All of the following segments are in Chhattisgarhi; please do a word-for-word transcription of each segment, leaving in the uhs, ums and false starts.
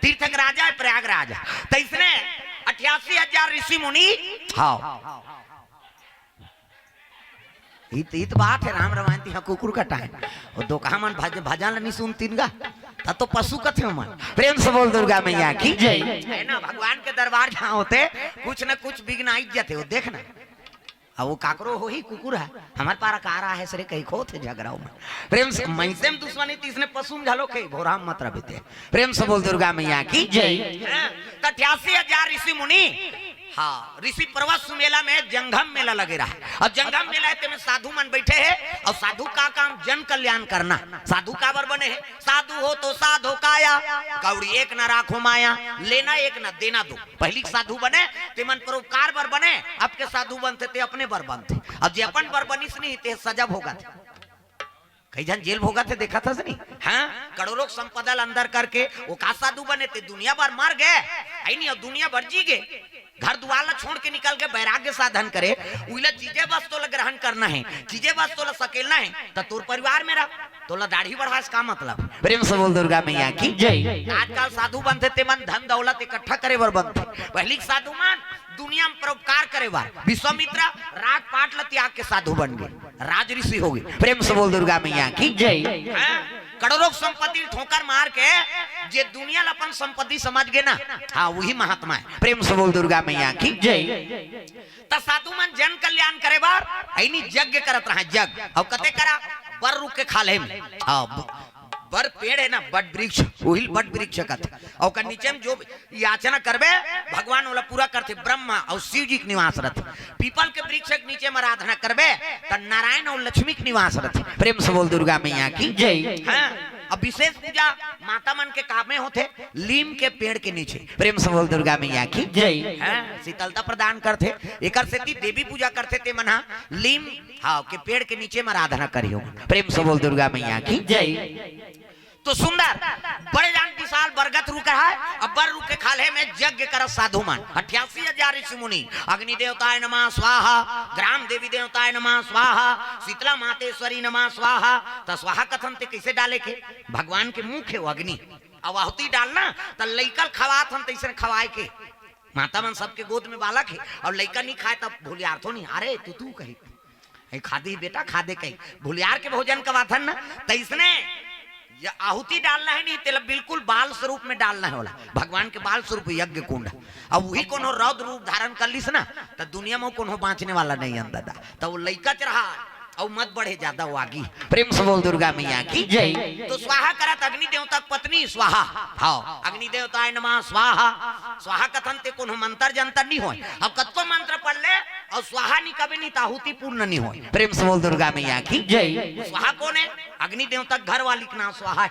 तीर्थ के राजा है प्रयागराज। तइसने अठासी हजार ऋषि मुनि। हाँ, इत, इत बात है राम रमायन तिहा कुकुर कटाय। वो दोकहा मन भज-, भजन ल नहीं सुनतिन गा, त तो पशु कथे मन। प्रेम से बोल दुर्गा मैया की जय। है ना, भगवान के दरबार जहाँ होथे, कुछ न कुछ विघ्न आइच जाथे, वो देख ना। अब वो काकरो होही कुकुर है, हमर पारा का रहा है सरे कही खोथे झगड़ा में। प्रेम से, मइसे में दुश्मनी, तइसने पशु में झलो कही, भोरा में मत रह बेटे। प्रेम से बोल दुर्गा मैया की जय। हाँ, त अठासी हजार ऋषि मुनि, हाँ, ऋषि पर्वत सुमेला में जंगम मेला लगे रहा। अब जंगम मेला हे, तेमे साधु मन बैठे हे, अउ साधु का काम जन कल्याण करना। साधु काबर बने हे? साधु हो तो साधो काया, कौड़ी एक न राखो माया, लेना एक न देना दो। पहिली के साधु बने, तेमन परोपकार बर बने, अब के साधु बनथे ते अपने बर बनथे। अब जे अपन बर बनिस नहीं, ते सजा भोगथे। कई झन जेल भोगथे, देखत हस नहीं? हाँ, करोड़ों के संपदा ल अंदर करके वो का साधु बने? ते दुनिया बर मर गे, है नहीं, अउ दुनिया बर जी गे। घर दुआर ला छोड़ के निकल के वैराग्य साधन करे, उइला चीजे बस तोला ग्रहण करना हे, चीजे बस तोला सकेलना हे, त तोर परिवार में रह, तोला दाढ़ी बढ़ास का मतलब? प्रेम से बोल दुर्गा मैया की जय। आजकल साधु बनथे ते मन धन दौलत इकट्ठा करे बर बनथे, पहिली के साधु मन दुनिया में परोपकार करे बर। विश्वामित्र राजपाट ला त्याग के साधु बन गे, राज ऋषि हो गे। प्रेम से बोल दुर्गा मैया की जय। हाँ? करोड़ों के संपत्ति ल ठोकर मार के जे दुनिया ला अपन संपत्ति समझ गे ना, हाँ, वही महात्मा हे। प्रेम से बोल दुर्गा मैया की जय। त साधु मन जन कल्याण करे बर अइनी यज्ञ करत रहा, यज्ञ। अउ कते करा? बर रुख के खाल्हे में। हाँ, ब-, बर पेड़ हे ना, बट वृक्ष, उहिल बट वृक्ष कथे। अउ ओकर नीचे में जो याचना करबे, भगवान ओला पूरा करथे। ब्रह्मा अउ शिव जी के निवास रथे। पीपल के वृक्ष के नीचे में आराधना करबे, त नारायण अउ लक्ष्मी के निवास रथे। प्रेम से बोल दुर्गा मैया की जय। हाँ, अब विशेष पूजा माता मन के कामे होथे, लीम के पेड़ के नीचे। प्रेम से बोल दुर्गा मैया की जय। हाँ, शीतलता प्रदान करथे, एकर सेती देवी पूजा करथे ते मन हा लीम, हाँ, के पेड़ के नीचे में आराधना करिहो। प्रेम से बोल दुर्गा मैया की जय। तो सुंदर, बड़े जान विशाल बरगद रुख हे, अब बर रुख के खाल्हे में यज्ञ करत साधु मन, अठासी हजार ऋषि मुनि, अग्नि देवताय नमः स्वाहा, ग्राम देवी देवताय नमः स्वाहा, शीतला मातेश्वरी नमः स्वाहा। त स्वाहा कथन ते कइसे डाले के? भगवान के मुख हे वो अग्नि, अब आहुति डालना, त लइका ल खवात हन, तइसने खवाय के। माता मन सबके गोद में बालक हे, अउ लइका नहीं खाय, तब भुलियार थो नहीं, अरे तू, तू कही, ए, खा दे बेटा, खा दे कही, भुलियार के भोजन करवाथन ना, तइसने ये आहुति डालना हे नहीं, तेला बिल्कुल बाल स्वरूप में डालना हे ओला, भगवान के बाल स्वरूप यज्ञ कुंड। अब वही कोनो रौद्र रूप धारण कर लिस ना, त दुनिया में कोनो बांचने वाला नहीं हे दादा, त वो लइका च रहा, अउ मत बढ़े ज्यादा वो आगी। प्रेम से बोल दुर्गा मैया की जय। तो स्वाहा करत अग्नि देवता के पत्नी स्वाहा। हाँ, अग्नि देवताय नमः स्वाहा। स्वाहा कथन ते कोनो मंत्र जंतर नहीं होय। अब कतको मंत्र पढ़ ले अउ स्वाहा नहीं कबे नहीं, त आहुति पूर्ण नहीं होय। प्रेम से बोल दुर्गा मैया की जय। स्वाहा कोन हे? अग्नि देवता के घर वाली के नाम स्वाहा हे।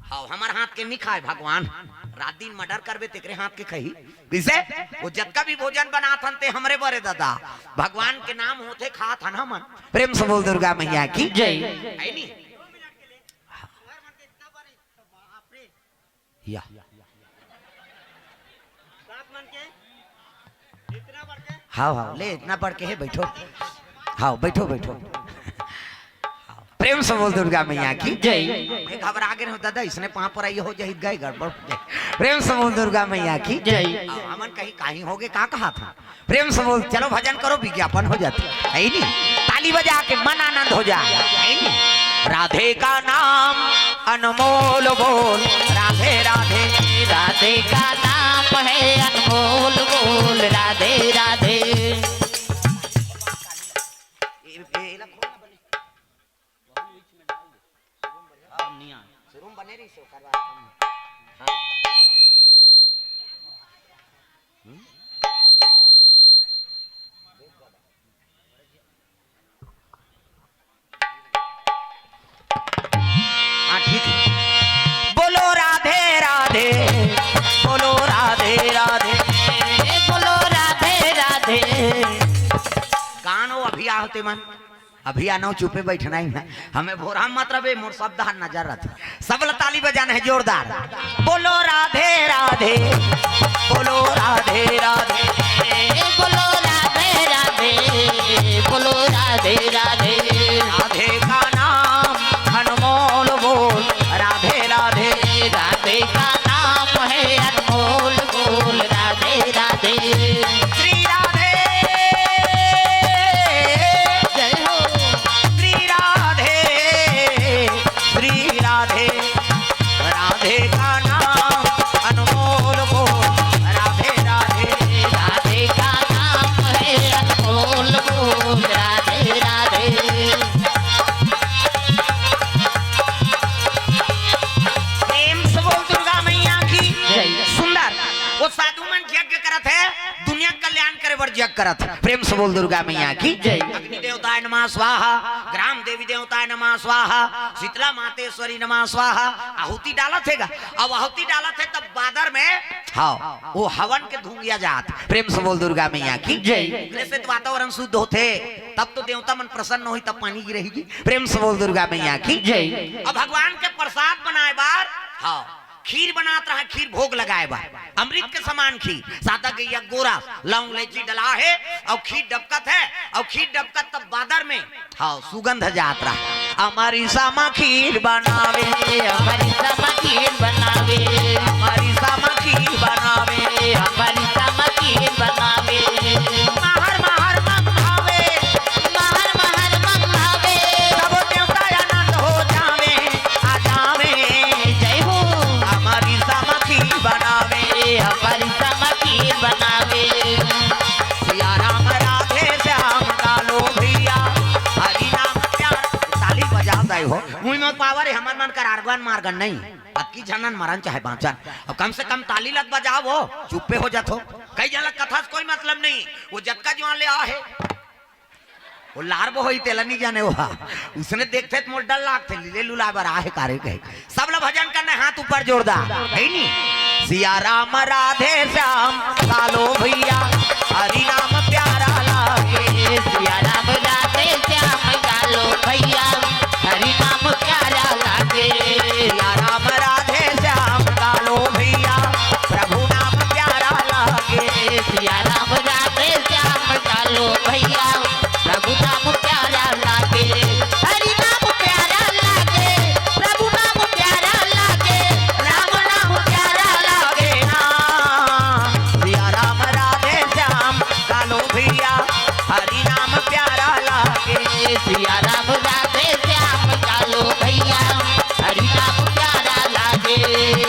हाँ, हमर हाथ के नहीं खाय भगवान, रात दिन मर्डर करबे तेकरे हाथ के खही। कइसे? वो जतका भी भोजन बनाथन ते हमरे बर हे दादा, भगवान के नाम होथे खाथन हमन। प्रेम से बोल दुर्गा मैया की जय। हे नहीं? या। हाँ, हाँ, ले, इतना बढ़ के हे, बैठो। हाँ, बैठो, बैठो। प्रेम से बोल दुर्गा मैया की जय। मैं घबरा गे हूँ दादा, इसने पाँव पर आई हो जाही, गए गड़बड़ हो जाही। प्रेम से बोल दुर्गा मैया की जय। हाँ, हमन कहीं, कहीं हो गे, का कहा था? प्रेम से बोल, चलो भजन करो, विज्ञापन हो जाथे, हे नहीं? ताली बजा के मन आनंद हो जाय, हे नहीं? राधे का नाम अनमोल बोल, राधे राधे। राधे का नाम है अनमोल बोल, राधे राधे। शुरू में बने रही सो करवा। हाँ। हम्म? हाँ, ठीक है। बोलो राधे राधे, बोलो राधे राधे, बोलो राधे राधे। कान हो अभी आहते मन। अभी आनो चुपे बैठना ही ना, हमें भोरा मत रहे, मोर शब्द हर नजर रथे। सब ल ताली बजाना हे जोरदार। बोलो राधे राधे, बोलो राधे राधे, बोलो राधे राधे, बोलो राधे राधे। राधे का नाम अनमोल बोल, राधे राधे। राधे का नाम है करत हे, दुनिया के कल्याण करे बर जग करत हे। प्रेम से बोल दुर्गा मैया की जय। अग्नि देवताय नमः स्वाहा, ग्राम देवी देवताय नमः स्वाहा, शीतला मातेश्वरी नमः स्वाहा। आहुति डालत हे गा, अब आहुति डालत हे तब बादर में, हाँ, वो हवन के धुंगिया जात। प्रेम से बोल दुर्गा मैया की जय। ओकरे से तो वातावरण शुद्ध होथे, तब तो देवता मन प्रसन्न होही, तब पानी गिरही जी। प्रेम से बोल दुर्गा मैया की जय। अब भगवान के प्रसाद बनाए बर, हाँ, खीर बनात रहा, खीर भोग लगाए बर, अमृत के समान खीर, सादा गैया गोरा, लौंग इलायची डला हे, अउ खीर डबकत हे, अउ खीर डबकत तब बादर में, हाँ, सुगंध जात रहा। अमरिसा म खीर बनावे, अमरिसा म खीर बनावे, अमरिसा म खीर बनावे, अमरिसा म खीर बनावे। महर महर मंग भावे, महर महर मंग भावे। सबो देवता आनंद हो जावे, आ जावे। जय हो। अमरिसा म खीर बनावे, अमरिसा म खीर बनावे। सिया राम राधे श्याम कालो भैया, हरि नाम प्यार। ताली बजात हे हो। मुँह में पावर हे, हमर मन कर आर्गन मार्गन नहीं। अतकी झनन मरन चाहे बाँचन, अब कम से कम ताली लग बजाव हो, चुप्पे हो जात हो। कई झन ल कथा से कोई मतलब नहीं, वो जतका जुवान ले आ हे, वो लार बहोई तेला नहीं जाने वो। उसने देखथे त मोर डर लागथे, लीले लुलाए बर आ हे कारे कहे। सब ल भजन करना हे, हाथ ऊपर जोरदार, हे नी? सिया राम राधे श्याम कालो भैया, हरि नाम प्यारा लागे। सिया राम राधे श्याम कालो भैया, हरि नाम प्यारा लागे। सिया राम राधे श्याम कालो भैया, प्रभु नाम प्यारा लागे। सिया राम राधे श्याम कालो भैया, प्रभु नाम प्यारा लागे। हरि नाम प्यारा लागे, प्रभु नाम प्यारा लागे, राम नाम प्यारा लागे ना। सिया राम राधे श्याम कालो भैया, हरि नाम प्यारा लागे। सिया राम राधे श्याम कालो भैया, हरि नाम प्यारा लागे।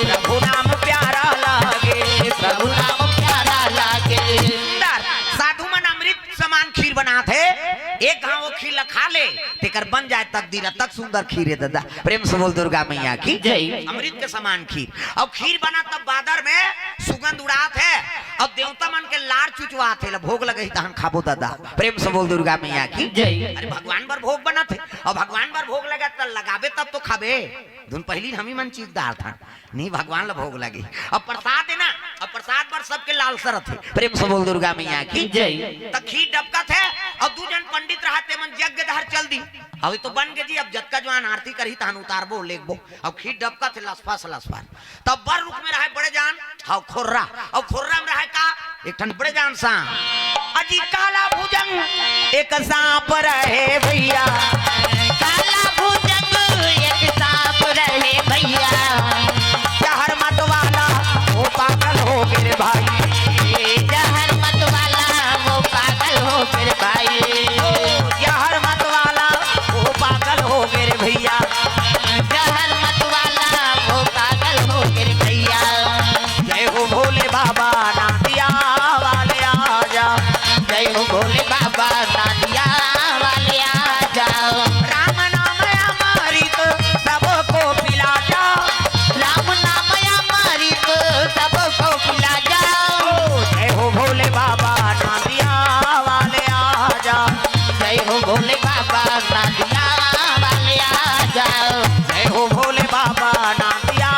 प्रभु नाम प्यारा लागे, प्रभु नाम प्यारा लागे। सुंदर। साधु मन अमृत समान खीर बनात हे, एक घाव वो खीर ल खा ले, तेकर बन जाए तकदीर, अतक सुंदर खीर हे दादा। प्रेम से बोल दुर्गा मैया की जय। अमृत के समान खीर। अउ खीर बना तब बादर में सुगंध उड़ात हे, अउ देवता मन के लार चुचवात हे, ल भोग लगही तहन खाबो दादा। प्रेम से बोल दुर्गा मैया की जय। अरे भगवान बर भोग बनत हे, अउ भगवान बर भोग लगे त लगाबे तब तो खाबे। धुन पहिली हम ही मन चीख डारथन, नहीं भगवान ल भोग लगे। अब प्रसाद हे ना, अब प्रसाद बर सबके लालसा रथे। प्रेम से बोल दुर्गा मैया की जय। त खीर डबकत हे, अउ दू झन पंडित रहा ते मन यज्ञ डहर चल दी। अब ये तो बन गे जी, अब जतका जुवान आरती करही तहन उतारबो, लेगबो। अब खीर डबकत हे लसफस लसफस। तब बर रुख में रहे बड़े जान, हव खोर्रा। अउ खोर्रा में रहे का? एक ठन बड़े जान सांप। अजी काला भुजंग एक सांप रहे भैया। काला भुजंग एक सांप रहे भैया। जहर मत वाला वो पागल हो गे रे भाई। जहर मत वाला वो पागल हो गे रे भाई। ओ, जहर मत वाला वो पागल हो गे रे भैया। जहर मत वाला वो पागल हो गे रे भैया। जय हो भोले बाबा नांदिया वाले आजा। जय हो भोले बाबा नांदिया वाले आजा। राम नाम अमृत सबको पिला जा। राम नाम अमृत सबको पिला जा। ओ, जय हो भोले बाबा नांदिया वाले आजा। जय हो भोले बाबा नांदिया वाले आजा। जय हो भोले बाबा नांदिया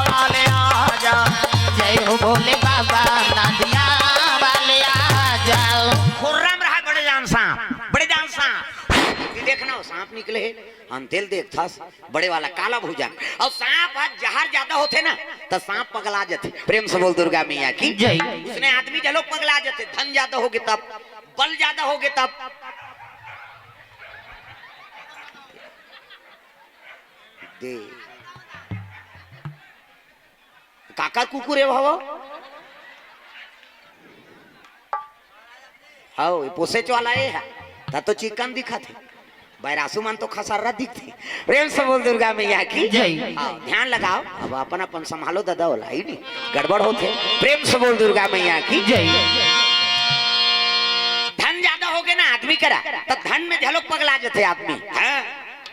वाले आजा। जय हो भोले बाबा नांदिया वाले आजा। खोर्रा में रहा बड़े जान सांप, बड़े जान सांप। ये देखना, वो सांप निकले हे, अंतेल देखथस, बड़े वाला काला भुजंग। अउ सांप ह जहर जादा होथे ना, त सांप पगला जथे। प्रेम से बोल दुर्गा मैया की जय। उसने आदमी घलो पगला जथे, धन जादा होगे तब, बल जादा होगे तब। दे। काकर कुकुर हे भाव? हव, ये पोसेच वाला ये हे। त तो चिकन दिखत हे। बैरासू मन तो खसर्रा दिखथे। प्रेम से बोल दुर्गा मैया की जय। हाँ, ध्यान लगाव, अब अपन अपन संभालो दादा, ओला ही नहीं, गड़बड़ होथे। प्रेम से बोल दुर्गा मैया की जय। धन जादा होगे ना आदमी करा, त धन में घलो पगला जथे आदमी। हाँ?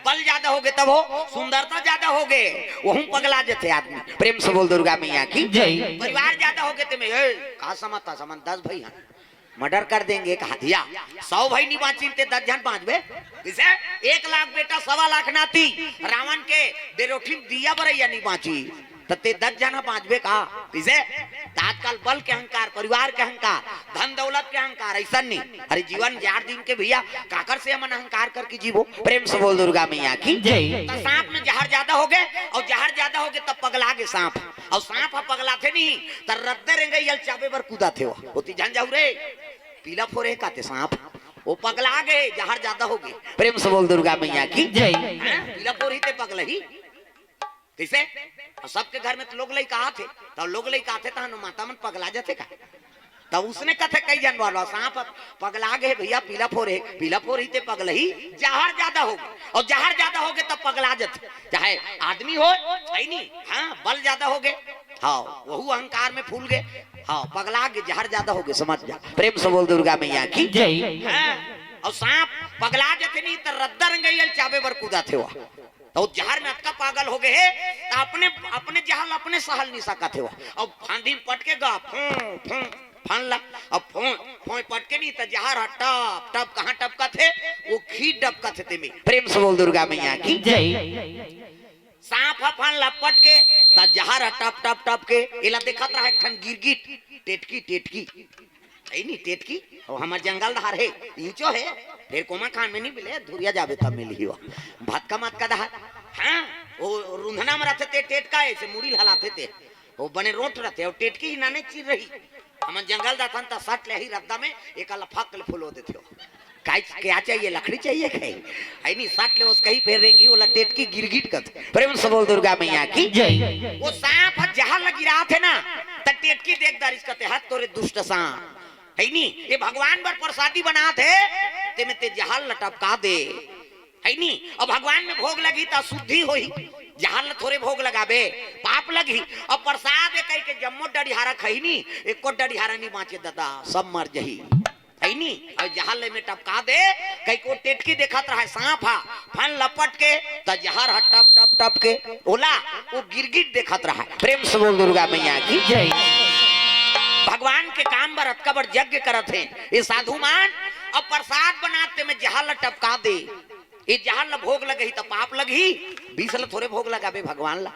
बल ज्यादा होगे तब हो, सुंदरता ज्यादा होगे, वहू पगला जथे आदमी। प्रेम से बोल दुर्गा मैया की जय। परिवार ज्यादा होगे ते में, ए, का समझता समझ दस भाई हैं, मर्डर कर देंगे, कहा दिया। सौ भाई नहीं बाँचिन ते दस झन बाँचबे। जैसे एक लाख बेटा, सवा लाख नाती, रावण के डेरोठी में दिया बरैया नहीं बाँची, त ते दस झन बाँचबे का? जैसे त आजकल बल के अहंकार, परिवार के अहंकार, धन दौलत के अहंकार, ऐसा नहीं। अरे जीवन चार दिन के भैया, काकर से हमन अहंकार करके जीवो? प्रेम से बोल दुर्गा मैया की जय। त सांप में जहर ज्यादा होगे, अउ जहर ज्यादा होगे तब पगला गे सांप। अउ सांप ह पगलाथे नहीं, त रद्दा रेंगई ल चाबे बर कूदाथे। वो ओती झन जाहू रे, पीला फोरे काथे सांप। वो पगला गे, जहर ज्यादा होगे। प्रेम से बोल दुर्गा मैया की जय। हैं? पीला फोरही ते पगलही। कइसे? अउ सबके घर में त लोग लइका आथे, त लोग लइका आथे त माता मन पगला जाथे का? त उसने कथे कई झन वाला, सांप पगला गे भैया, पीला फोरे, पीला फोरही ते पगलही, जहर ज्यादा होगे। अउ जहर ज्यादा होगे त पगला जाथे, चाहे आदमी हो, है नी? हाँ, बल ज्यादा होगे, हाँ, वहू अहंकार में फूल गे, हाँ, पगला गे, जहर ज्यादा होगे, समझ जा। प्रेम से बोल दुर्गा मैया की जय। हाँ, अउ सांप पगला जाथे नहीं त रद्दा रेंगई ल चाबे बर कूदाथे। त वो जहर में अतका पागल होगे हे, त अपने, अपने जहर ल अपने सहल नहीं सकत हे। अउ फांदी में पटके गा, फों, फों, फन ला, अउ फों, फों पटके नहीं त जहर ह टप, टप कहाँ टपकत हे? वो खीर टपकत हे तेमे। प्रेम से बोल दुर्गा मैया की जय। सांप ह फन ला पटके, त जहर ह टप, टप, टपके। एला देखत रहा एक ठन गिरगिट, टेटकी, टेटकी। है नी टेटकी? अउ हमर जंगल डहर हे, इंचो हे, फेर कोमा खान में नहीं मिले, धुरिया जाबे तब मिलही वो। भतका मत का डहर। हाँ, वो रुंधना में रहथे ते टेटका, ऐसे मुड़ी ल हलाथे ते। वो बने रोंट रहथे, अउ टेटकी ही नाने चीर रही। हमन जंगल जाथन त सट ले ही रद्दा में, एका ल फक ले फुलो देथे वो। काई, क्या चाहिए? लकड़ी चाहिए कहीं? है नी, सट ले ओस कहीं फेर रेंगी, ओला टेटकी गिरगिट कथे। प्रेम से बोल दुर्गा मैया की जय। वो सांप ह जहर ल गिराथे ना, त टेटकी देख डारिस कथे, "हत तोरे दुष्ट सांप।" है नी, ये भगवान बर प्रसादी बनात हे, तेमे ते जहर ल टपका दे। है नी, अउ भगवान में भोग लगही त शुद्धि होही, जहर ल थोरे भोग लगाबे, पाप लगही। अउ प्रसाद ए कहिके जम्मो डढ़ियारा खही नी, एको डढ़ियारा नहीं बाँचे दादा, सब मर जही। है नी, अउ जहर ल एमे टपका दे, कहिके वो टेटकी देखत रहा हे, सांप ह, फन लपट के, त जहर ह टप, टप, टप के, ओला, वो गिरगिट देखत रहा हे। प्रेम से बोल दुर्गा मैया की जय। भगवान के काम बर अतका बड़ यज्ञ करत हे, ये साधु मन, अउ प्रसाद बनात तेमे जहर ल टपका दे। ये जहर ल भोग लगही त पाप लगही, विष ल थोरे भोग लगाबे भगवान ला।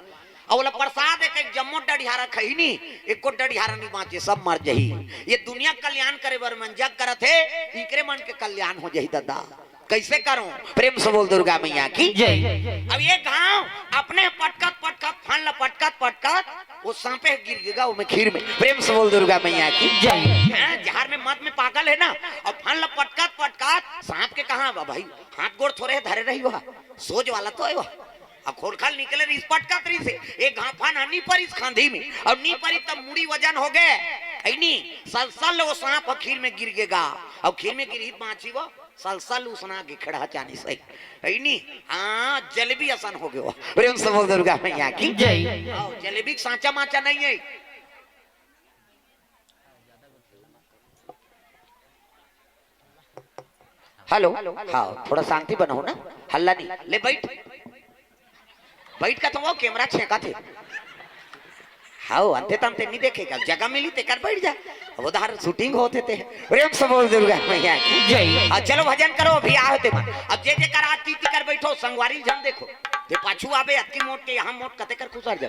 अउ ओला प्रसाद ए कहिके जम्मो डढ़ियारा खही नी, एको डढ़ियारा नहीं बाँचे, सब मर जही। ये दुनिया के कल्याण करे बर मन जग करत हे, इकरे मन के कल्याण हो जही दादा। कइसे करो? प्रेम से बोल दुर्गा मैया की जय। अब ये घाव अपने पटकत पटकत, फन ल पटकत पटकत, वो सांपे गिर गेगा, वो में खीर में। प्रेम से बोल दुर्गा मैया की जय। हाँ, जहर में मद में पागल हे ना, अउ फन ल पटकत पटकत सांप के कहाँ बा भाई, हाथ गोड़ थोरे धरे रही हुआ, सोच वाला तो हे वो। अउ खोलखल निकले रहिस, पटकत रहिस हे, एक घाफन ह नी परिस खांधी में, अउ नी परिस त मुड़ी वजन होगे, है नी, सलसल वो सांप ह खीर में गिर गेगा, अउ खीर में गिरही बाँची वो, सलसल उसना के खड़ा चानी सही, है नी, हाँ, जलेबी असन होगे वो। प्रेम से बोल दुर्गा मैया की जय। हाँ, जलेबी के सांचा माचा नहीं हे। हेलो, हाँ, थोड़ा शांति बनाओ ना, हल्ला नहीं। ले बैठ, बैठ का तो वो कैमरा छेंका थे। हाँ, अंते तंते नहीं देखेगा, जगह मिली तेकर बैठ जा। अब उधर शूटिंग होत हे ते। प्रेम से बोल दुर्गा मैया की जय। हाँ, चलो भजन करो, अभी आए होते मन। अब जे जे कर आज तीती कर बैठो, संगवारी झन देखो। ते पाछू आबे, अतकी मोट के यहाँ मोट कते कर खुसर जा।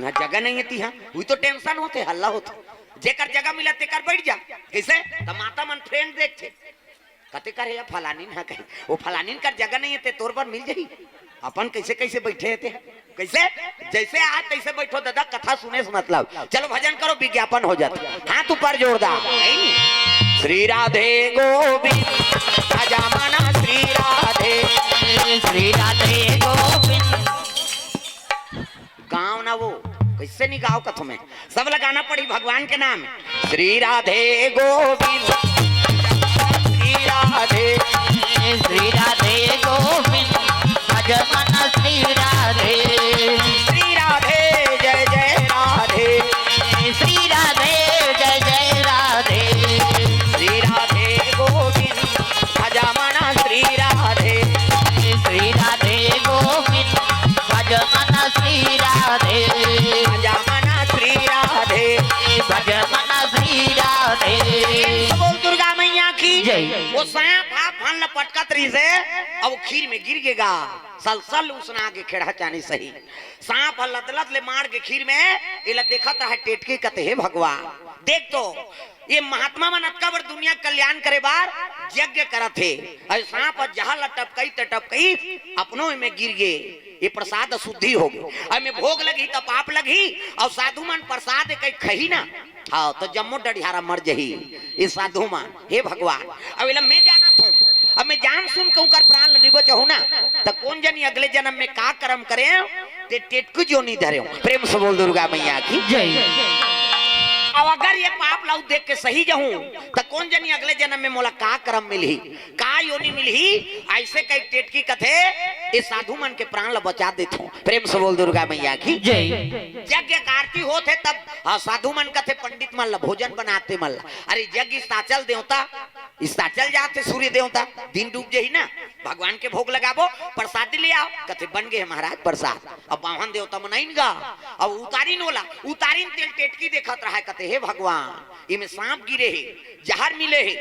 यहाँ जगह नहीं हे तिहाँ, वही तो टेंशन होत हे, हल्ला होत हे। जेकर जगह मिला तेकर बैठ जा। कइसे? त माता मन फ्रेंड देखथे, कते कर हे या फलानिन ह कही, वो फलानिन कर जगह नहीं हे ते तोर बर मिल जही। अपन कइसे कइसे बैठे हे ते, कइसे? जइसे आय तइसे बैठो दादा, कथा सुने से मतलब। चलो भजन करो, विज्ञापन हो जात। हाथ ऊपर जोरदार। श्री राधे गोविंद, भजा मन श्री राधे। श्री राधे गोविंद। गाँव ना वो, कइसे नहीं गाँव कथो में, सब लगाना पड़ी भगवान के नाम। श्री राधे गोविंद, श्री राधे, श्री राधे गोविंद, भज मन श्री राधे। श्री राधे जय जय राधे। श्री राधे जय जय राधे। श्री राधे गोविंद, भजा मन श्री राधे। श्री राधे रहिस हे, अब खीर में गिर गे गा। सल सल उसना के खेड़ा चानी सही। सांप ह लदलद ले मार के खीर में, एला देखत रहे टेटकी, कथे, "हे भगवान, देख तो, ये महात्मा मन अतका बड़ दुनिया के कल्याण करे बर यज्ञ करत हे, अउ सांप ह जहर ल टपकई त टपकई, अपनो एमे गिर गे, ये प्रसाद अशुद्धि हो गे, अउ एमे भोग लगही त पाप लगही, अउ साधु मन प्रसाद कई खही ना, हाँ, तो जम्मो डढ़ियारा मर जही, ये साधु मन, हे भगवान, अब एला मैं जानत हूँ, अब मैं जान सुन के ओकर प्राण ल नी बचाहूँ ना, त कोन जनी अगले जन्म में का कर्म करे, ते टेटकी जोनी धरे हो।" प्रेम से बोल दुर्गा मैया की। जय। अब अगर ये पाप ला देख के सही जाहूं, त कोन जनी अगले जन्म में मोला का कर्म मिलही, का योनि मिलही? ऐसे कई टेटकी कथे, ये साधु मन के प्राण ला बचा देथों। प्रेम से बोल दुर्गा मैया की। जय। यज्ञ का आरती होत हे तब, हाँ, साधु मन कथे, "पंडित मन ला भोजन बनाते मन ला।" अरे यज्ञ अस्ताचल देवता, अस्ताचल जात हे सूर्य देवता, दिन डूब जही ना, भगवान के भोग लगाबो, प्रसादी ले आओ। कथे, "बन गे हे महाराज प्रसाद।" अब बामन देवता मन आइन गा, अब उतारिन ओला, उतारिन तेला टेटकी देखत रहे, कथे, "हे भगवान, इमे सांप गिरे हे, जहर मिले हे,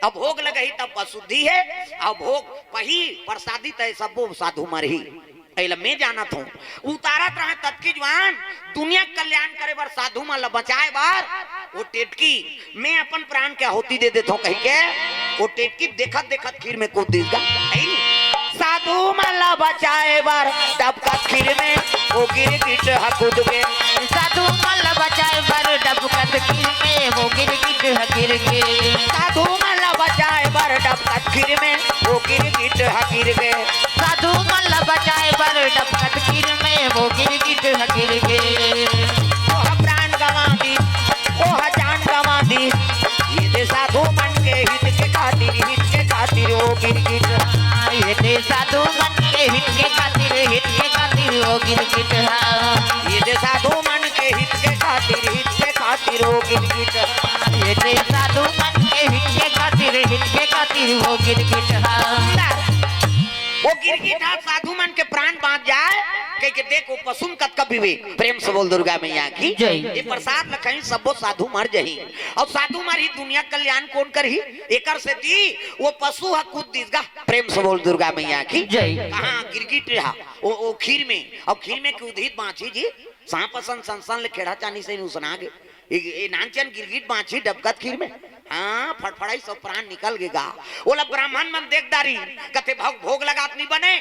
अब भोग लगही तब अशुद्धि हे, अब भोग पही प्रसादी तय सबो साधु मरही।" एला मैं जानत हूँ, उतारत रहे ततकी जुआन, दुनिया के कल्याण करे बर, साधु मन ला बचाए बर, वो टेटकी, "मैं अपन प्राण के आहुति दे देथों," कहि के, वो टेटकी देखत देखत खीर में कूद दिस गा। है नी? साधु मन ला बचाए बर डबकत खीर में वो गिरगिट ह कूद गे। साधु मन ला बचाए बर डबकत खीर में वो गिरगिट ह गिर गे। साधु मन ला बचाए बर डबकत खीर में वो गिरगिट ह गिर गे। साधु मन ला बचाए बर डबकत खीर में वो गिरगिट ह गिर गे। ओह प्राण गंवा दी, ओह जान गंवा दी, ये दे साधु मन के हित के खातिर, हित के खातिर वो गिरगिट। ये दे साधु मन के हित के खातिर, हित के खातिर वो गिरगिट ह। ये दे साधु मन के हित के खातिर, हित के खातिर वो गिरगिट ह। ये दे साधु मन के हित के खातिर, हित के खातिर वो गिरगिट ह। वो गिरगिट ह साधु मन के प्राण बाँच जाए, कहि के देख वो पशु म कतका विवेक। प्रेम से बोल दुर्गा मैया की। जय। ये प्रसाद ल खही, सबो साधु मर जही, अउ साधु मरही, दुनिया कल्याण कोन करही? एकर सेती वो पशु ह कूद दिस गा। प्रेम से बोल दुर्गा मैया की। जय। कहाँ गिरगिट रहा? ओ, ओ खीर में, अउ खीर में कूदही त बाँचही जी, सांप असन सनसन ले खेड़ा चानी सही उसना गे। ए, ए नानचन गिरगिट बाँचही डबकत खीर में। हाँ, फड़फड़ाइस अउ प्राण निकल गे गा। ओला ब्राह्मण मन देख डारिन, कथे, "भोग, भोग लगात नी बने।"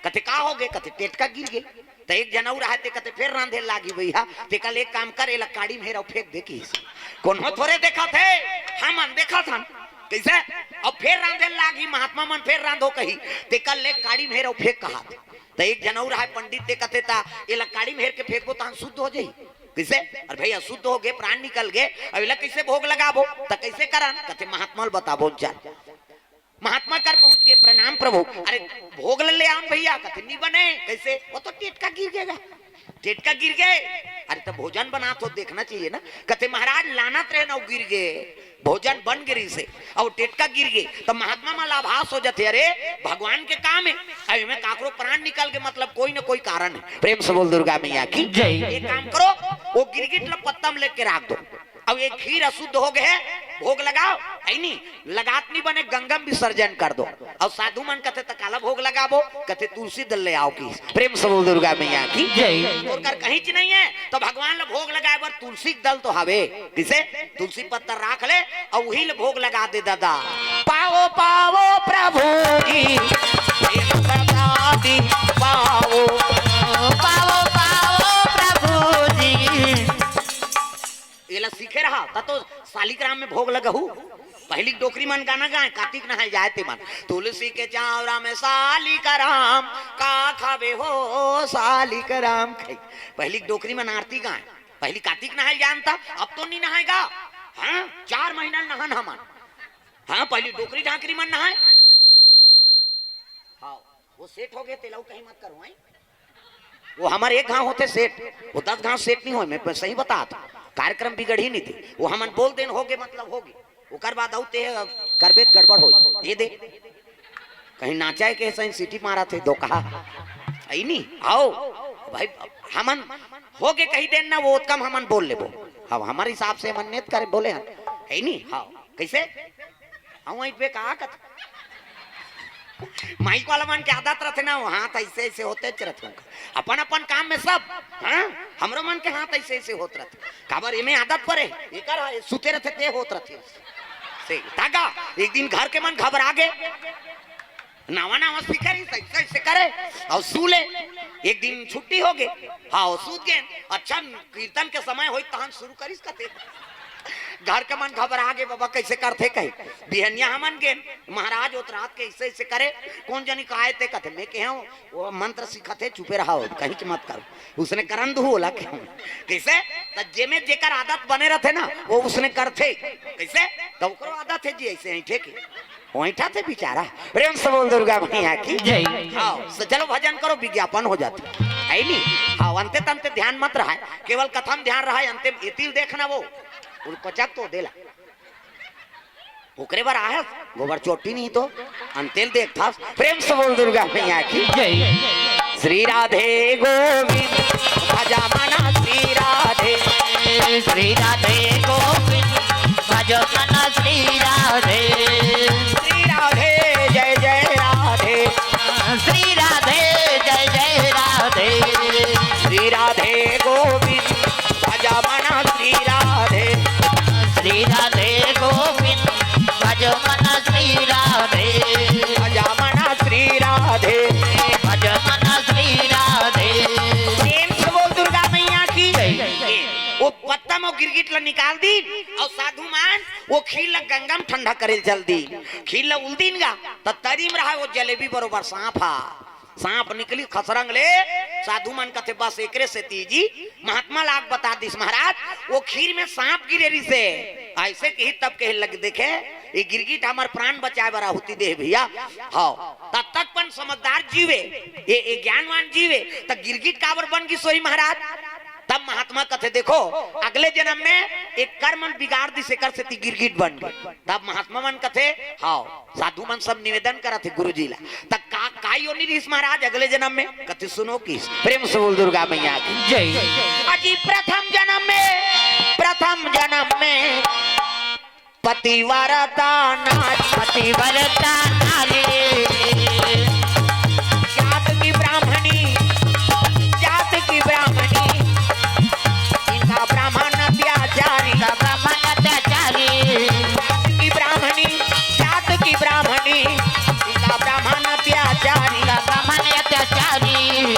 कथे, "का हो गे?" कथे, "टेटका गिर गे।" त एक झन अउ रहा, ते कथे, "फेर रांधे लागही भैया, तेकर ले एक काम कर, एला काड़ी म हेर अउ फेंक दे," किहिस। कोनो थोरे देखत हे, हमन देखत हन। कइसे? अब फेर रांधे लागही, महात्मा मन फेर रांधो कही, तेकर ले काड़ी म हेर अउ फेंक कहत। त एक झन अउ रहा पंडित, ते कथे, "त एला काड़ी म हेर के फेंकबो, तहन शुद्ध हो जाही।" कइसे? "अरे भई, अशुद्ध हो गे, प्राण निकल गे, अब एला कइसे भोग लगाबो? त कइसे करन?" कथे, "महात्मा ल बताबो, चल।" महात्मा कर पहुंच गे, "प्रणाम प्रभु।" "अरे, भोग ल ले आन भैया।" कथे, "नी बने।" "कइसे?" "वो तो टेटका गिर गे गा, टेटका गिर गे।" "अरे, त भोजन बनात हो, देखना चाहिए ना।" कथे, "महाराज, लानत रहे ना, वो गिर गे।" भोजन बन गे रहिसे, अउ टेटका गिर गे, त महात्मा मन ला आभास हो जाथे, "अरे, भगवान के काम हे, अउ एमे काकरो प्राण निकल गे, मतलब कोई न कोई कारण हे।" प्रेम से बोल दुर्गा मैया की जय। एक काम करो, वो गिरगिट ल पत्ता म लेके राख दो, अउ ये खीर अशुद्ध हो गे हे, भोग लगाओ, है नी, लगात नी बने, गंगा म विसर्जन कर दो। अउ साधु मन कथे, "त काला भोग लगाबो?" कथे, "तुलसी दल ले आओ।" किहिस। प्रेम से बोल दुर्गा मैया की जय। तोर कर कहींच नहीं हे, त भगवान ल भोग लगाए बर तुलसी के दल तो हवे। कइसे? तुलसी पत्ता राख ले अउ उही ल भोग लगा दे दादा। पाओ, पाओ प्रभु जी, प्रेम प्रसादी पाओ। पाओ, पाओ प्रभु जी। एला सीखे रहा, त तो सालिकराम में भोग लगहू। पहिली डोकरी मन गाना गाए, कातिक नहाए जाए ते मन, "तुलसी के चावरा में सालिकराम, का खाबे हो सालिकराम।" कही, पहिली डोकरी मन आरती गाए। पहिली कातिक नहाए जानता, अब तो नी नहाए गा। हाँ, चार महीना नहान हमन। हाँ, पहिली डोकरी ढाकरी मन नहाए। हाँ, वो सेठ हो गे, तेला कहीं मत करो, हैं? वो हमर एक घांव होथे सेठ, वो दस घांव सेठ नी होय, मैं सही बतात हूँ। कार्यक्रम बिगड़ही नी ते, वो हमन बोल देन, हो गे मतलब हो गे, ओकर बाद अउ ते करबे त गड़बड़ होई। ये दे, कहीं नाचाए के सही सीटी मारत हे, दो कहा, अई नी, आओ भाई, हमन हो गे कही देन ना, वो ओतका म हमन बोल लेबो। अब हमर हिसाब से हमन नेत करे बोले हन, है नी? हाँ, कइसे? हाँ, वहीं पे कहा कत माइक वाला मन के आदत रथे ना, वो हाथ ऐसे ऐसे होते रहते उनका। अपन अपन काम में सब, हाँ, हमरो मन के हाथ ऐसे ऐसे होत रहते। काबर एमे आदत परे, एकर हा, सुते रहते ते होत रहते। से तागा, एक दिन घर के मन घबरा गे, नावा नावा सीखे रही, ऐसे ऐसे करे, अउ सू ले। एक दिन छुट्टी हो गे, हाँ, अउ सूत गे। अच्छा, कीर्तन के समय होई, तहन शुरू करिस कथे। घर के मन घबरा गे, बाबा कैसे करथे कही। बिहनिया हमन गेन, महाराज ओत रात के ऐसे ऐसे करे, कोन जनी का आए ते कथे, मैं कहे हूँ, वो मंत्र सीखत हे, चुपे रहा हो, कहीं की मत करो, उसने करन दू ओला कहे हूँ। कैसे? त जेमे जेकर आदत बने रहथे ना, वो उसने करथे। कैसे? त ओकरो आदत है जी ऐसे ऐंठे के, ऐंठा थे बेचारा। प्रेम से बोल दुर्गा मैया की। जय। हाँ, तो चलो भजन करो, विज्ञापन हो जाते है नी। हाँ, अंते तंते ध्यान मत रहा है, केवल कथम ध्यान रहा है, अंते एतिल देखना वो, वो पचक तो देला। ओकरे बर आए हस, गोबर चोटी नहीं तो अंतेल देखथस। प्रेम से बोल दुर्गा मैया की। जय। श्री राधे गोविंद, भजा मना श्री राधे। श्री राधे गोविंद, भजा मना श्री राधे। श्री राधे जय जय राधे। श्री राधे जय जय राधे। श्री राधे गोविंद, भजा मना श्री राधे। श्री राधे गोविंद, भज मन श्री राधे। भजा मना श्री राधे। भज मन श्री राधे। प्रेम से बोल दुर्गा मैया की। जय। वो पत्तम अउ गिरगिट ला निकाल दीन अउ साधु मन वो खीर ला गंगा में ठंडा करे चल दीन। खीर ला उल दीन गा, त तरी में रहा वो जलेबी बरोबर सांप हा। सांप निकली खसरंग ले, साधु मन कथे, "बस एकरे सेती जी महात्मा ला आग बता दिस महाराज, वो खीर में सांप गिरे रिसे।" ऐसे कही तब कहे लग, "देखे, ये गिरगिट हमर प्राण बचाए बर आहुति दे भैया।" हाँ, तब तक पन समझदार जीवे, ये, ये ज्ञानवान जीवे, त गिरगिट काबर बन गिस होही महाराज? तब महात्मा कथे, "देखो, अगले जन्म में एक कर्म बिगाड़ दिस, एकर सेती गिरगिट बन गे।" तब महात्मा मन कथे, हाँ, साधु मन सब निवेदन करत हे गुरुजी ला, "त का, का योनि रिहिस महाराज अगले जन्म में?" कथे, "सुनो किस।" प्रेम से बोल दुर्गा मैया की। जय। अजी प्रथम जन्म में, प्रथम जन्म में पतिव्रता नारी, पतिव्रता नारी। जात की ब्राह्मणी, जात की ब्राह्मणी, इनका ब्राह्मण अत्याचारी, इनका ब्राह्मण अत्याचारी। जात की ब्राह्मणी, जात की ब्राह्मणी, इनका ब्राह्मण अत्याचारी, इनका ब्राह्मण अत्याचारी।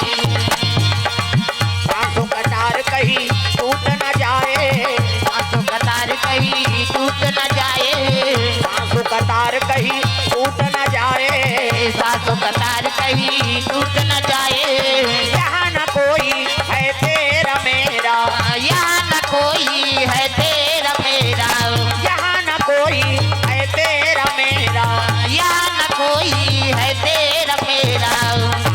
सासु कटार कही टूट न जाए, सासु कटार कही टूट न जाए, सासु कटार कही टूट न जाए, सासु कटार कही टूट न जाए। यहाँ न कोई है तेरा मेरा, यहाँ न कोई है तेरा मेरा, यहाँ न कोई है तेरा मेरा, यहाँ न कोई है तेरा मेरा।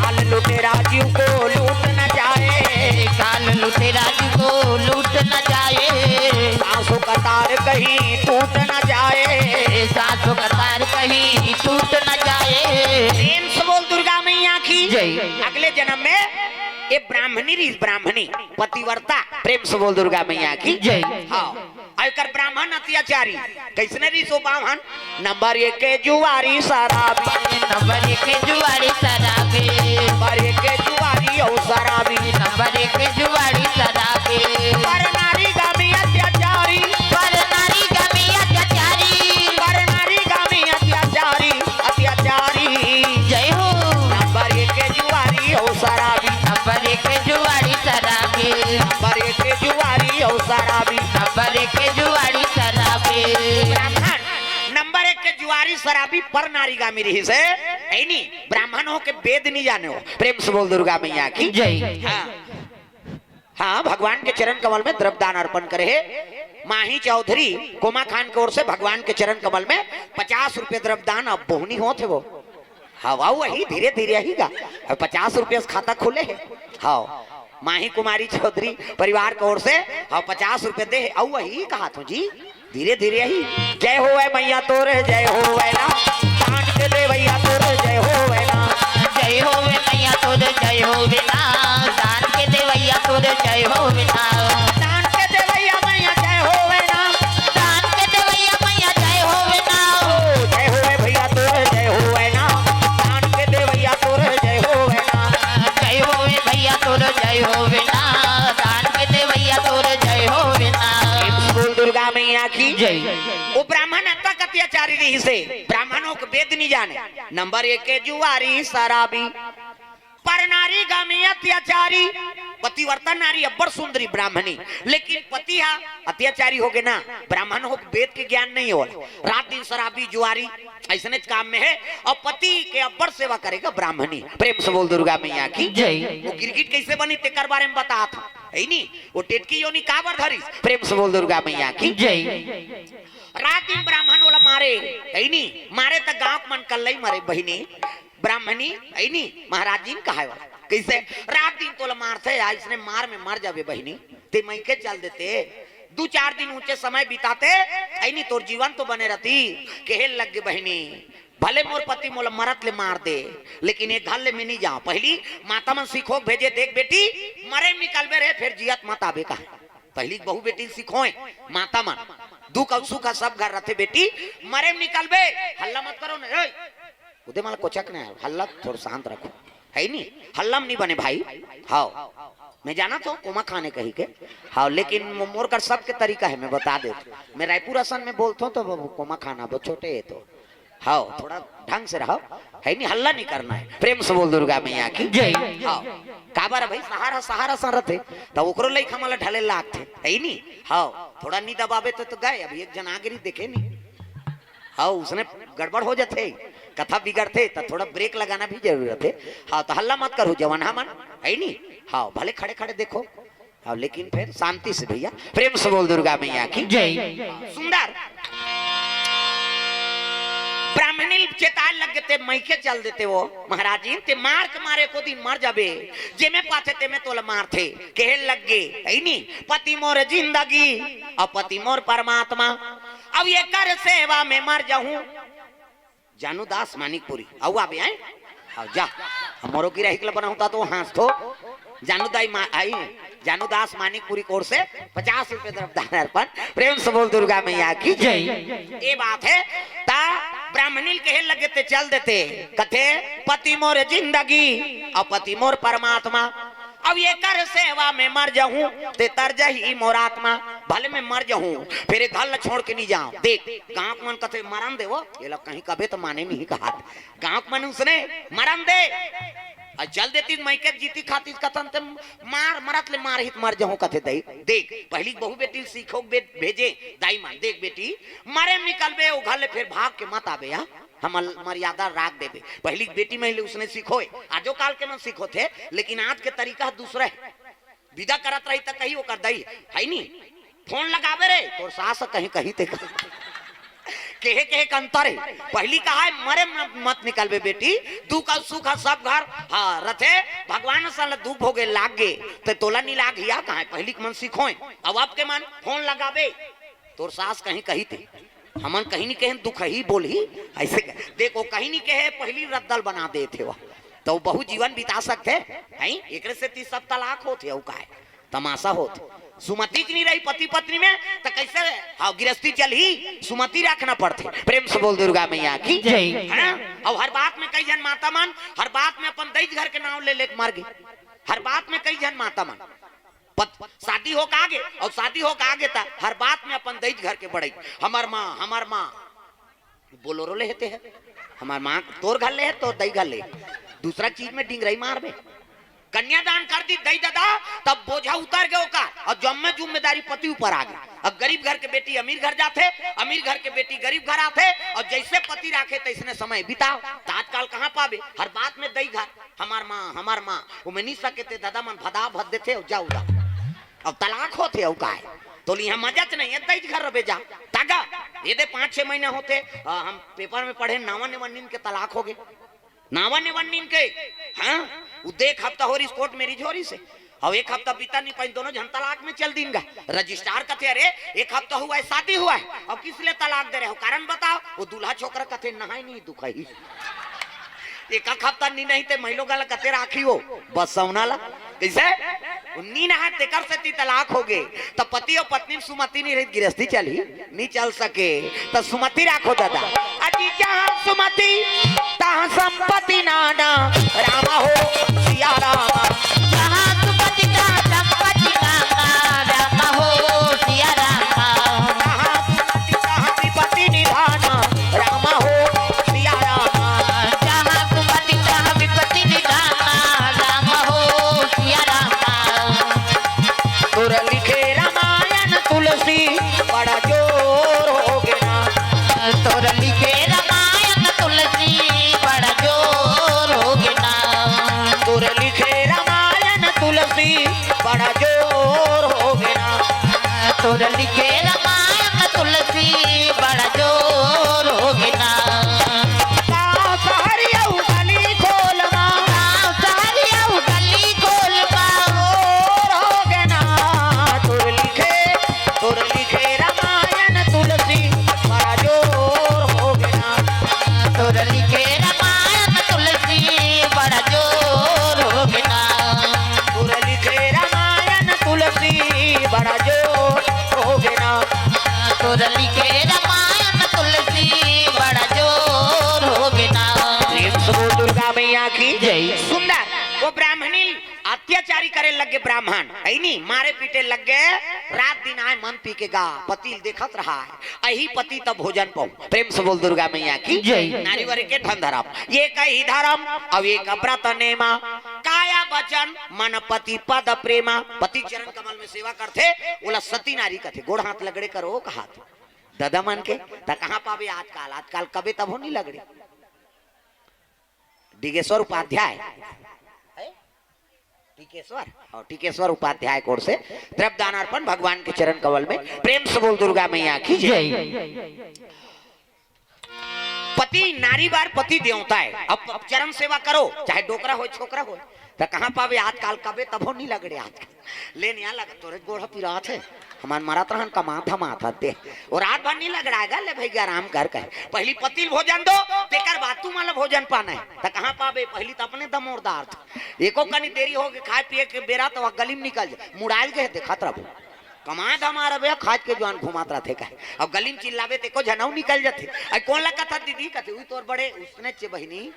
काल लुटेरा जीव को लूट न जाए, काल लुटेरा जीव को लूट न जाए। सासु कटार कहीं टूट न जाए, सासु कटार कहीं टूट न जाए। प्रेम से बोल दुर्गा मैया की। जय। अगले जन्म में ये ब्राह्मणी रही, ब्राह्मणी पतिव्रता। प्रेम से बोल दुर्गा मैया की। जय। हाँ। अउ एकर ब्राह्मण अत्याचारी। कइसने रिहिस ओ ब्राह्मण? नंबर एक के जुआरी शराबी, नंबर एक के जुआरी शराबी, नंबर एक के जुआरी अउ शराबी, नंबर एक के जुआरी शराबी। पर नारी गामी अत्याचारी, पर नारी गामी अत्याचारी, पर नारी गामी अत्याचारी, अत्याचारी। जय हो। नंबर एक के जुआरी अउ शराबी, नंबर एक के जुआरी शराबी, नंबर एक के जुआरी अउ शराबी, नंबर एक के जुआरी शराबी। ब्राह्मण नंबर एक के जुआरी शराबी पर नारी गामी रिहिस हे। ऐनी ब्राह्मण हो के वेद नहीं जाने हो। प्रेम से बोल दुर्गा मैया की। जय। हाँ। हाँ, भगवान के चरण कमल में द्रव्यदान अर्पण करे हे माही चौधरी कोमा खान के ओर से। भगवान के चरण कमल में पचास रुपये द्रव्यदान। अब बोहनी होत हे वो। हाँ, अउ वही धीरे धीरे ही गा। अब पचास रुपये से खाता खुले हे। हाँ, माही कुमारी चौधरी परिवार के ओर से, हाँ, पचास रुपये दे हे। अउ वही कहा तू जी, धीरे धीरे ही। जय होवे मैया तोरे, जय होवे ना, दान के देवैया तोरे, जय होवे ना। जय होवे मैया तोरे, जय होवे ना, दान के देवैया तोरे, जय होवे ना। दान के देवैया मैया जय होवे ना, दान के देवैया मैया जय होवे ना। ओ, जय होवे भैया तोरे, जय होवे ना, दान की जय। वो ब्राह्मण अतक अत्याचारी रहिसे, ब्राह्मण हो के वेद नहीं जाने। नंबर एक के जुआरी शराबी, पर नारी गामी अत्याचारी। पतिव्रता नारी अब्बड़ सुंदरी ब्राह्मणी, लेकिन पति हा अत्याचारी हो गे ना, ब्राह्मण हो के वेद के ज्ञान नहीं होला, रात दिन शराबी जुआरी ऐसने काम में है। और पति के अब्बड़ सेवा करेगा ब्राह्मणी। प्रेम से बोल दुर्गा मैया की जय। वो गिरगिट कैसे बनी तेकर बारे में बता था, है नी? वो टेटकी योनी काबर धरिस? प्रेम से बोल दुर्गा मैया की जय। रात दिन ब्राह्मण वाला मारे, है नी? मारे त गांव के मन कल्लई मारे बहिनी, ब्राह्मणी, है नी? महाराज जी ने कहा है वाला। कैसे? रात दिन तोला मारथे, आ इसने मार में मर जाबे बहिनी, ते मइके चल देते, दू चार दिन ऊंचे समय बिताते, है नी? तोर जीवन तो बने रहती। कहे लग गे बहिनी, भले मोर पति मोला मरत ले मार दे, लेकिन ये घर ले मैं नहीं जाऊं। पहली माता मन सिखो भेजे, देख बेटी, मरे निकलबे रे, फिर जियत मत आबे का। पहली बहू बेटी सिखोए, माता मन, दुख और सुख सब घर रहते बेटी, मरे निकलबे, हल्ला मत करो ना। ए, उदे माला कोचक नहीं, हल्ला थोड़ा शांत रखो, है नी? हल्ला में नहीं बने भाई। हाव, मैं जाना तो कोमा खाने कही के। हाव, लेकिन मो-, मोर कर सबके तरीका है, मैं बता दे। मैं रायपुर असन में बोलता हूँ तो वो कोमा खाना, वो छोटे है तो। हाव, थोड़ा ढंग से रहो, है नी? हल्ला नहीं करना है। प्रेम से बोल दुर्गा मैया की जय। हाव, काबर भाई, सहारा, सहारा सा रहते, तो ओकरो लइका मन ला ढले लागथे, है नी? हाव, थोड़ा नहीं दबाबे तो, तो गए, अब एक जन आगे रही देखे नहीं। हाव, उसने गड़बड़ हो जाथे, कथा बिगड़थे, त थोड़ा ब्रेक लगाना भी जरूरत है। हाव, त हल्ला मत करो जवान हमन, है नी? हाव, भले खड़े खड़े देखो, हाव, लेकिन फिर शांति से भैया, प्रेम से बोल दुर्गा मैया की जय। सुंदर ब्राह्मणी चेताए लग गे, ते मइके चल देते वो महाराज जी, ते मार के मारे को दिन मर जाबे, जेमे पाथे तेमे तोला मारथे, कहे लग गे, है नी? पति मोर जिंदगी और पति मोर परमात्मा, अब एकर सेवा में मर जाहूं। जानू दास मानिकपुरी, अउ आबे, हैं? अउ जा, अब मोरो गिराहिक ल बनाहूं त तो हंसथो। जानू दाई मा-, आई, जानू दास मानिकपुरी कोर से पचास रुपए तरफ दान अर्पण। प्रेम से बोल दुर्गा मैया की जय। ये बात है, ता ब्राह्मणी ल कहे लगे ते चल देते, कथे, पति मोर जिंदगी और पति मोर परमात्मा, अब एकर सेवा में मर जाहूं, ते तर जाही मोर आत्मा। भले मैं मर जाहूं, फिर ये घर ला छोड़ के नहीं जाऊं। देख, गांव के मन कथे, "मरन दे वो, ये लोग कहीं कबे तो माने नहीं कहा।" गांव के मन उसने, "मरन दे।" और चल देती मइके जीती खाती कथन ते मार, मरत ले मार ही त मर जाहूं कथे दई। देख, पहली बहू बेटी सीखो बे-, भेजे, दाई मान, देख बेटी, मरे में निकलबे, वो घर ले फिर भाग के मत आबे, या? हमर मर्यादा राख देबे। पहली बेटी महिला उसने सिखोए, आजो काल के मन सिखोथे, लेकिन आज के तरीका दूसरा है। विदा करत रही त कही ओकर दई, है नी? फोन लगाबे रे, तोर सास कहीं कही ते कहा। कहे, कहे के अंतर है। पहली कहा है, "मरे म-, मत निकलबे बेटी, दुख और सुख है सब घर, हाँ, रथे, भगवान सन ल दुख भोगे लाग गे, ते तोला नी लाग हिया कहा है?" पहली के मन सिखोए, अब आपके मन फोन लगाबे, तोर सास कहीं कही ते, हमन कहीं नहीं कहे, दुख ही बोल ही, ऐसे कह। देखो, कहीं नहीं कहे, पहली रद्दल बना देथे वो, तो बहुत जीवन बिता सकथे, हैं? एकरे सेती सब तलाक होथे, अउ काय? तमाशा होथे। सुमति के नहीं रही पति पत्नी में, तो कैसे? हाँ, गिरस्ती चल ही, सुमति रखना पड़थे। प्रेम से बोल दुर्गा मैया की जय। है ना? अब हर बात में कई झन माता मन, हर बात में अपन दई घर के नाम ले लेके मर गई। हर बात में कई झन माता मन। पत-, शादी होके आगे, और शादी होके आगे त हर बात में अपन दई घर के बड़ई, हमर माँ, हमर माँ। बोलोरो ले हेते है, हमर माँ तोर घर ले है, तोर दई घर ले, दूसरा चीज में डिंगरई मारबे। कन्यादान कर दी दई ददा, तब बोझा उतर गए ओकर, और जम्मे जिम्मेदारी पति ऊपर आ गई। अब गरीब घर के बेटी अमीर घर जाथे, अमीर घर के बेटी गरीब घर आथे, और जैसे पति राखे तैसने समय बिताओ। त आजकल कहाँ पाबे, हर बात में दई घर, हमार माँ, हमार माँ, वो में नहीं सके ते दादा मन भदा भद देथे, और जाओ जाओ। अब तलाक होथे, और काय? तो लिहा मजा च नहीं है, दई घर रबे जा। तागा, ये दे पाँच छह महीना होथे, आ, हम पेपर में पढ़े, नावा नेवा नीन के तलाक हो गए। नावा नेवा नीन के, हाँ? वो देख हफ्ता हो रही कोर्ट मैरिज हो रही से। और एक हफ्ता बीता नहीं पाई, दोनों झन तलाक में चल दीन गा। रजिस्ट्रार कथे, "अरे, एक हफ्ता हुआ है, शादी हुआ है, और किस लिए तलाक दे रहे हो? कारण बताओ।" वो दूल्हा छोकरा कथे, "नहाई नहीं दुखाई।" एक, एक हफ्ता नी नहीं ते महिलो गला कते राखी हो, बस सौना ला। कैसे? नी नहा तेकर सेती तलाक हो गए। त पति और पत्नी में सुमति नहीं रही, गिरस्ती चल ही नहीं चल सके। त सुमति राखो दादा। अजी जहाँ सुमति, तहाँ संपत्ति नाना, रामा हो सिया रामा। जहाँ सुमति तहाँ संपत्ति नाना, रामा हो सिया रामा। जहाँ बड़ा जोर होगे ना। तोर लिखे रामायण तुलसी बड़ा जोर होगे ना। तोर लिखे रामायण तुलसी बड़ा जोर होगे ना। तोर लिखे रामायण तुलसी बड़ा जोर होगे ना। गाँव शहर अउ गली खोल मा। गाँव शहर अउ गली खोल मा। जोर होगे ना। तोर लिखे तोर लिखे रामायण तुलसी बड़ा जोर होगे ना। तोर लिखे रामायण तुलसी बड़ा जोर होगे ना। तोर लिखे रामायण तुलसी बड़ा जोर होगे ना। तोर लिखे रामायण तुलसी बड़ा जोर होगे ना। प्रेम से बोल दुर्गा मैया की जय। सुंदर वो ब्राह्मणी अत्याचारी करे लग गे ब्राह्मण, है नी, मारे पीटे लग गे, रात दिन आए मंद पी के गा, पति ल देखत रहा है, अही पति तब भोजन पाऊ। प्रेम से बोल दुर्गा मैया की जय। नारी वर एके ठन धरम, एक ही धरम, अउ एक व्रत नेमा, काया वचन मन पति पद प्रेमा। पति चरण कमल में सेवा करथे, ओला सती नारी कथे, गोड़ हाथ लगड़े करो कहाथे। ददा मन के, त कहाँ पाबे आजकाल, आजकाल कबे तभो नी लगड़े। डिगेश्वर उपाध्याय, है? टीकेश्वर, और टीकेश्वर उपाध्याय कोर से द्रव्य दान अर्पण भगवान के चरण कमल में प्रेम से बोल दुर्गा मैया की जय। जय। पति नारी बार पति देवता है। अब, अब चरण सेवा करो, चाहे डोकरा हो, छोकरा हो, त कहाँ पावे आजकाल, कबे तभो नी लगड़े आजकाल। ले निया लग, तोरे गोड़ पिरात है, हमार मरत रहन कमात हमात हते। और रात भर नी लगड़ाएगा, ले भैया आराम कर कहे। पहली पति ल भोजन दो, तेकर बाद तुमन ल भोजन पाना है। त कहाँ पाबे, पहली त अपने दमोरदार था। एको कनी देरी हो गे, खाए पिए के बेरा त वह गली में निकल जाए, मुड़ाइल गए देखत रहबो। कमाए धमाए रबे, खाज के जुआन घुमात रथे कहे। अब गली में चिल्लाबे त एको झनऊ निकल जाथे। आई कोन ला कथा दीदी कथे, उई तोर बड़े उसने चे बहिनी,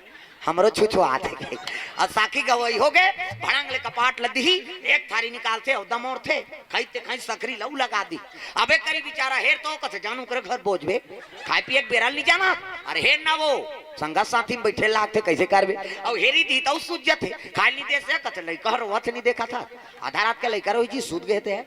हमरो छुछुआत है कहे। अब साखी गवई हो गे, भड़ंग ले कपाट ल दिही, एक थारी निकालथे अउ दमोरथे, खई ते खई सकरी लऊ लगा दी। अबे करी बिचारा हेर तो कथे जानू करे घर बोझबे, खाए पिए के बेरा ल नी जाना, अरे हेर ना वो, संगत साथी में बैठे लागथे, कैसे करबे? अउ हेरी दी तऊ सूझ जथे, खाए नी दे से कथे लइका रोवत नी देखा था, आधा रात के लइका रोई जी सूत गए थे,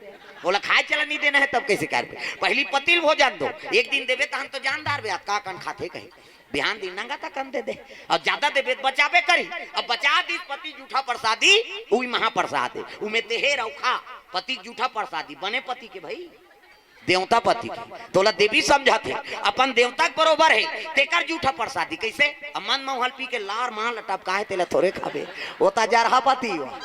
ओला खाए चला नी देना है तब कैसे करबे? पहली पति ल भोजन दो, एक दिन देबे तहन तो जानदार बे, का कन खाथे कहे। बिहान दिन नंगा तक कन दे दे, अउ ज्यादा देबे त बचाबे करी। अब बचा दिस पति जूठा प्रसादी, उई महाप्रसाद है, उमे तेहे रउखा पति जूठा प्रसादी, बने पति के भाई, देवता पति के, तोला देवी समझत हे, अपन देवता के बरोबर है, तेकर जूठा प्रसादी कैसे? अब मन मौहल पी के लार मार लटपका है, तेला थोरे खाबे, वो ता जरहा पति हो।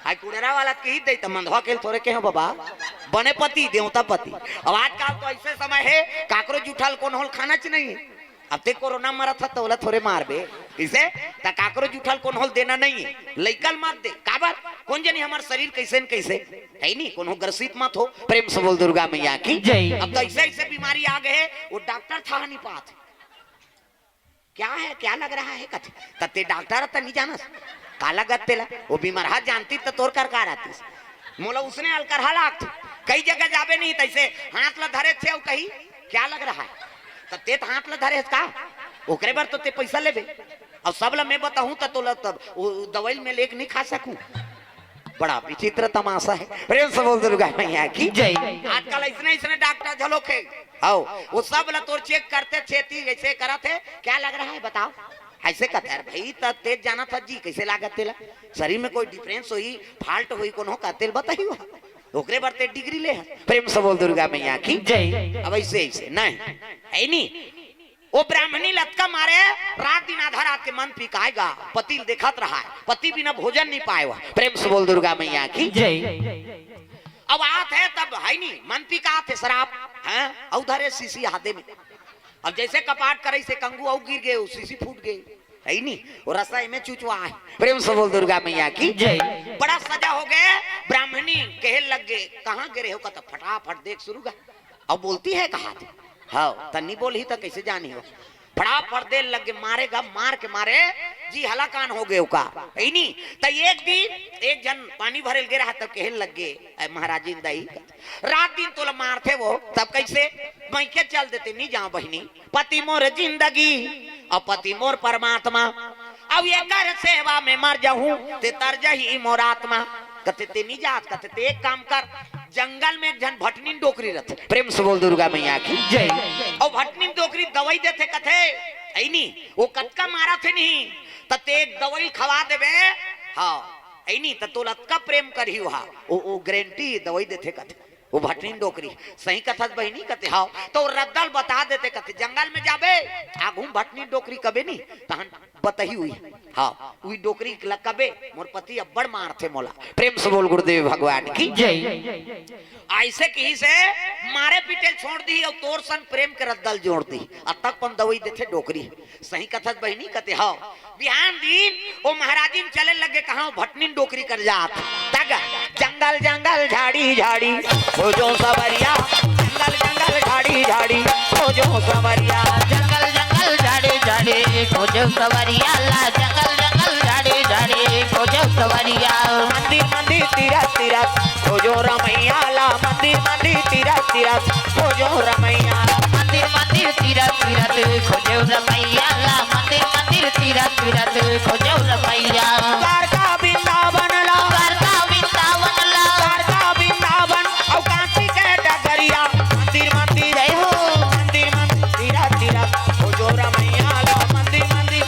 आई कुड़ेरा वाला के ही दे त मंदवा के थोरे के हो बाबा, बने पति, देवता पति। अब आजकल तो ऐसे समय है, काकरो जूठा ल कोनो होल खाना च नहीं है। अब ते कोरोना मरत ह, त ओला थोरे मारबे। इसे त काकरो जूठा ल कोनो होल देना नहीं है। लइका ल मत दे। काबर? कोन जनी हमर शरीर कैसे न कैसे। है नी, कोनो ग्रसित मत हो। प्रेम से बोल दुर्गा मैया की। जय। अब तो ऐसे ऐसे बीमारी आ गए, वो डॉक्टर था नहीं पात। क्या है, क्या लग रहा है कथे। त ते डॉक्टर त नहीं जानस। का लगत तेला? वो बीमार हा जानती त तोर कर का रहतीस। मोला उसने अलकरहा लागत। कई जगह जाबे नहीं, तैसे हाथ ला धरे थे अउ कही, "क्या लग रहा है?" त ते त हाथ ला धरे हस का? ओकरे बर तो ते पैसा लेबे। अउ सब ला मैं बताहूं त तोला तब वो दवाई में लेके नहीं खा सकूं। बड़ा विचित्र तमाशा है। प्रेम से बोल दुर्गा मैया की। जय। आजकल ऐसने ऐसने डॉक्टर झलोक है। आओ, वो सब ला तोर चेक करते छेती ऐसे करत है, "क्या लग रहा है बताओ?" ऐसे कहते, "अरे भाई, त तेज जाना था जी, कैसे लागत तेला? शरीर में कोई डिफरेंस होई, फाल्ट होई कोनो का तेल बताई हुआ।" ओकरे बर ते डिग्री ले है। प्रेम से बोल दुर्गा मैया की। जय। अब ऐसे ऐसे नहीं, है नी। वो ब्राह्मणी लतका मारे, रात दिन आधा रात के मन पिकाएगा, पति ल देखत रहा है, पति बिना भोजन नहीं पाए हुआ। प्रेम से बोल दुर्गा मैया की। जय। अब आत है तब है नी, मन पिकात है शराब, हैं? अउ धरे शीशी हाथे में। अब जैसे कपाट करे से कंगू अउ गिर गए, वो शीशी फूट गए, है नी? वो रसा में चुचवा है। प्रेम से बोल दुर्गा मैया की। जय। बड़ा सजा हो गए, ब्राह्मणी कहे लग गए, "कहाँ गिरे हो?" कहता, "फटाफट देख शुरू गा।" अब बोलती है कहा थे, हाँ, तन्नी बोल ही तो कैसे जानी हो? फटाफट दे लग के मारेगा, मार के मारे, जी हलाकान हो गए का, है नी? त एक दिन एक जन पानी भरे लगे रहा, तब कहे लग गए, "ए महाराजिन दाई, रात दिन तोला मारथे वो, तब कैसे? मैं के चल देते, नहीं जाओ बहिनी, पति मोर जिंदगी, और पति मोर परमात्मा, अब एकर सेवा में मर जाऊं, ते तर जही मोर आत्मा।" कहते, "ते नहीं जात।" कहते, "ते एक काम कर, जंगल में एक झन भटनीन डोकरी रथे, प्रेम से बोल दुर्गा मैया की। जय। अउ भटनीन डोकरी दवई देथे कथे, अइनी, वो कतका मारथे नहीं, त ते एक दवई खवा देबे, हाँ, अइनी, त तोला अतका प्रेम करही ओहा, वो, वो गारंटी दवई देथे कथे। वो भटनीन डोकरी, सही कथस बहिनी कथे, हाँ, त वो रद्दा ल बता देथे कथे, जंगल में जाबे, आगू म भटनीन डोकरी कबे नहीं, तहन बतही हुई। हाँ, उही डोकरी ल कबे, मोर पति अब्बड़ मारथे मोला। प्रेम से बोल गुरुदेव भगवान की। जय। अइसे किहिसे मारे पीटे ल छोड़ दिही अउ तोर सन प्रेम के रद्दा ल जोड़ दिही। अतक पन दवई देथे डोकरी। सही कथस बहिनी कथे, हाँ। बिहान दिन वो महाराजिन चले लगे कहाँ, भटनीन डोकरी कर जात। तग जंगल जंगल झाड़ी झाड़ी खोजों सँवरिया, जंगल जंगल झाड़ी झाड़ी खोजों सँवरिया। जंगल जंगल झाड़ी झाड़ी खोजों सँवरिया ला, जंगल जंगल झाड़ी झाड़ी खोजों सँवरिया। मंदिर मंदिर तीरथ तीरथ खोजों रमैया ला, मंदिर मंदिर तीरथ तीरथ खोजों रमैया। मंदिर मंदिर तीरथ तीरथ खोजों रमैया ला, मंदिर मंदिर तीरथ तीरथ खोजों रमैया। द्वारका वृंदावन ला, द्वारका वृंदावन ला। द्वारका वृंदावन अउ काशी के डगरिया। मंदिर मंदिर, जय हो। मंदिर मंदिर तीरथ तीरथ खोजों रमैया ला, मंदिर मंदिर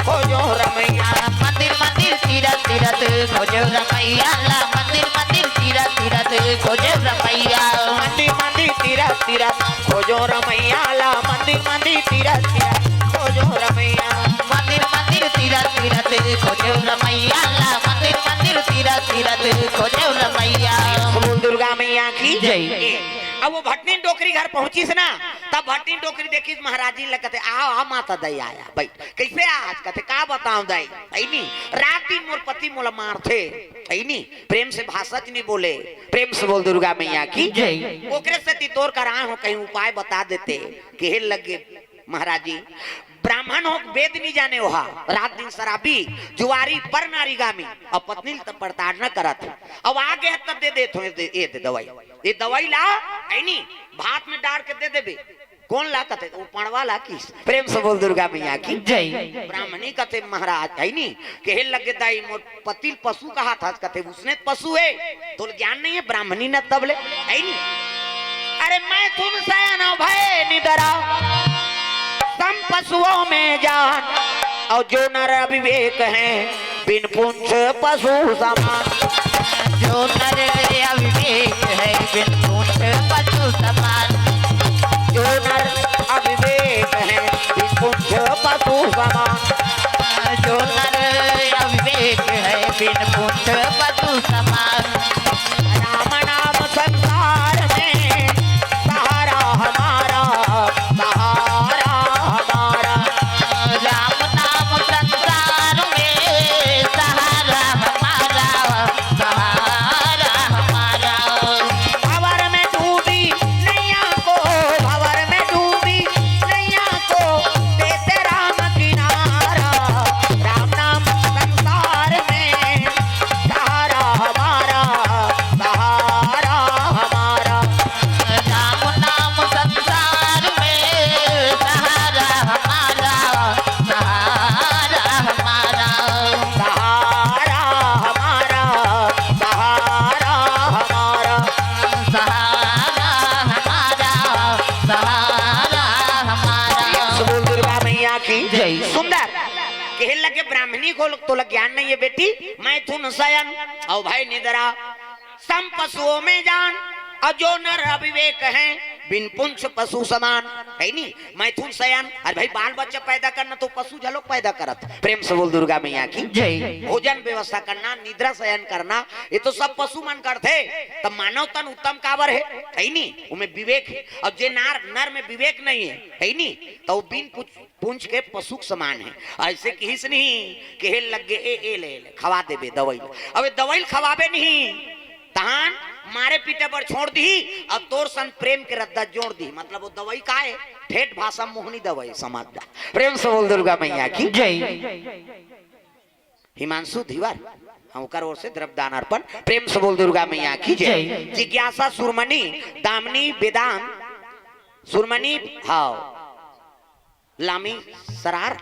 खोजों रमैया। मंदिर मंदिर तीरथ तीरथ खोजों रमैया ला, मंदिर मंदिर तीरथ तीरथ खोजों रमैया। मंदिर मंदिर तीरथ तीरथ खोजों रमैया ला, मंदिर मंदिर तीरथ तीरथ खोजों रमैया। मंदिर मंदिर तीरथ तीरथ खोजों रमैया ला, मंदिर मंदिर तीरथ तीरथ खोजों रमैया। बोल दुर्गा मैया की। जय। अब वो भटनीन डोकरी घर पहुंचिस ना, तब भटनीन डोकरी देखिस महाराजिन ल कथे, "आओ, आ माता दाई आया, बइठ।" "कइसे आज?" कथे, "का बतावं दाई, अइनी, रात दिन मोर पति मोला मारथे, अइनी, प्रेम से भाषा च नइ बोले।" प्रेम से बोल दुर्गा मैया की। जय। "ओकरे सेती तोर करा आए हों, कहीं उपाय बता देते।" कहे लगे महाराजिन, "ब्राह्मण हो, वेद नइ जाने ओहा, रात दिन शराबी, जुआरी, पर नारीगामी, अउ पत्नी ल त प्रताड़ना करत हे। अब आगे हे त दे देत हों, ए दे, ए दे दवई, ए दवई ला, अइनी, भात में डार के दे देबे।" "कोन ला?" कथे, "वो पड़वा ला।" किस प्रेम से बोल दुर्गा मैया की। जय। ब्राह्मणी कथे, "महाराज, अइनी, कहे लगे दाई मोर पति ल पशु कहाथस?" कथे, "उसने त पशु हे, तोला ज्ञान नइ हे ब्राह्मणी न तब ले, अइनी।" "अरे मैथुन सयन अउ भए निदरा, सम पशुओं में जान, अउ जो नर अविवेक हैं, बिन पूँछ पशु समान।" जो नर अविवेक है, बिन पूँछ पशु समान। जो नर अविवेक है, बिन पूँछ पशु समान। जो नर अविवेक है, बिन पूँछ पशु समान। राम नाम संसार में सहारा हमारा, सहारा हमारा। राम नाम संसार में सहारा हमारा, सहारा हमारा। भंवर में डूबी नैया को, भंवर में डूबी नैया को, देते राम किनारा। राम नाम संसार में सहारा हमारा, सहारा हमारा। राम नाम संसार में सहारा हमारा, सहारा हमारा। सहारा हमारा, सहारा हमारा। सहारा हमारा, सहारा हमारा। बोल दुर्गा मैया की। जय। सुंदर। कहे लगे ब्राह्मणी को, "तोला ज्ञान नइ हे बेटी, मैथुन सयन अउ भए निदरा, सम पशुओं में जान, अउ जो नर अविवेक हैं, बिन पूँछ पशु समान।" अइनी, मैथुन सयन, अरे भाई, बाल बच्चा पैदा करना त पशु घलोक पैदा करत। प्रेम से बोल दुर्गा मैया की। जय। भोजन व्यवस्था करना, निद्रा सयन करना, ये तो सब पशु मन करथे। त मानव तन उत्तम काबर हे, अइनी, ओमे विवेक हे। अउ जे नार, नर में विवेक नइ हे, अइनी, त वो बिन पूँछ पूँछ के पशु के समान हे। अइसे किहिस नहीं, कहे लगे, "ए, ए ले, ले, खवा देबे दवई।" अब ए दवई खवाबे नहीं, तहान मारे पीटे बर छोड़ दिही, अउ तोर सन प्रेम के रद्दा जोड़ दिही। मतलब वो दवई का हे? ठेठ भाषा मोहनी दवई, समझ जा। प्रेम से बोल दुर्गा मैया की। जय। हिमांशु धीवर, हाँ, ओकर ओर से द्रव्य दान अर्पण। प्रेम से बोल दुर्गा मैया की जय। जय। जिज्ञासा सुरमणि, दामिनी वेदांत सुरमणि, हाँ, लामी सरार,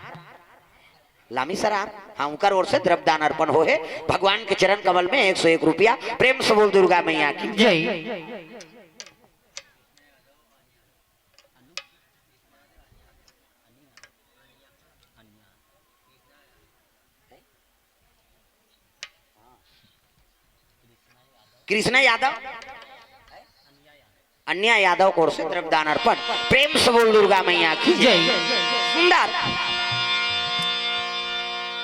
लामी सरार, हाँ, उनकर ओर से द्रव्यदान अर्पण हो हे भगवान के चरण कमल में एक सौ एक रुपया। प्रेम से बोल दुर्गा मैया की। जय। कृष्णा यादव, अन्या यादव को ओर से द्रव्यदान अर्पण। प्रेम से बोल दुर्गा मैया की। जय। सुंदर।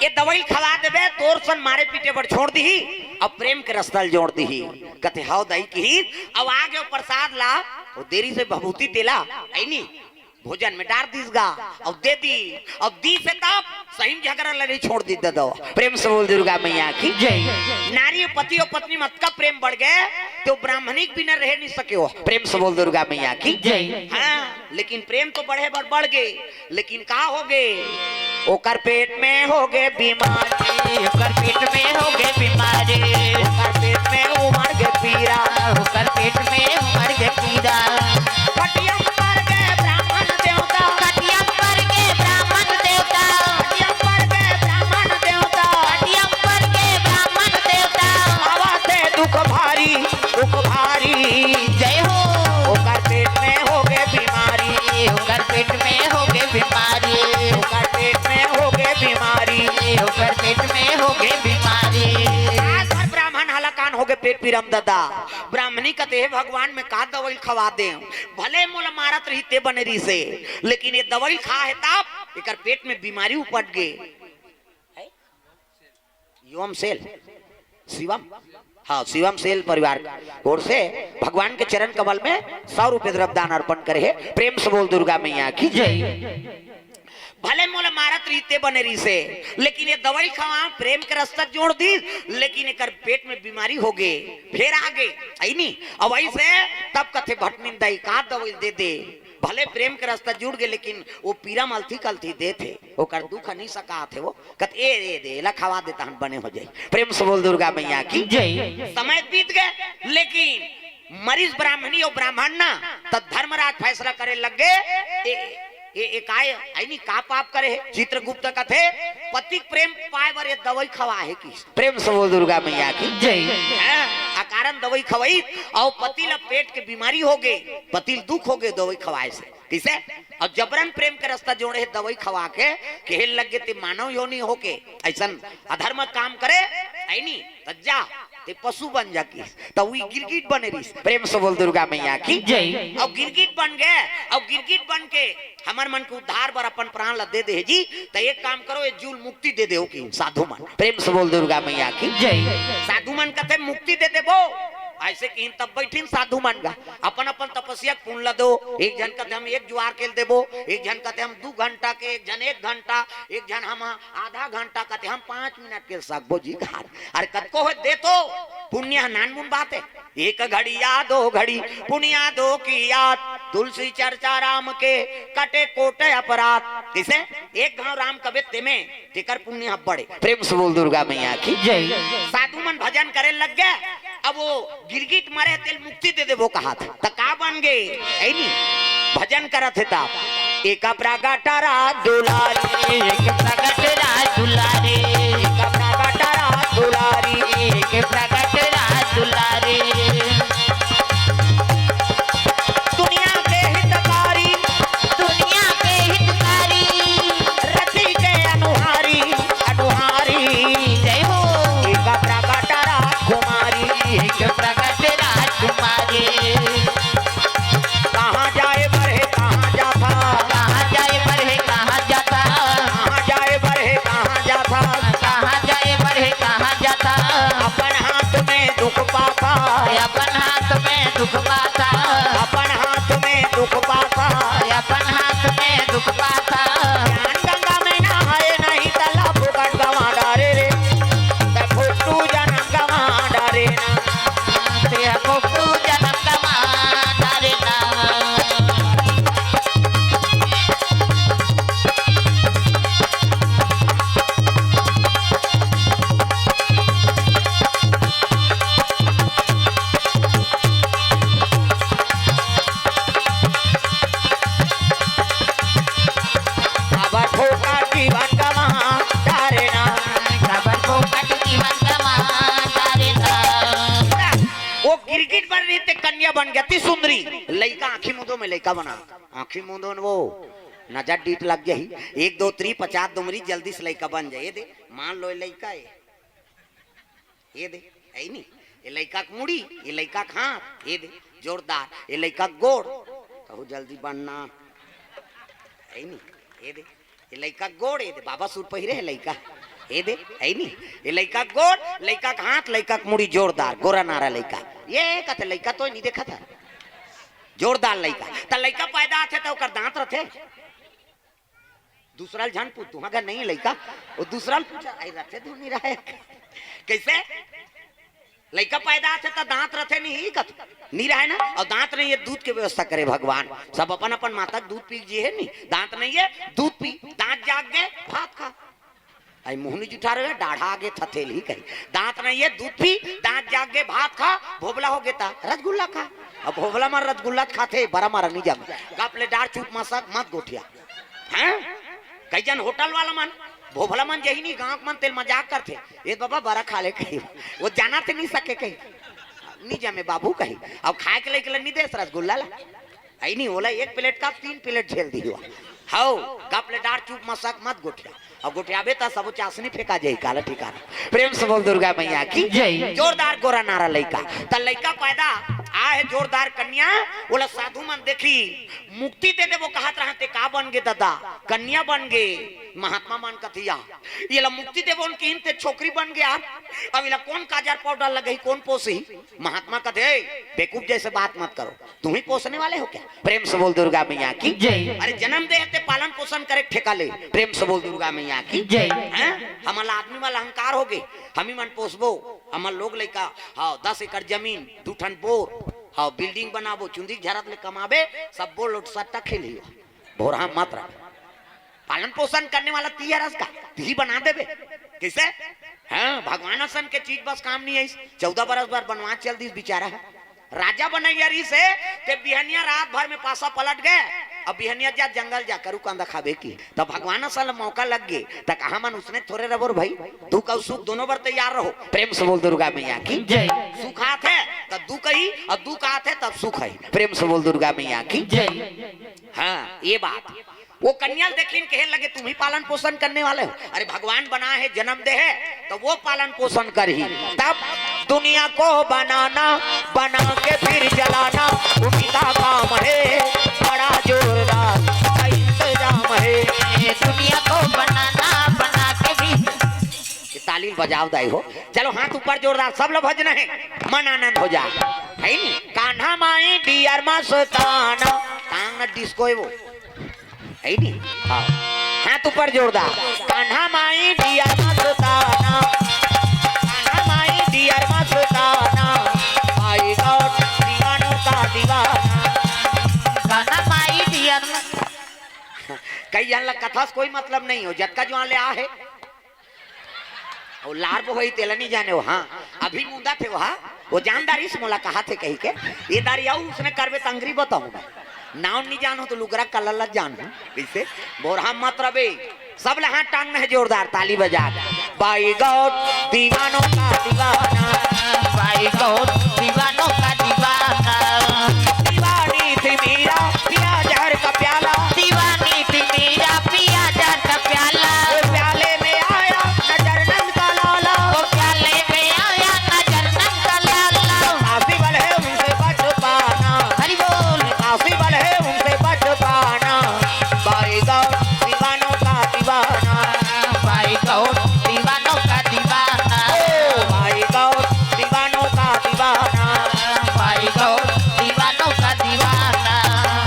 ये दवाई खवा देबे, तोर सन मारे पीटे बर छोड़ दीही, अब प्रेम के रस्ता ल जोड़ दीही। कथे, "हव दई," किहिस, अब आगे प्रसाद ला, वो देरी से भभूति तेला, ऐनी, भोजन में डार दीस गा, अब दे दी, अब दीस हे तब सही में झगड़ा लड़ई छोड़ दी ददो। प्रेम से बोल दुर्गा मैया की। जय। नारी पति और पत्नी में अतका प्रेम बढ़ गे, तो ब्राह्मणी के बिना रह नहीं सके हो। प्रेम से बोल दुर्गा मैया की। जय। हाँ, लेकिन प्रेम तो बढ़े बर बढ़ गे, लेकिन का हो गे? ओकर पेट में हो गे बीमारी, ओकर पेट में हो गे बीमारी, ओकर पेट में उमड़ गे पीरा, ओकर पेट में उमड़ गे पीरा। खटिया पर गे ब्राह्मण देवता, खटिया पर गे ब्राह्मण देवता, खटिया पर गे ब्राह्मण देवता, खटिया पर गे ब्राह्मण देवता। आवा थे दुख भारी, दुख भारी। जय हो। ओकर पेट में हो गे बीमारी, ओकर पेट में हो गे बीमारी, ओकर पेट में हो गे बीमारी, ओकर पेट में हो गे बीमारी। आज हर ब्राह्मण हलाकान हो गे पेट पीरा म ददा। ब्राह्मणी कथे, "हे भगवान, मैं का दवाई खवा दे? भले मोला मारत रही ते बने रही से, लेकिन ये दवाई खा हे तब एकर पेट में बीमारी उपट गे।" है? युवम सेल, शिवम, हाँ, शिवम सेल परिवार की ओर से भगवान के चरण कमल में सौ रुपये द्रव्यदान अर्पण करे हे। प्रेम से बोल दुर्गा मैया की। जय। भले मोला मारत रही ते बने रही से, लेकिन ये दवाई खवा, प्रेम के रस्ता जोड़ दी, लेकिन एकर पेट में बीमारी हो गे, फेर आ गे, ऐनी। अब ऐसे तब कथे भटमिन दाई का दवाई दे दे, भले प्रेम के रस्ता जुड़ गे, लेकिन वो पीरा म अलथी कलथी देथे, ओकर दुख नहीं सकात हे वो। कत ए, ए दे, एला खवा दे, तहन बने हो जाई। प्रेम से बोल दुर्गा मैया की। जय। समय बीत गे, लेकिन मरिस ब्राह्मणी और ब्राह्मण ना, त धर्मराज फैसला करे लग गे, ए, ए, ए काय, ऐनी का पाप करे हे? चित्रगुप्त कथे, पति के प्रेम पाए बर ये दवाई खवा हे कि। प्रेम से बोल दुर्गा मैया की। जय। हैं? अकारण दवाई खवाई और पति ला पेट के बीमारी हो गे, पति ला दुख हो गे दवाई खवाए से। किसे? और जबरन प्रेम के रस्ता जोड़े हे दवाई खवा के, कहे लग गे ते मानव योनि होके ऐसन अधर्म काम करे, ऐनी, त जा, ते पशु बन जा किस, त वही गिरगिट बने रहिस। प्रेम से बोल दुर्गा मैया की। जय। और गिरगिट बन गे, और गिरगिट बन के हमर मन के उद्धार बर अपन प्राण ला दे दे हे जी, त एक काम करो, ये जूल मुक्ति दे दे हो कि साधु मन। प्रेम से बोल दुर्गा मैया की। जय। साधु मन कथे मुक्ति दे देबो, ऐसे किहिन तब बैठिन साधु मन गा। अपन अपन तपस्या के पुण्य ला दो। एक झन कथे हम एक जुआर के ल देबो, एक झन कथे हम दू घंटा के, एक झन एक घंटा, एक झन हम आधा घंटा, कथे हम पाँच मिनट के ल सकबो जी घाट। अरे कतको हो दे तो, पुण्य ह नानमुन बात हे। एक घड़िया दो घड़ी पुनिया दो की याद, तुलसी चर्चा राम के कटे कोट अपराध। किसे? एक घाव राम कबे तेमे तेकर पुण्य ह बड़े। प्रेम से बोल दुर्गा मैया की। जय। साधु मन भजन करे लग गे। अब वो गिरगिट मरे तेल मुक्ति दे देबो कहा था, त का बन गे? ऐनी भजन करत हे ता। एक प्रगट रास दुलारी, एक प्रगट रास दुलारी, एक प्रगट रास दुलारी, एक प्रगट रास दुलारी। दुनिया के हितकारी, दुनिया के हितकारी, रति के अनुहारी, अनुहारी। जय हो। एक प्रगट राजकुमारी, एक प्रगट राजकुमारी। कहाँ जाए बर हे, कहाँ जाथा? कहाँ जाए बर हे, कहाँ जाथा? कहाँ जाए बर हे, कहाँ जाथा? कहाँ जाए बर हे, कहाँ जाथा? अपन हाथ में दुख पाथा। लइका आँखी मूंदो में लइका बना, आँखी मूंदो में वो नजर डीठ लग जाही। एक दो त्री पचास दुमरी जल्दी से लइका बन जाए। ये दे, मान लो ये लइका है, ये दे, है नी? ये लइका के मुड़ी, ये लइका के हाथ, ये दे, जोरदार। ये लइका के गोड़, कहू जल्दी बनना, है नी? ये दे, ये लइका के गोड़, ये दे, बाबा सूट पहिरे है लइका, ये दे, है नी? ये लइका के गोड़, लइका के हाथ, लइका के मुड़ी, जोरदार गोरा नारा लइका। ये कहते लइका तो नहीं देखा था, जोरदार लइका। त लइका पैदा आथे त ओकर दांत रथे? दूसरा ल झन पूछ, तुहा घर नहीं है लइका, वो दूसरा ल पूछा, आई रथे धुन नहीं रहे। कैसे? लइका पैदा आथे त दांत रथे नहीं, कत नहीं रहे ना। और दांत नहीं है, दूध के व्यवस्था करे भगवान। सब अपन अपन माता के दूध पी जी है नहीं, दांत नहीं है, दूध पी, दांत जाग गए, भात खा। आई मुहनी जुठा रहे, डाढ़ा आगे थथेल ही कही। दांत नहीं है, दूध पी, दांत जाग गए, भात खा, भोबला हो गए ता रसगुल्ला खा। अब भोबला मन रसगुल्ला खाथे, बरा मारा नहीं जामे। गप ले डार चुप मसक मत गोठिया। हैं? कई जन होटल वाला मन, भोभला मन जही नहीं, गांव के मन तेल मजाक करथे, "ये बाबा बरा खा ले," कही। वो जाना थे नहीं सके कही, "नहीं जामे बाबू," कही। अब खाए के लइके ला नहीं देस रसगुल्ला ला, आई नहीं, ओला एक प्लेट का तीन प्लेट झेल दी हुआ। हौ, गप ले डार चुप मसक मत गोठिया। अब गोठियाबे त सबो चासनी फेंका जाई, काला ठिकाना। प्रेम से बोल दुर्गा मैया की जय। जोरदार गोरा नारा लइका। त लइका पैदा आ है जोरदार कन्या, ओला साधु मन देखी, मुक्ति दे देबो कहत रहन, ते का बन गे ददा? कन्या बन गे। महात्मा मन कथिया, ये ला मुक्ति देबो उनकी हिम ते छोकरी बन गया। अब इला कौन काजर पाउडर लगही, कौन पोसही? महात्मा कथे, "ए, बेवकूफ जैसे बात मत करो, तुम ही पोसने वाले हो क्या?" प्रेम से बोल दुर्गा मैया की जय। अरे जन्म दे ते पालन पोषण करे ठेका ले। प्रेम से बोल दुर्गा मैया की जय। हैं? हमला आदमी वाला अहंकार हो गे, हम ही मन पोसबो, हमर लोग लइका, हाँ, दस एकड़ जमीन, दू ठन बोर, हाँ, बिल्डिंग बनाबो, चुंदी झरत ले कमाबे, सब बोल लोट सट्टा खेलियो। भोरहा मत रह। पालन पोषण करने वाला ती हरस का, ती बना देबे। कैसे? हाँ, भगवान असन के चीज बस काम नहीं आइस। चौदह बरस बर बनवास चल दिस बेचारा है। राजा बनैया रहिस हे, ते बिहनिया रात भर में पासा पलट गए। अब बिहनिया जा जंगल जा करू कांदा खाबे की। तब भगवान असन मौका लग गे, त कहा मन उसने थोरे रबो रे भाई। दुख अउ सुख दोनों बर तैयार रहो। प्रेम से बोल दुर्गा मैया की जय। सुख आथे त दुख ही, अउ दुख आथे तब सुख है। प्रेम से बोल दुर्गा मैया की जय। हाँ, ये बात। वो कन्या ल देखिन कहे लगे, "तुम ही पालन पोषण करने वाले हो?" अरे, भगवान बना है, जन्म दे है, तो वो पालन पोषण करही। तब दुनिया को बनाना, बना के फिर जलाना, उनका काम है, बड़ा जोरदार इंतजाम है। दुनिया को बनाना, बना के भी ये ताली बजाव दाई हो। चलो, हाथ ऊपर जोरदार, सब लोग भजन है, मन आनंद हो जाए, है नी? कान्हा माई डियर मस्ताना, टांग न डिस्को है वो। है नी? हाँ। हाथ ऊपर जोरदार। कान्हा माई डियर मस्ताना। कान्हा माई डियर मस्ताना। आई गॉड दीवानों का दीवाना। कान्हा माई डियर मस्ताना। कई जन ला कथा से कोई मतलब नहीं हो, जतका जुआन ले आ है। वो लार बोहई तेला नहीं जाने हो, हाँ। अभी मुंदा थे वहा, वो जानदारी से मोला कहा थे कही के, ये दारी आऊ उसने करबे तंगरी बताऊं मैं। नाउन नहीं जानो तो लुगरा कलर लग जानो। कैसे? बोरहा मत रबे। सब ले हाथ टांग में है जोरदार ताली बजा। बाई गॉड दीवानों का दीवाना। बाई गॉड दीवानों का दीवाना। दीवानी थी मीरा पिया जहर का प्याला। दीवानी थी मीरा पिया जहर का प्याला। वो प्याले में आया नजर नंद का लाला। वो प्याले में आया नजर नंद का लाला। काशी वाले उनसे बच पाना। हरि बोल। काशी वाले उनसे बच पाना। बाई गॉड दीवानों का दीवाना। बाई गॉड दीवानों का दीवाना। ओ बाई गॉड दीवानों का दीवाना। बाई गॉड दीवानों का दीवाना।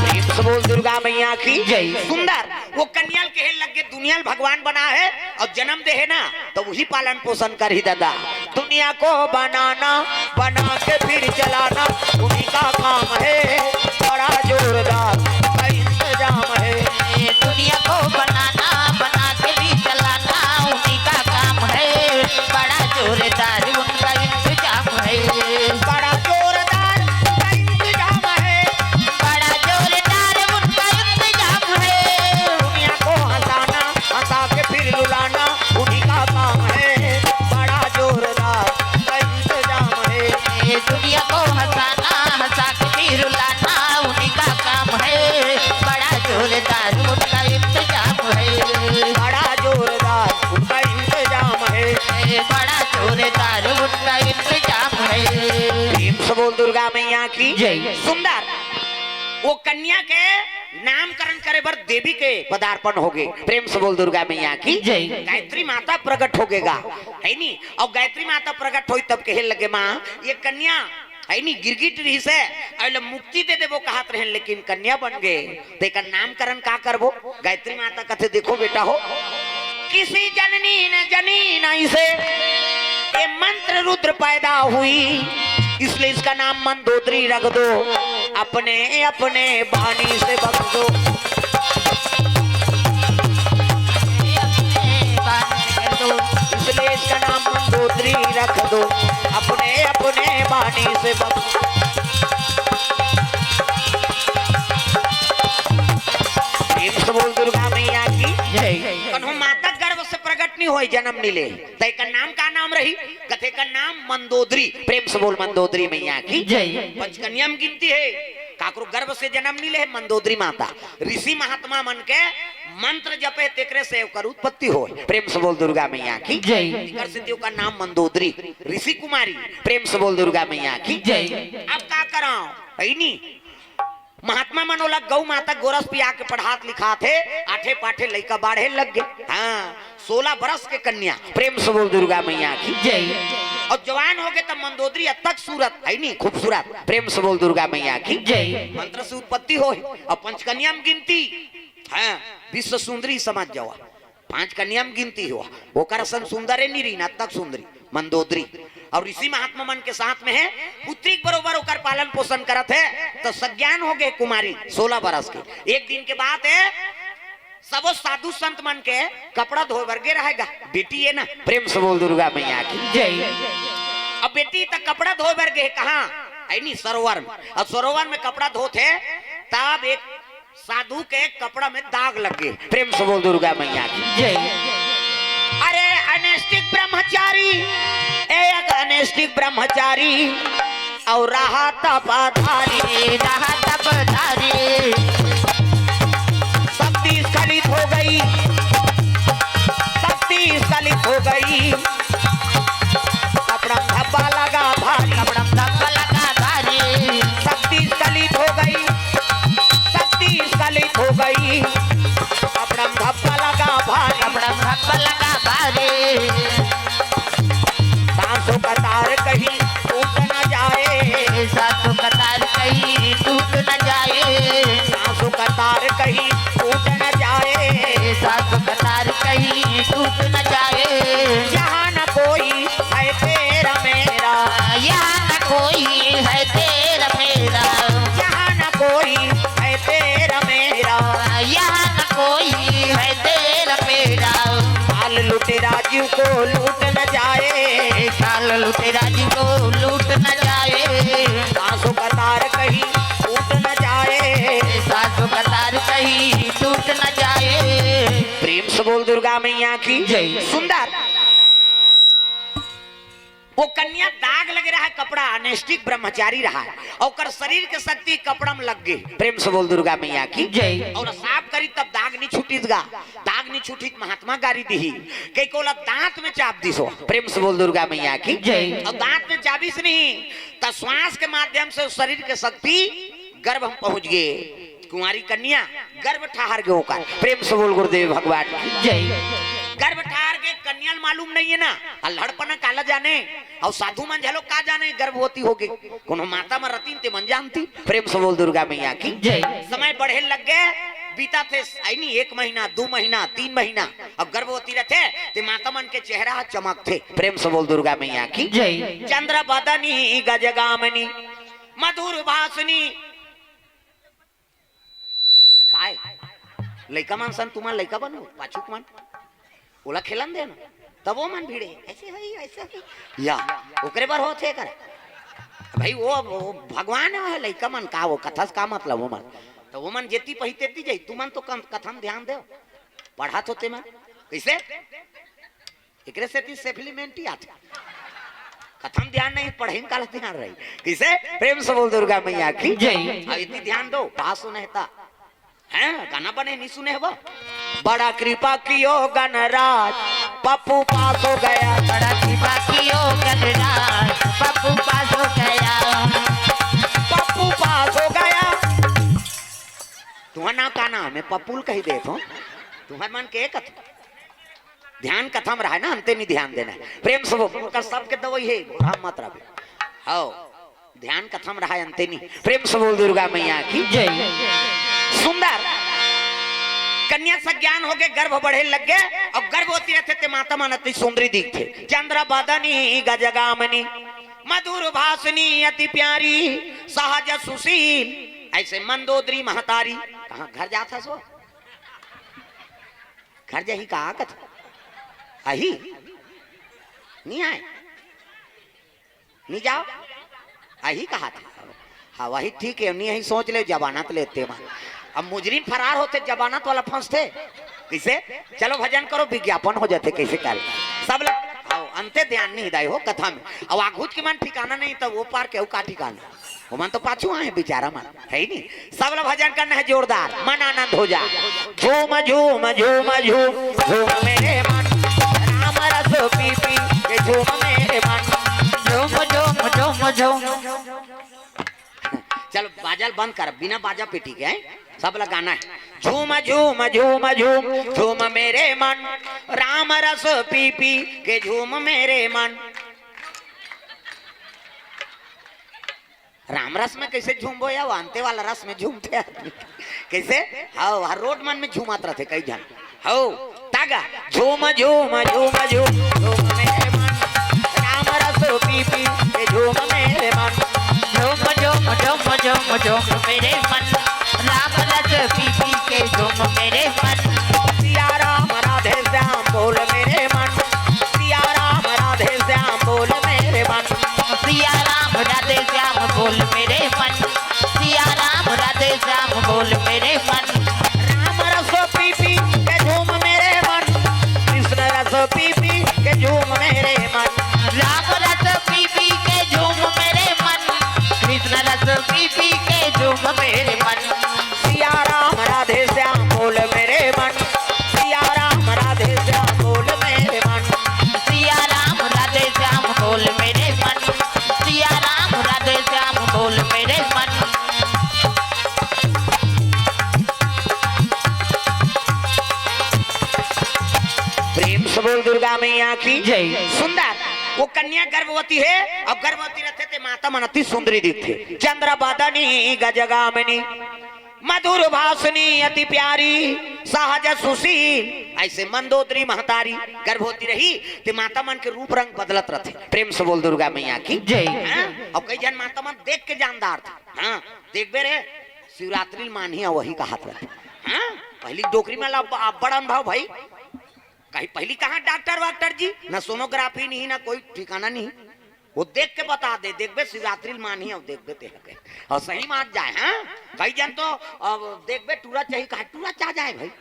प्रेम से बोल दुर्गा मैया की जय। सुंदर, वो कन्या ल कहे लग गे, दुनिया ल भगवान बना है और जन्म दे है ना, तो वही पालन पोषण करही दादा। दुनिया को बनाना, बना के फिर चलाना, उन्हीं का काम है, बड़ा जोरदार उनका इंतजाम है। दुनिया को बनाना, बना के भी चलाना, उन्हीं का काम है, बड़ा जोरदार उनका इंतजाम है। बड़ा जोरदार उनका इंतजाम है। बड़ा जोरदार उनका इंतजाम है। दुनिया को हंसाना, हंसा के फिर रुलाना, उन्हीं का काम है, बड़ा जोरदार उनका इंतजाम है। ये दुनिया को हंसाना, हंसा के फिर रुलाना, उन्हीं जय। सुंदर, वो कन्या के नामकरण करे बर देवी के पदार्पण होगे। प्रेम से बोल दुर्गा मैया की जय। गायत्री माता प्रकट होगे गा, है नी? अउ गायत्री माता प्रकट होइस तब कहे लगे, माँ, ये कन्या, है नी, गिरगिट रहिस हे, अउ एला मुक्ति दे देबो कहत रहेन, लेकिन कन्या बन गे, त एकर नामकरण का करबो? गायत्री माता कथे, देखो बेटा हो, किसी जननी ने जनी नहीं से ये मंत्र रुद्र पैदा हुई, इसलिए इसका नाम मंदोदरी रख दो, अपने अपने बानी से बख्श दो। इसलिए इसका नाम मंदोदरी रख दो, अपने अपने बानी से बख्श दो। प्रेम से बोल दुर्गा मैया की। जय। कन्हू माता गर्भ से प्रकट नहीं होय, जन्म नहीं ले, त एकर नाम का नाम रही? कथे का नाम मंदोदरी। प्रेम से बोल मंदोदरी मैया की। जय। पंचकन्या में गिनती हे, काकरो गर्भ से जन्म नहीं ले हे मंदोदरी माता। ऋषि महात्मा मन के मंत्र जपे, तेकरे से ओकर उत्पत्ति होय। प्रेम से बोल दुर्गा मैया की। जय। एकर सेती ओकर नाम मंदोदरी, ऋषि कुमारी। प्रेम से बोल दुर्गा मैया की। जय। अब का कराओ, है नी? महात्मा मन ओला गौ माता गोरस पिया के पढ़ात लिखात हे, आठे पाठे लइका बाढ़े लग गे। हाँ, सोलह बरस के कन्या। प्रेम से बोल दुर्गा मैया की। जय। अउ जवान होगे त मंदोदरी अतक सूरत, है नी, खूबसूरत। प्रेम से बोल दुर्गा मैया की। जय। मंत्र से उत्पत्ति होय, अउ पंचकन्या में गिनती। हाँ, विश्व सुंदरी समझ जावा। पांच कन्या में गिनती हो, ओकर असन सुंदर हे नी रहिन, अतक सुंदरी, मंदोदरी। अउ ऋषि महात्मा मन के साथ में हे, पुत्री के बरोबर ओकर पालन पोषण करत हे, त सज्ञान होगे कुमारी, सोलह बरस के। एक दिन के बात हे, सबो साधु संत मन के कपड़ा धोए बर गे रहे गा। बेटी हे ना, प्रेम से बोल दुर्गा मैया की। जय। अब बेटी त कपड़ा धोए बर गे कहाँ? है नी, सरोवर में। अउ सरोवर में कपड़ा धोत हे, तब एक साधु के कपड़ा में दाग लग गे। प्रेम से बोल दुर्गा मैया की। जय। अरे अनैष्ठिक ब्रह्मचारी, एक अनैष्ठिक ब्रह्मचारी अउ रहा तपधारी। रहा तपधारी। शक्ति स्खलित हो गई, शक्ति स्खलित हो गई। कपड़ा में धब्बा लगा भारी। कपड़ा में धब्बा लगा भारी। शक्ति स्खलित हो गई, शक्ति स्खलित हो गई। कपड़ा में धब्बा लगा भारी। कपड़ा में धब्बा लगा भारी। सांसों का तार कहीं टूट न जाए। सांसों का तार कहीं टूट न जाए। सांसों का तार कहीं टूट न जाए। सांसों का तार कहीं टूट न जाए। यहाँ न कोई है तेरा मेरा। यहाँ न कोई है तेरा मेरा। यहाँ न कोई है तेरा मेरा। यहाँ न कोई है तेरा मेरा। बाल लुटेरा जीव को लूट न जाए। बाल लुटेरा जीव को लूट न जाए। सांसों का तार कहीं टूट न जाए। सांसों का तार कहीं टूट न जाए। प्रेम से बोल दुर्गा मैया की। जय। सुंदर। वो कन्या दाग लगे रहा है, कपड़ा अनैष्ठिक ब्रह्मचारी रहा है, ओकर शरीर के शक्ति कपड़ा में लग गई। प्रेम से बोल दुर्गा मैया की। जय। अउ साफ करी तब दाग नहीं छूटिस गा, दाग नहीं छूटिस, महात्मा गारी दिही, कई कोला दांत में चाप दिस हो। प्रेम से बोल दुर्गा मैया की। जय। अउ दांत में चाबिस नहीं, त श्वास के माध्यम से शरीर के शक्ति गर्भ में पहुंच गए। कुंवारी कन्या गर्भ ठहर गए ओकर। प्रेम से बोल गुरुदेव भगवान की। जय। गर्भ ठहर के कन्या ल मालूम नहीं है ना, अल्हड़पना काला जाने, अउ साधु मन झलो का जाने गर्भवती होगे, कोनो माता म रतिन ते मन जानती। प्रेम से बोल दुर्गा मैया की। जय। समय बढ़े लग गए, बीता थे, आई नहीं, एक महीना, दो महीना, तीन महीना, अब गर्भवती रहते ते माता मन के चेहरा ह चमकथे। प्रेम से बोल दुर्गा मैया की। जय। चंद्र बदनी गजगामनी मधुर भाषनी। काय? लइका मन सन तुमन लइका बनो, पाछू के मन। ओला खेलन दे ना। तब वो मन भिड़े, ऐसे होई, ऐसे होई। या, ओकरे बर होत हे कर। भाई वो, वो भगवान हे, लइका मन का, वो कथा से का मतलब वो मन। तो वो मन जेती पही तेती जाई, तुमन तो कम कथा म ध्यान देव। पढ़त होते मन। कैसे? एकरे सेती सेफलीमेंटी आथे। कथा म ध्यान नहीं, पढ़ई म काला ध्यान रही। किसे? प्रेम से बोल दुर्गा मैया की। जय। अब इतनी ध्यान दो, पास होने हेता। हैं? गाना बने नहीं सुने हो? बड़ा कृपा कियो गणराज, पप्पू पास हो गया। बड़ा कृपा कियो गणराज, पप्पू पास हो गया। पप्पू तुहर नाम का नाम हे? पप्पू ल कहि देत हों। तुहर मन के कथे। ध्यान कथा म रहय ना, अंते नहीं ध्यान देना हे। प्रेम से बोल, ओकर सबके दवई हे, बुढ़ा मत रहबे। हव, ध्यान कथा म रहय, अंते नहीं। प्रेम से बोल दुर्गा मैया की। जय। सुंदर। कन्या सज्ञान होगे, गर्भ बढ़े लग गे, अउ गर्भवती रहिथे ते माता मन अति सुंदरी दिखथे। चंद्र बदनी गजगामिनी, मधुर भाषिणी अति प्यारी, सहज सुशील, अइसे मंदोदरी महतारी। कहाँ घर जात हस ओ? घर जाही का कथे? आही? नहीं आय? नहीं जाव? आही कहाथे। हाँ, वही ठीक हे, नहीं आही सोच ले, जमानत लेथे मन। अब मुजरिम फरार होथे, जमानत वाला फंसथे। कइसे? चलो भजन करो, विज्ञापन हो जाथे, कइसे करे? सब लोग, हाँ, अंते ध्यान नहीं दाई हो कथा में। अब आघुच के मन ठिकाना नहीं, तब ओ पार के अउ का ठिकाना? ओमन तो पाछू आय हे बेचारा मन, हे नहीं? सब ला भजन करना हे जोरदार, मन आनंद हो जाय। झूम, झूम, झूम, झूम, झूम मेरे मन, राम रस पी पी के झूम मेरे मन। झूम, झूम, झूम, झूम। चलो, बाजा ल बंद कर, बिना बाजा पेटी के, हैं? सब ला गाना हे। झूम, झूम, झूम, झूम, झूम मेरे मन, राम रस पी पी के झूम मेरे मन। राम रस में कइसे झूमबो या, वो अंते वाला रस में झूमथे आदमी। कइसे? हव, हर रोड मन में झूमत रहिथे कई झन। हव, तागा। झूम, झूम, झूम, झूम, झूम मेरे मन। राम रस पी पी के झूम मेरे मन। झूम, झूम, झूम, झूम, झूम मेरे मन। राम रस पी पी के झूम मेरे मन। सिया राम राधे श्याम बोल मेरे मन। सिया राम राधे श्याम बोल मेरे मन। सिया राम राधे श्याम बोल मेरे मन। सिया राम राधे श्याम बोल मेरे मन। राम रस पी पी के झूम मेरे मन। कृष्ण रस पी पी के झूम मेरे मन। राम रस पी पी के झूम मेरे मन। कृष्ण रस पी पी के झूम मेरे मन। सिया राम राधे श्याम बोल मेरे मन। सिया राम राधे श्याम बोल मेरे मन। सिया राम राधे श्याम बोल मेरे मन। सिया राम राधे श्याम बोल मेरे मन। प्रेम से बोल दुर्गा मैया की जय। सुंदर, वो कन्या गर्भवती हे, अउ गर्भवती रहिथे ते माता मन अति सुंदरी दिखथे। चंद्र बदनी गजगामिनी, मधुर भाषिणी अति प्यारी, सहज सुशील, अइसे मंदोदरी महतारी गर्भवती रही, ते माता मन के रूप रंग बदलत रहिथे। प्रेम से बोल दुर्गा मैया की जय। हाँ? अउ कई झन माता मन देख के जान डारथे। हाँ, देखबे रे, शिवरात्रि ल मानही, अउ वही कहात रहिथे। हाँ? पहिली डोकरी मन ला अब-, अब्बड़ अनुभव भई। कहीं पहिली कहाँ डॉक्टर वाक्टर जी, ना सोनोग्राफी नहीं, ना कोई ठिकाना नहीं। वो देख के बता दे, देखबे शिवरात्रि ल मानही अउ देखबे ते हके। अउ सही मात जाय, हाँ? कई झन तो अब देखबे टूरा चाही, कहा टूरा चा जाय भई?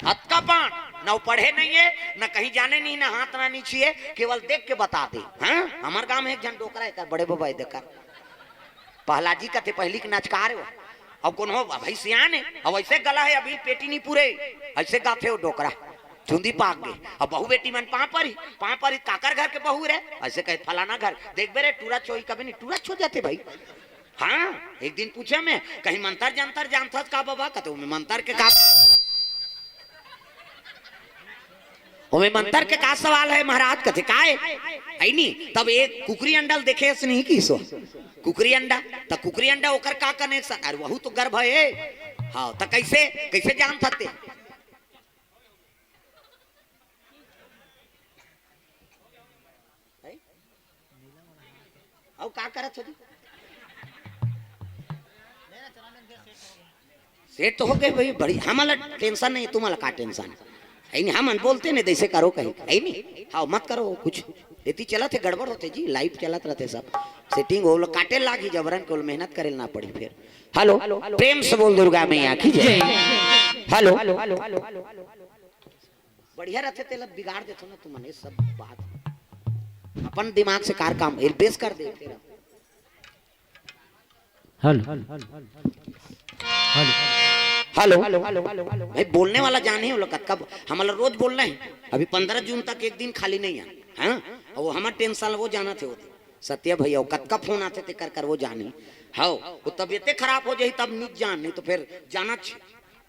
अतका पान, ना वो पढ़े नहीं हे, ना कहीं जाने नहीं, ना हाथ ना नहीं छुए, केवल देख के बता दे, हाँ? हमर गांव में एक झन डोकरा हे, एकर बड़े बबा हे, देकर। पहला जी कथे, पहिली के नचकार हे वो। अब कोनो भई सियान हे, अब अइसे गला हे, अभी पेटी नहीं पूरे, अइसे गाथे वो डोकरा। चुंदी पाक गे। अब बहू बेटी मन पाँव परी, पाँव परी, काकर घर के बहू रे? अइसे कहे, फलाना घर। देखबे रे, टूरा छो ही कभी नहीं, टूरा छो जाथे भई। हाँ, एक दिन पूछे मैं, कहीं मंतर जंतर जानथस का बबा? कथे, "ओमे मंतर के का, ओमे मंतर के का सवाल हे महाराज?" कथे, "काय?" है नी, तब एक कुकरी अंडा ल देखे अस नहीं किहिस ओ। कुकरी अंडा, त कुकरी अंडा ओकर का connection? अरे वहू तो गर्भ हे। हाँ, त कइसे, कइसे जानथस ते? हैं? अउ का करत हो जी? सेट तो हो गे भई, बड़ी, हमला tension नहीं, तुम्हाला का tension? है नहीं, हमन बोलते नहीं, जैसे करो कहीं, है नहीं? हाँ, मत करो कुछ। एती चलत हे, गड़बड़ होथे जी, live चलत रहिथे सब। Setting हो, काटे लागी जबरन के, मेहनत करे ना पड़ी फिर। Hello, प्रेम से बोल दुर्गा मैया की जय। जय। Hello। बढ़िया रहिथे, तेला बिगाड़ देथो ना तुमन, ये सब बात। अपन दिमाग से कार काम, ये बेस कर दे तेरा। Hello। Hello। Hello। भाई, बोलने वाला जाने हो लोग, कब हमला रोज बोलना हे। अभी पन्द्रह जून तक एक दिन खाली नहीं हे, हाँ? अउ वो हमर tension, वो जानथे होथे। सत्या भैया, वो कतका phone आथे, तेकर कर वो जाने। हाँ, वो तबियते खराब हो जाही, तब निक जान, नहीं तो फिर जाना छे।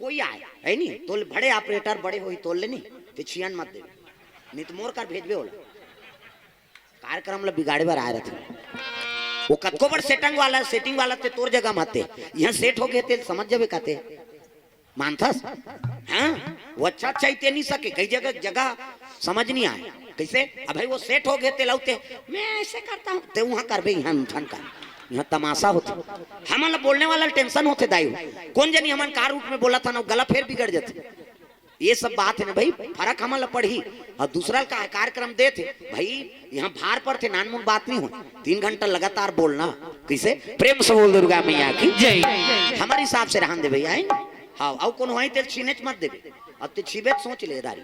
कोई आय, हे नी? तोर ले बड़े operator बड़े होही, तोर ले नी, ते छियन मत देबे, नी त मोर कर भेजबे ओला। कार्यक्रम ला बिगाड़े बर आय रथे। वो कतको बड़ setting वाला, setting वाला ते तोर जगह म आते, इहाँ set हो गे ते समझ जाबे काते। मानथस? हाँ, वो अच्छा अच्छा ही ते नी सके, कई जगह, जगह समझ नी आय। कइसे? अब भाई वो set हो गे ते लौते, मैं ऐसे करता हूँ, ते उहाँ करबे, इहाँ उठन कर। इहाँ तमाशा होथे। हमन ला बोलने वाला tension होथे दाई हो। कोन जनी हमन का रूप में बोलत हन, गला फेर बिगड़ जथे। ये सब बात हे ना भाई, फरक हमन ला पड़ही। अउ दूसरा का हे, कार्यक्रम देथे भाई, इहाँ भार परथे, नानमुन बात नी हो। तीन घंटा लगातार बोलना, कइसे? प्रेम से बोल दुर्गा मैया की जय। हमर हिसाब से रहन दे भैया, हे? हाँ, अउ कोनो होही तेल छीनेच मत देबे। अब ते छीबे त सोच ले दारी।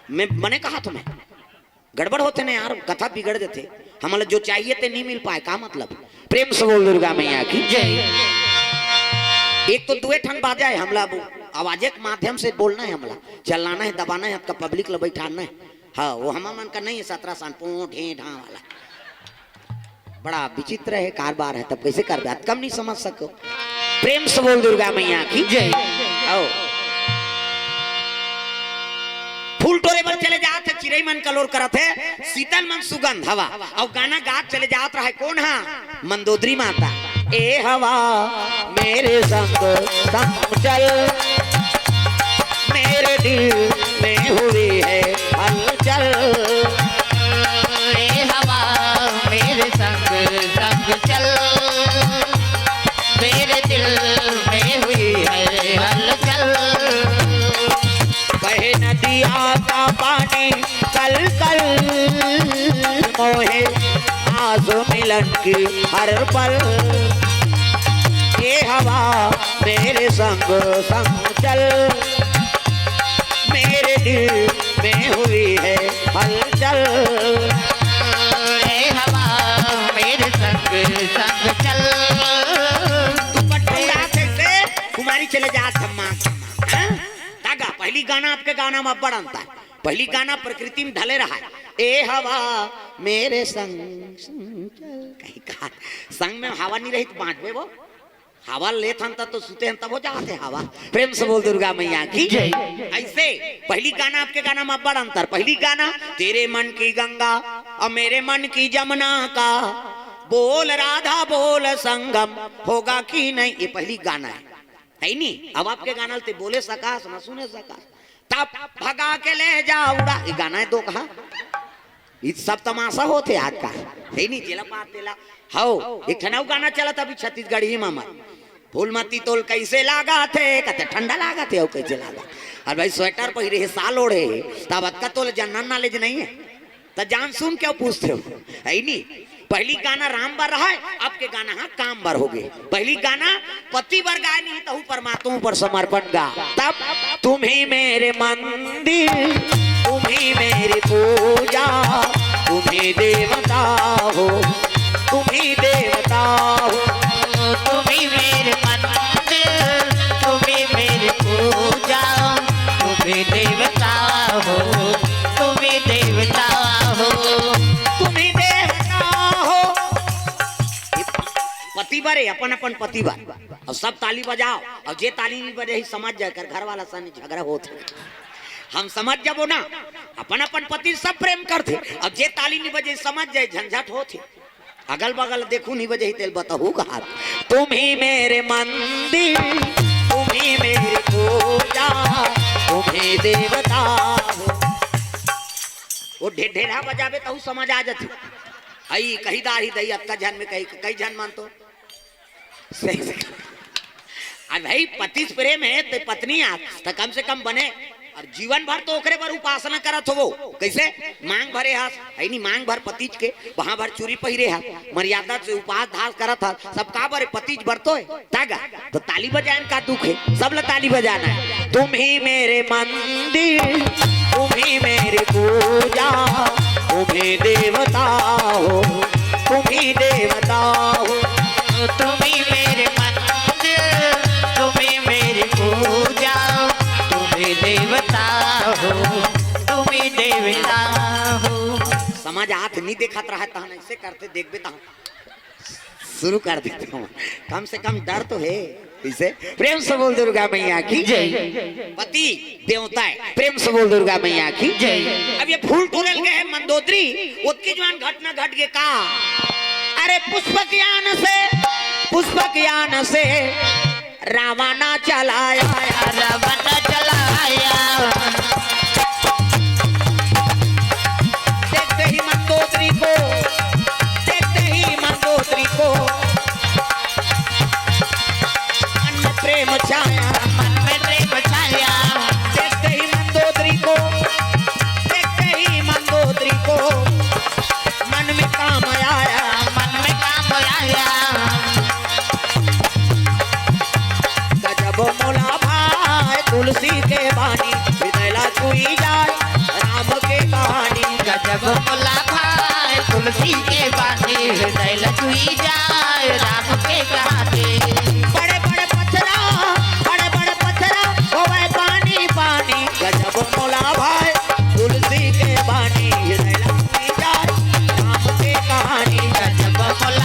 मैं मने कहा तुम्हें, गड़बड़ होथे ना यार, कथा बिगड़ जथे। हमला जो चाहिए ते नी मिल पाय, का मतलब? प्रेम से बोल दुर्गा मैया की जय। एक तो दुए ठन बाजा हे, हमला अब आवाजे के माध्यम से बोलना हे, हमला चलाना हे, दबाना हे, आपका public ला बैठाना हे। हाँ, वो हमर मन का नहीं हे, सतरा सान पो ढे ढा वाला। बड़ा विचित्र हे कारबार हे, तब कइसे करबे, अतका म नइ समझ सको। प्रेम से बोल दुर्गा मैया की जय। आओ। फूल टोरे बर चले जात हे, चिरई मन कलोर करत हे, शीतल मन सुगंध हवा, अउ गाना गात चले जात रहय कोन हा? मंदोदरी माता। ए हवा मेरे संग संग चल, मेरे दिल में हुई है हलचल। ए हवा मेरे संग संग चल, मेरे दिल में हुई है हलचल। बहे नदिया का पानी कल कल, मोहे आस मिलन की हर पल। ए हवा मेरे संग संग चल, मेरे दिल में हुई है हलचल। ए हवा मेरे संग संग चल। दुपट्टा उड़ात हे से कुमारी चले जात हे माँ। हाँ? धागा, पहली गाना अतके गाना म अब्बड़ अंतर। पहली गाना प्रकृति म ढले रहय, ए हवा मेरे संग संग चल। कहीं कहा संग में हवा नइ रही त बाँचबे वो? हवा लेत हन त तो सुते हन तब हो जात हे हवा। प्रेम से बोल दुर्गा मैया की जय। अइसे पहली गाना अतके गाना म अब्बड़ अंतर। पहली गाना तेरे मन की गंगा और मेरे मन की जमुना का बोल राधा बोल संगम होगा कि नहीं, ये पहली गाना हे, हे नी? अब अतके गाना ल ते बोले सकस, न सुने सकस। तब भगा के ले जा उड़ा, ये गाना हे दो कहा। ये सब तमाशा होत हे आज का, हे नी? जेला पार तेला। हव, एक ठन अउ गाना चलत अभी छत्तीसगढ़ी म हमर, फूलमती तोल कइसे लागत हे, कते ठंडा लागत हे, अउ कइसे लागत? अरे भाई, स्वेटर पहिरे हे, साल ओढ़े हे, तब अतका तोल जनरल नॉलेज नइ हे। त जान सुन के पूछत हव, हे नी? पहली गाना राम बर रहय, अतके गाना हा काम बर होगे। पहली गाना पति बर गाय नहीं, तहु परमात्मा पर समर्पण गा। तब तुम ही मेरे मंदिर, तुम ही मेरी पूजा, तुम ही देवता हो, तुम ही देवता हो। तुम ही मेरे मंदिर, तुम ही मेरी पूजा, तुम ही देवता हो, तुम ही देवता हो, तुम ही देवता हो। पति बर हे, अपन अपन पति बर। अउ सब ताली बजाव, अउ जे ताली नइ बजाही समझ जाय कर घर वाला सने झगड़ा होत हे। हम समझ जाबो ना, अपन अपन पति सब प्रेम करथे, अउ जे ताली नइ बजे समझ जाय झंझट होत हे। अगल बगल देखू नइ बजे तेल बताहू कहा, तुम ही मेरे मंदिर, तुम ही मेरी पूजा, तुम ही देवता हो। वो ढे-, ढेढ़ा बजाबे तहू समझ आ जाथे। अई कही दारी दई अतका झन में कई, कई झन मन तो सही से। अरे भाई, पति से प्रेम हे त पत्नी आ, त कम से कम बने। अउ जीवन भर तो ओकरे बर उपासना करत होबो। कइसे? मांग भरे हस, हे नी, मांग भर पतिज के, वहां भर चूरी पहिरे हस, मर्यादा से उपास धास करत हस, सब का बर? पतिज बर तो हे। तागा, त ताली बजाय म का दुख हे? सब ला ताली बजाना हे। तुम ही मेरे मंदिर, तुम ही मेरी पूजा, तुम ही देवता हो, तुम ही देवता हो। तुम ही मेरे मंदिर, तुम ही मेरी पूजा, तुम ही देवता हो, तुम ही देवता हो। समझ आत नइ देखत रहय, तहन अइसे करथे, देखबे तहन शुरू कर देथे हंव। कम से कम डर तो हे। इसे प्रेम से बोल दुर्गा मैया की जय। पति देवता हे, प्रेम से बोल दुर्गा मैया की जय। अब ये फूल टोरे ल गे हे मंदोदरी, ओतकी जुवार घटना घट गे का? अरे पुष्पक यान से, पुष्पक यान से रवाना चलाया, रवाना चलाया। देखते ही मंदोदरी को, देखते ही मंदोदरी को मन में प्रेम छाया, मन में प्रेम छाया। देखते ही मंदोदरी को, देखते ही मंदोदरी को मन में काम आया, मन में काम आया। गजब मोला भाए तुलसी के बानी, हृदय ला छुई जाए राम के कहानी। गजब मोला भाए तुलसी के बानी, हृदय ला छुई जाए राम के कहानी। बड़े बड़े पथरा, बड़े बड़े पथरा होवे पानी पानी। गजब मोला भाए तुलसी के बानी, हृदय ला छुई जाए राम के कहानी। गजब मोला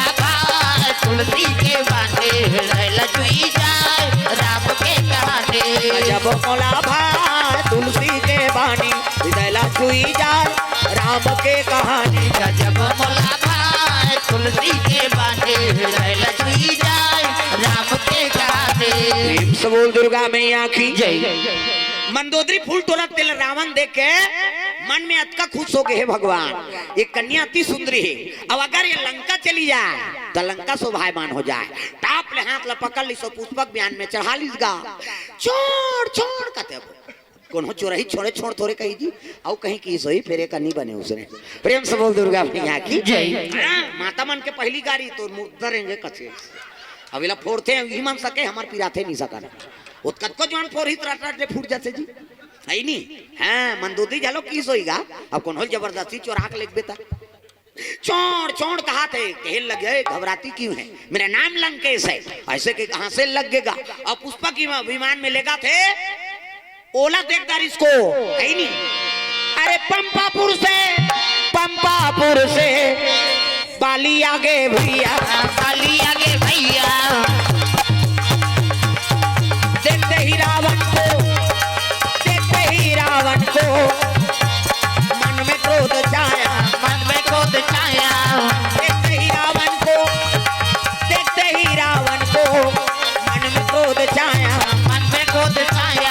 के कहानी गजब मोला भाए, तुलसी के बाटे हृदय लगी जाए, राम के गाने। प्रेम से बोल दुर्गा मैया की जय। मंदोदरी फूल टोरत तेला रावण देख के मन में अतका खुश हो गए, हे भगवान, ये कन्या अति सुंदरी है, अब अगर ये लंका चली जाए तो लंका शोभायमान हो जाए। टाप ले हाथ ला पकड़ लिस अउ पुष्पक विमान में चढ़ा लिस गा। छोड़ छोड़ कथे, कोनो चोरही छोड़े छोड़ थोरे कही जी, अउ कहीं की सोई फेरे का नहीं बने उसने। प्रेम से बोल दुर्गा मैया की जय। हाँ, माता मन के पहली गारी तो मुर्दा रेंगे कथे। अब एला फोड़थे, इही मन सके, हमर पिराथे नहीं सकन। ओत कतको जवान फोड़ही त रट रट ले फूट जाथे जी, है नी? हाँ, मंदोदरी घलो की सोई गा, अब कोनो जबरदस्ती चोरा के लेगबे त। छोड़ छोड़ कहाथे, कहे लगे, "घबराती क्यों है? मेरा नाम लंकेश है।" ऐसे के कहाँ से लग गेगा? अब पुष्पक विमान में लेगाथे, ओला देख दारिस को, है नी? अरे पंपापुर से, पंपापुर से बाली आगे भैया, बाली आगे भैया। देखते ही रावण को, देखते ही रावण को मन में क्रोध छाया, मन में क्रोध छाया। देखते ही रावण को, देखते ही रावण को मन में क्रोध छाया, मन में क्रोध छाया।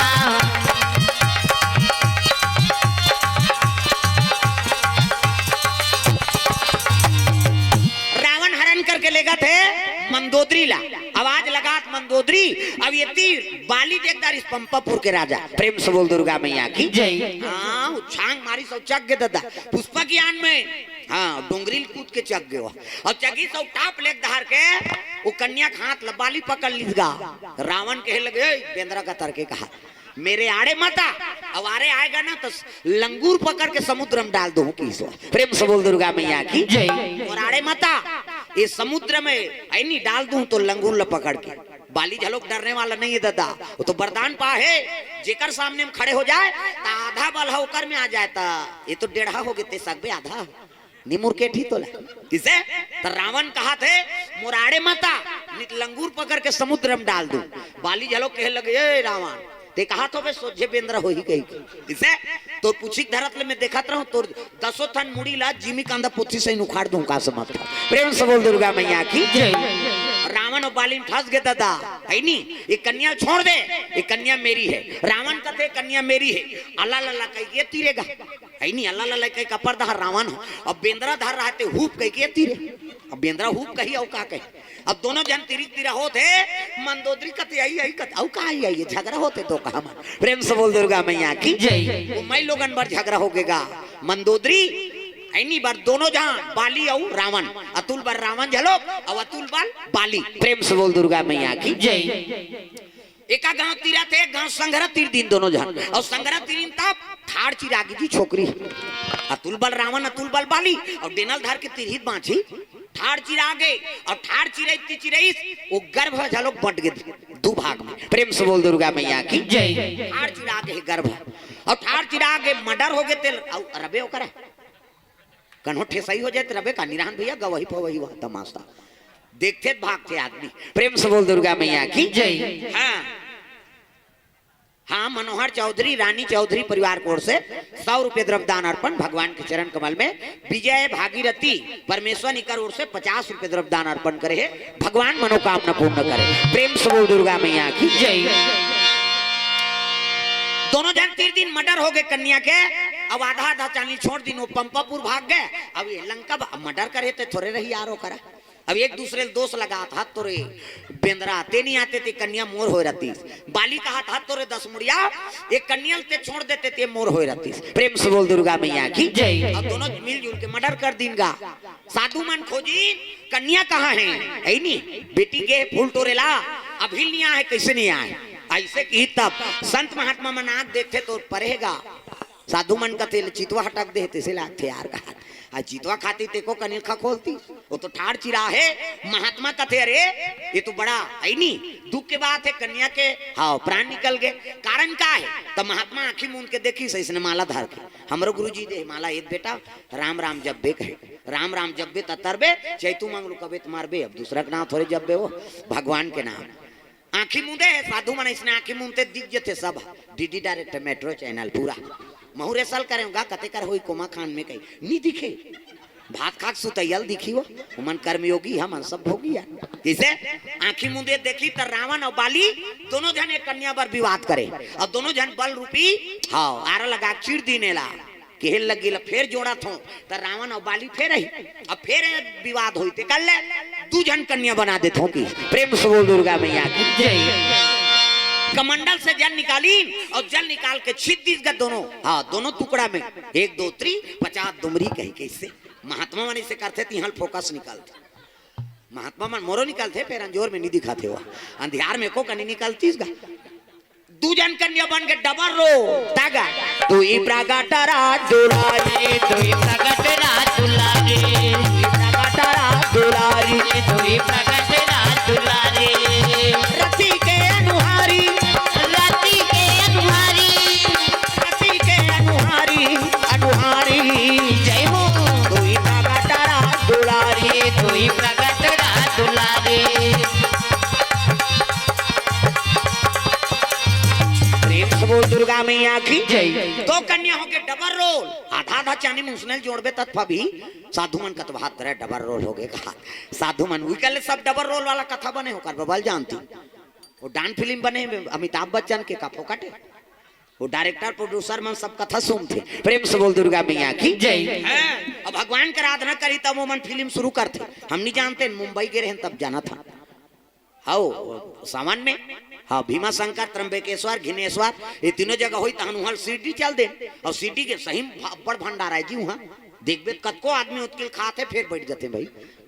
रावण हरण करके लेगाथे मंदोदरी ला। आवाज लगात मंदोदरी, अब ये तीर बाली देख दारिस पंपापुर के राजा। प्रेम से बोल दुर्गा मैया की जय। हाँ, उ छांग मारिस अउ चघ गे ददा, पुष्पक विमान में। हाँ, डोंगरी ल कूद के चघ गे हो। अउ चघिस अउ टाप ले डहर के उ कन्या के हाथ ल बाली पकड़ लिस गा। रावण कहे लगे, "ए, बेंदरा का तरके कहा, मेरे आड़े मत आ, अब आड़े आएगा ना तो लंगूर पकड़ के समुद्र में डाल दूं किसो।" प्रेम से बोल दुर्गा मैया की जय। "मोर आड़े मत आ, ये समुद्र में, है नी, डाल दूं तो लंगूर ल पकड़ के।" बाली घलोक डरने वाला नहीं है दादा, वो तो वरदान पा है, जेकर सामने में खड़े हो जाए त आधा बल ह ओकर में आ जाए, त ये तो डेढ़ा हो गे, ते सकबे आधा। निमुर के ठी तोला। किसे? त रावण कहाथे, "मोर आड़े मत आ, नित लंगूर पकड़ के समुद्र में डाल दूं।" बाली घलोक कहे लगे, "ए रावण, ते कहाथो बे सोझे बेंदरा होही कही के?" किसे? तोर पूछी के धरत ले मैं देखत रहूं, तोर दसों ठन मुड़ी ला जिमी कांदा पोथी से उखाड़ दूं का समझ। प्रेम से बोल दुर्गा मैया की जय। रावण अउ बाली में फंस गे दादा, है नी? ये कन्या छोड़ दे, ये कन्या मेरी है। रावण कथे, "कन्या मेरी है।" अला लला कही के तीरेगा। है नी, अल्ला ला लइका के अपर दहर रावण हो। अब बेंदरा धर रहा ते हुप कहि के तीरे। अब बेंदरा हुप कही अउ का कही? अब दोनों झन तिरिक तिरा होत हे, मंदोदरी कते आई, आई कते, अउ का आई, आई, ये झगरा होत हे तो कहा मन। प्रेम से बोल दुर्गा मैया की जय। वो मई लोगन बर झगरा हो गेगा। मंदोदरी, ऐनी बर दोनों झन, बाली अउ रावण, अतुल बर रावण झलो, अउ अतुल बर बाली। प्रेम से बोल दुर्गा मैया की जय। एका गांव तीरत हे, एक गांव संघरा तीर दिन दोनों झन। अउ संघरा तीरिन तब ठाड़ चिरागे जी छोकरी। अतुल बल रावण, अतुल बल बाली, अउ डेनल धर के तिरहित बांची। ठाड़ चिरागे, अउ ठाड़ चिरई ती चिरईस, वो गर्भ झलोक बंट गे दू भाग में। प्रेम से बोल दुर्गा मैया की जय। ठाड़ चिरागे हे गर्भ, अउ ठाड़ चिरागे मर्डर हो गे तेल, अउ रबे ओकर कन्हो ठेसई हो जाए त रबे का निरान भैया, गवही पवही हुआ तमाशा। देखते त भागते आदमी। प्रेम से बोल दुर्गा मैया की जय। हाँ। हाँ, मनोहर चौधरी, रानी चौधरी परिवार की ओर से सौ रुपये द्रव्य दान अर्पण भगवान के चरण कमल में। विजय भागीरथी परमेश्वर इकर ओर से पचास रुपये द्रव्य दान अर्पण करे हे, भगवान मनोकामना पूर्ण करे। प्रेम से बोल दुर्गा मैया की जय। दोनों झन तीर दिन मर्डर हो गे कन्या के, अब आधा आधा चानी छोड़ दिन, वो पंपापुर भाग गे। अब ये लंका मर्डर करे ते थोरे रही यार ओकरा। अब एक दूसरे ल दोष लगात, "हत तोरे बेंदरा, ते नहीं आते ते कन्या मोर होय रहतीस।" बाली कहात, "हत तोरे दस मुड़िया, एक कन्या ल ते छोड़ देते ते मोर होय रहतीस।" प्रेम से बोल दुर्गा मैया की जय। अब दोनों मिलजुल के मर्डर कर दिन गा। साधु मन खोजी, "कन्या कहाँ है?" है नी, बेटी गे फूल टोरे ला, अभी नहीं आए, कैसे नहीं आए? ऐसे की तब संत महात्मा मन आंख देखते तो परेगा। साधु मन कथे, "ले चितवा हटक दे, तइसे लागथे यार," कहा। आ चितवा खाती ते को कनिल खखोलती, वो तो ठाड़ चिरा हे। महात्मा कथे, "अरे, ये तो बड़ा है नी, दुख के बात है, कन्या के, हाँ, प्राण निकल गए। कारण का है?" तो महात्मा आंखी मूंद के देखिस, इसने माला धार के, "हमरो गुरुजी दे माला, एक बेटा, राम राम जब्बे कहे, राम राम जब्बे त तरबे, चैतू मंगलू कबे त मारबे, अब दूसरा के नाम थोरे जब्बे हो, भगवान के नाम।" आंखी मूंदे हे साधु मन, इसने आंखी मूंदते दिख जथे सब। डीडी डायरेक्ट मेट्रो चैनल पूरा। महू रेसल करेंव गा, कते कर होई कोमा खान में कही, नी दिखे। भात खाक सुतैयल दिखी हो, ओमन कर्मयोगी, हमन सब भोगी यार। जैसे आंखी मुंदे देखी त रावण अउ बाली दोनों झन एक कन्या बर विवाद करे, अउ दोनों झन बल रूपी, हाँ, आरा लगा चीर दीन एला। केहे लगी ल फेर जोड़त हों, त रावण अउ बाली फेर आही। अब फेर ए विवाद होई, ते कर ले, दू झन कन्या बना देत हों कि। प्रेम से बोल दुर्गा मैया की। जय। कमंडल से जल निकाली अउ जल निकाल के छीत दीस गा दोनों, हाँ, दोनों टुकड़ा में, एक दो त्री, पचास दुमरी कही। कैसे महात्मा मन इसे करथे, तिहां फोकस निकालथे। महात्मा मन मोरो निकालथे, फेर अंजोर में नी दिखाथे हो, अंधियार में एको कनी निकलतीस गा। दू झन कन्या बन के डबल रोल, तागा। तू ही प्रगट राज दुलारी, तू ही प्रगट राज दुलारी, तू ही प्रगट राज दुलारी, तू ही प्रगट राज दुलारी। रति के अनुहारी, रति के अनुहारी, रति के अनुहारी, अनुहारी। जय हो। तू ही प्रगट राज दुलारी, तू ही प्रगट राज दुलारी। प्रेम से बोल दुर्गा मैया की। जय। दो कन्या होके डबल रोल, आधा आधा चानी मुसनेल जोड़बे तत भी साधु मन कतबहात रहे डबल रोल होगे कहा। साधु मन उही कहले सब डबल रोल वाला कथा बने होकर बबल जानती। वो डान फिल्म बने हे अमिताभ बच्चन के, का फोकट हे? वो डायरेक्टर प्रोड्यूसर मन सब कथा सुनथे। प्रेम से बोल दुर्गा मैया की। जय। हैं? अब भगवान के आराधना करी तब वो मन फिल्म शुरू करथे। हम नहीं जानते, मुंबई गे रहेन तब जाना था। हव, सावन में, हाँ, भीमा शंकर, त्र्यंबकेश्वर, घिनेश्वर, ये तीनों जगह होई, तहन उहाँ सीढ़ी चल दे। अउ सीढ़ी के सही में भा-, बड़ भंडारा हे जी उहाँ। देखबे त कतको आदमी उतकिल खात हे, फेर बैठ जाथे भाई।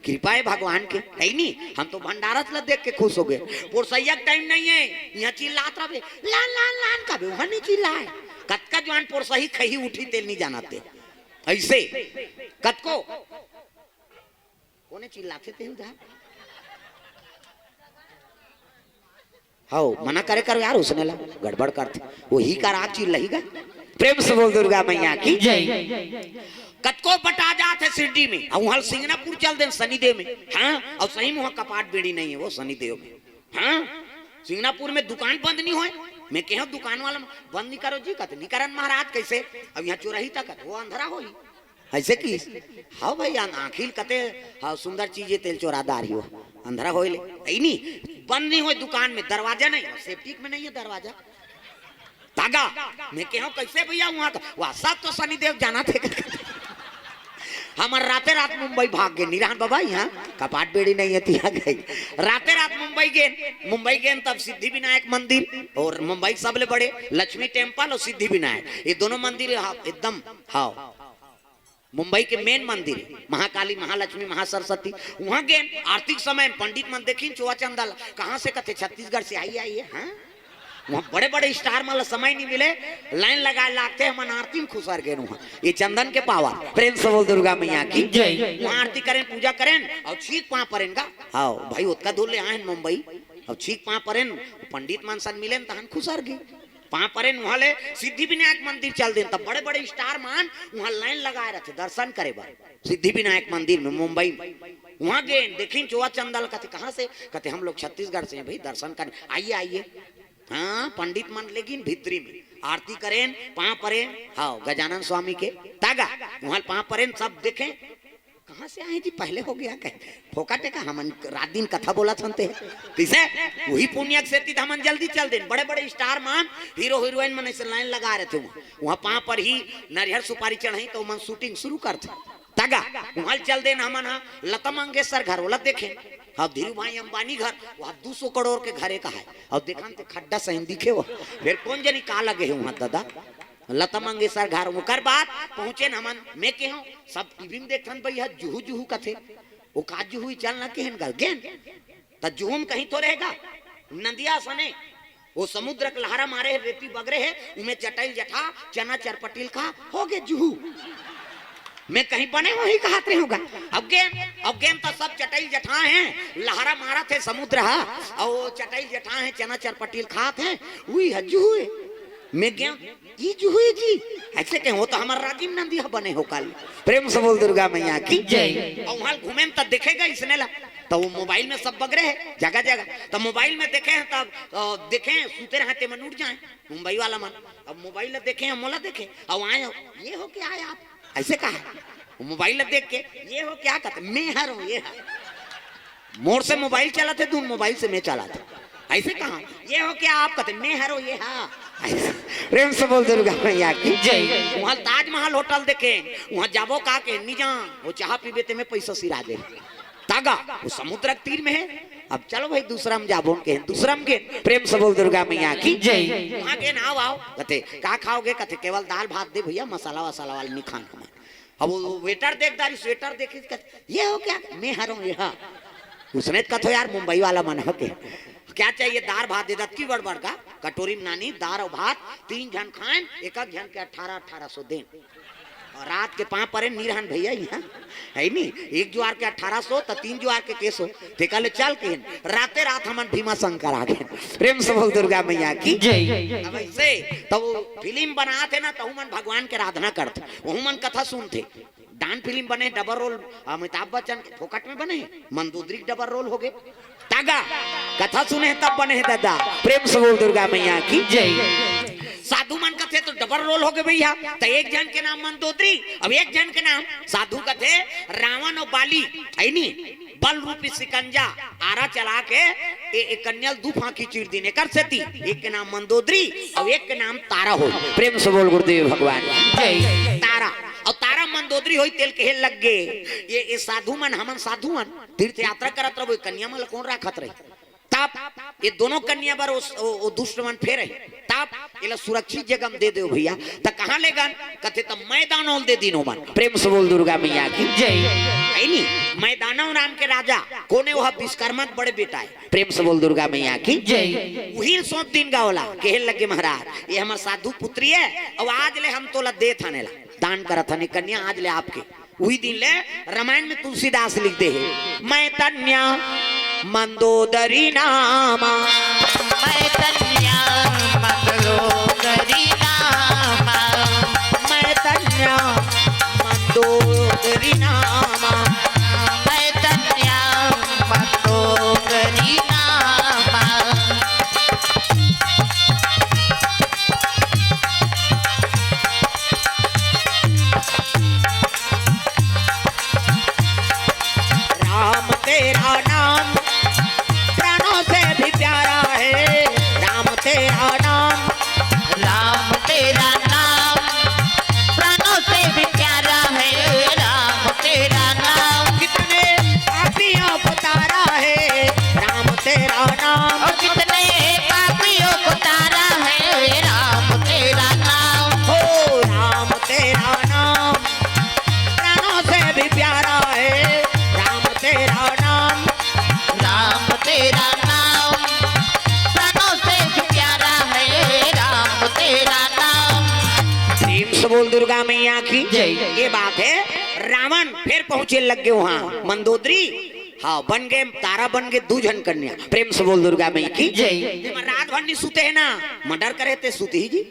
कृपा हे भगवान के, हे नी? हम तो भंडारा ला देख के खुश हो गए। पोरसैया के टाइम नहीं हे, इहाँ चिल्लात रहबे, "लान, लान, लान," कहबे, उहाँ नहीं चिल्लाए। कतका जवान पोरसही खही उठी तेल नहीं जानत हे। ऐसे, कतको कोने चिल्लाथे ते उधर? हव, मना करे कर यार, उसने ला गड़बड़ करथे। वही का राग चिल्लाही गा। प्रेम से बोल दुर्गा मैया की। जय। कतको बटा जात हे शिरडी में, अउ उहाँ सिंगनापुर चल देन शनिदेव में। हाँ, अउ सही में उहाँ कपाट बेड़ी नहीं हे वो शनिदेव में। हाँ, सिंगनापुर में दुकान बंद नहीं होय। मैं केहेंव दुकान वाला मन, "बंद नहीं करो जी," कहते, "नहीं करन महाराज, कैसे? अब इहाँ चोरही तक हे, वो अंधरा होही।" ऐसे की? हव भैया, आँखी ल कते, हव, सुंदर चीज हे, तेल चोरा डारही हो, अंधरा होय ले। हे नी, बंद नहीं होय दुकान में, दरवाजा नहीं, सेप्टिक में नहीं हे दरवाजा। तागा, मैं केहेंव, "कैसे भैया उहाँ का?" "वाह, सब तो शनिदेव जानथे।" हमन राते रात मुंबई भाग गेन, निरान बाबा, इहाँ कपाट बेड़ी नहीं हे, तिहाँ गे। राते रात मुंबई गेन, मुंबई गेन तब सिद्धि विनायक मंदिर, अउ मुंबई सबले बड़े लक्ष्मी टेम्पल अउ सिद्धि विनायक, ये दोनों मंदिर, हाँ, एकदम, हाँ। मुंबई के मेन मंदिर हे, महाकाली, महालक्ष्मी, महासरस्वती। उहाँ गेन, आरती के समय पंडित मन देखिन चोवा चंदा ला, "कहाँ से?" कहथे, "छत्तीसगढ़ से आई, आई है।" हाँ? उहाँ बड़े-बड़े स्टार मन ला समय नहीं मिले, लाइन लगाए लागथे, हमन आरती में खुसर गेन उहाँ। ये चंदन के पावर, प्रेम से बोल दुर्गा मैया की। जय। उहाँ आरती करेन, पूजा करेन, अउ छीक पाँव परेन गा। हव, भाई, ओतका दूर ले आएन मुंबई, अउ छीक पाँव परेन, पंडित मन सन मिलेन, तहन खुसर गे। पाँव परेन उहाँ ले सिद्धि विनायक मंदिर चल देन, तब बड़े-बड़े स्टार मन उहाँ लाइन लगाए रहिथे दर्शन करे बर, सिद्धि विनायक मंदिर में, मुंबई में। उहाँ गेन, देखिन चोवा चंदा ल, कहथे, "कहाँ से?" कहथे, "हम लोग छत्तीसगढ़ से हैं भाई, दर्शन करने।" "आइए, आइए।" हाँ, पंडित मन लेगिन भीतरी में, आरती करेन, पाँव परेन, हाँ, गजानन स्वामी के, तागा, उहाँ पाँव परेन, सब देखें, "कहाँ से आए जी, पहले हो गया कहे?" फोकट हे का, हमन रात दिन कथा बोलत हन ते। कइसे? वही पुनिया के सेती त हमन जल्दी चल देन। बड़े-बड़े स्टार मन, हीरो हीरोइन मन ऐसे लाइन लगा रहिथे उहाँ। उहाँ पाँव परही, नरियर सुपारी चढ़ही त ओमन शूटिंग शुरू करथे। तागा, उहाँ चल देन हमन ह लता मंगेशकर घर, ओला देखेन। हाँ, धीरू भाई अंबानी घर, वहाँ दू सौ करोड़ के घर एक हे। अउ देखन ते खड्डा सही दिखे हो। फेर कोन जनी का लगे हे उहाँ दादा? लता मंगेशकर घर, ओकर बाद पहुँचेन हमन, मैं केहेंव, सब टीवी में देखथन भैया, जुहू जुहू कथे। ओ का जुहू, चल ना केहेन गा, गेन। त जुहू में कहीं थोरे हे गा, नंदिया सने, ओ समुद्र के लहरा मारे हे, रेती बगरे हे, उमे चटइल जठा, चना चरपटिल खा, हो गे जुहू। मैं कहीं बने होही कहत रहेंव गा। अब गेन, अब गेन त सब चटइल जठा हे, लहरा मारत हे समुद्र ह, अउ चटइल जठा हे, चना चरपटिल खात हे, उही ह जुहू हे। मैं गेन, "ई जुहू हे जी?" ऐसे कहें, "वो तो हमर राजिम नंदी ह बने हो काली।" प्रेम से बोल दुर्गा मैया की। जय। अउ उहाँ घूमेन त देखे गा इसने ला। तो वो मोबाइल में सब बगरे हे जगह जगह। तो मोबाइल में देखे हैं तब, अ, देखे हैं, सुते रहे ते मन उठ जाए मुंबई वाला मन। अब मोबाइल ला देखे हैं, मोला देखे, अब आए हो, ये हो क्या है आप, ऐसे कहा। वो मोबाइल ला देख के, ये हो क्या कहते, मैं हर हूँ ये हर। मोर से मोबाइल चलाते, दून मोबाइल से मैं चलाते, ऐसे कहा। ये हो क्या आप कहते, मैं हर हूँ ये हा। ऐसे। प्रेम से बोल दुर्गा मैया की जय। वहाँ ताजमहल होटल देखे, वहाँ जाबो का के निजा, वो चाह पीबे ते में पैसा सिरा दे। तागा, वो समुद्र के तीर में है। अब चलो भाई, दूसरा में जाबो के, दूसरा में के। प्रेम से बोल दुर्गा मैया की जय। वहाँ के ना आओ, आओ। कहते, "का खाओगे?" कहते, "केवल दाल भात दे भैया, मसाला वसाला वाला नहीं खाना हमारे।" अब वो वेटर देख दारी, स्वेटर देख के कहते, "ये हो क्या?" "मैं हर हूँ ये हा।" उसने तो कथो, "यार, मुंबई वाला मन हो के, क्या चाहिए?" "दाल भात दे दत की बड़ बड़ का कटोरी में नानी दाल और भात, तीन जन खाएं, एक एक जन के अठारह अठारह सौ दें।" और रात के पाँव परे निरहन भैया यहाँ, है नी? एक जुआर के अठारह सौ, त तीन जुआर के केस हो। ते कहले, "चल के राते रात हमन भीमा शंकर आ गए।" प्रेम से बोल दुर्गा मैया की जय। अब ऐसे तो वो फिल्म बनात हे ना, तहु मन भगवान के आराधना करत, वहू मन कथा सुनथे। डांस फिल्म बने, डबल रोल, अमिताभ बच्चन के फोकट में बने, मंदोदरी के डबल रोल हो गए। तागा, कथा सुने तब बने हे दादा। प्रेम से बोल दुर्गा मैया की जय। साधु मन कथे तो डबल रोल हो गए भैया, तो एक जन के नाम मंदोदरी, अब एक जन के नाम साधु कथे रावण और बाली, है नी? बल रूपी शिकंजा आरा चला के ए, ए कन्या ल दू फांकी चीर दीन। एकर सेती एक के नाम मंदोदरी और एक के नाम तारा हो। प्रेम से बोल गुरुदेव भगवान जय। तारा और तारा मंदोदरी होई, तेल कहे लग गे, ये, ये साधु मन, हमन साधु मन तीर्थ यात्रा करत रहो, ये कन्या मन ल कौन राखत रही? तब ये दोनों कन्या बर ओ, ओ, ओ दुष्ट मन फेर है, तब एला सुरक्षित जगह में दे दो भैया। त कहाँ ले गन? कथे त मैदानों दे दीन ओमन। प्रेम से बोल दुर्गा मैया की जय। है नी? मैदानव नाम के राजा कोने, वह विश्वकर्मा के बड़े बेटा है। प्रेम से बोल दुर्गा मैया की जय। उही सौंप दीन गा ओला, कहे लगे, "महाराज, ये हमर साधु पुत्री है, अब आज ले हम तोला देत हन एला, दान करत हन, ये कन्या आज ले आपके।" उही दिन ले रामायण में तुलसीदास लिख दे हे, "मैं तन्या मंदोदरी नामा।" मैं तन्या मंदोदरी नामा। मैं तन्या मंदोदरी नामा। मैं तन्या मंदोदरी नामा। राम तेरा नाम प्राणों से भी प्यारा है, राम तेरा नाम। राम तेरा नाम प्राणों से भी प्यारा है, राम तेरा नाम। कितने पापियों को तारा है राम तेरा नाम। और कितने पापियों को तारा है राम तेरा नाम। हो राम तेरा नाम प्राणों से भी प्यारा है राम तेरा नाम। राम तेरा नाम प्राणों से भी प्यारा है राम तेरा नाम। प्रेम से बोल दुर्गा मैया की जय। ये बात है, रावण फिर पहुंचे लग गए वहां मंदोदरी। हाँ, बन गए तारा, बन गए दू झन कन्या। प्रेम से बोल दुर्गा मैया की जय। जेमा रात भर नहीं सुते है ना, मर्डर करे ते सुते ही जी।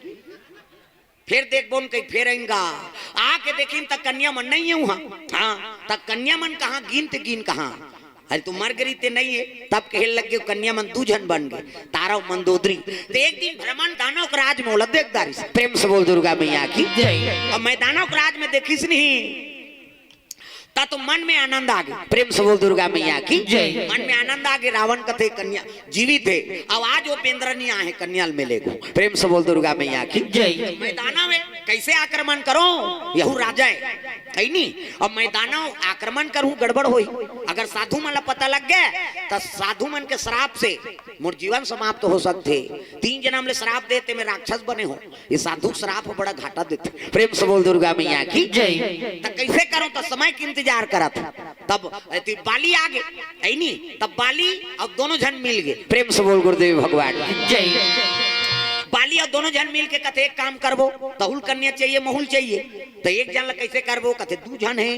फिर देख बोन कहीं फेर आएंगा, आके देखिन त कन्या मन नहीं है वहां। हाँ, त कन्या मन कहाँ, गिन ते गिन कहाँ। अरे तू मर गई ते नहीं है, तब कहे लग गए कन्या मन दू झन बन गए, तारा और मंदोदरी। तो एक दिन भ्रमण दानव के राज में ओला देख दारिस। प्रेम से बोल दुर्गा मैया की जय। अब मैं दानव के राज में देखिस नहीं, ता तो मन में आनंद आ गया। प्रेम से बोल दुर्गा मैया की जय। मन में आनंद आ गया। रावण कथे कन्या जीवित है, अब आज वो बेंद्रा नहीं आए, कन्या ल मिलेगो। प्रेम से बोल दुर्गा मैया की जय। मैं दानव है, कैसे आक्रमण करो? यहू राजा है, है नी? अब मैं दानव आक्रमण करूं, गड़बड़ होई। अगर साधु मन ला पता लग गया, तो साधु मन के श्राप से मोर जीवन समाप्त हो सकते। तीन जन्म ले श्राप देते, मैं राक्षस बने हो। ये साधु श्राप बड़ा घाटा देते। प्रेम से बोल दुर्गा मैया की जय। त कैसे करो? त समय के इंतजार करत। तब एती बाली आगे, है नी? तब बाली अब दोनों झन मिल गए। प्रेम से बोल गुरुदेव भगवान की जय। बाली अब दोनों झन मिल के कथे, "एक काम करबो, तहुल कन्या चाहिए, महुल चाहिए, त एक जन ला कैसे करबो?" कथे, "दू झन है,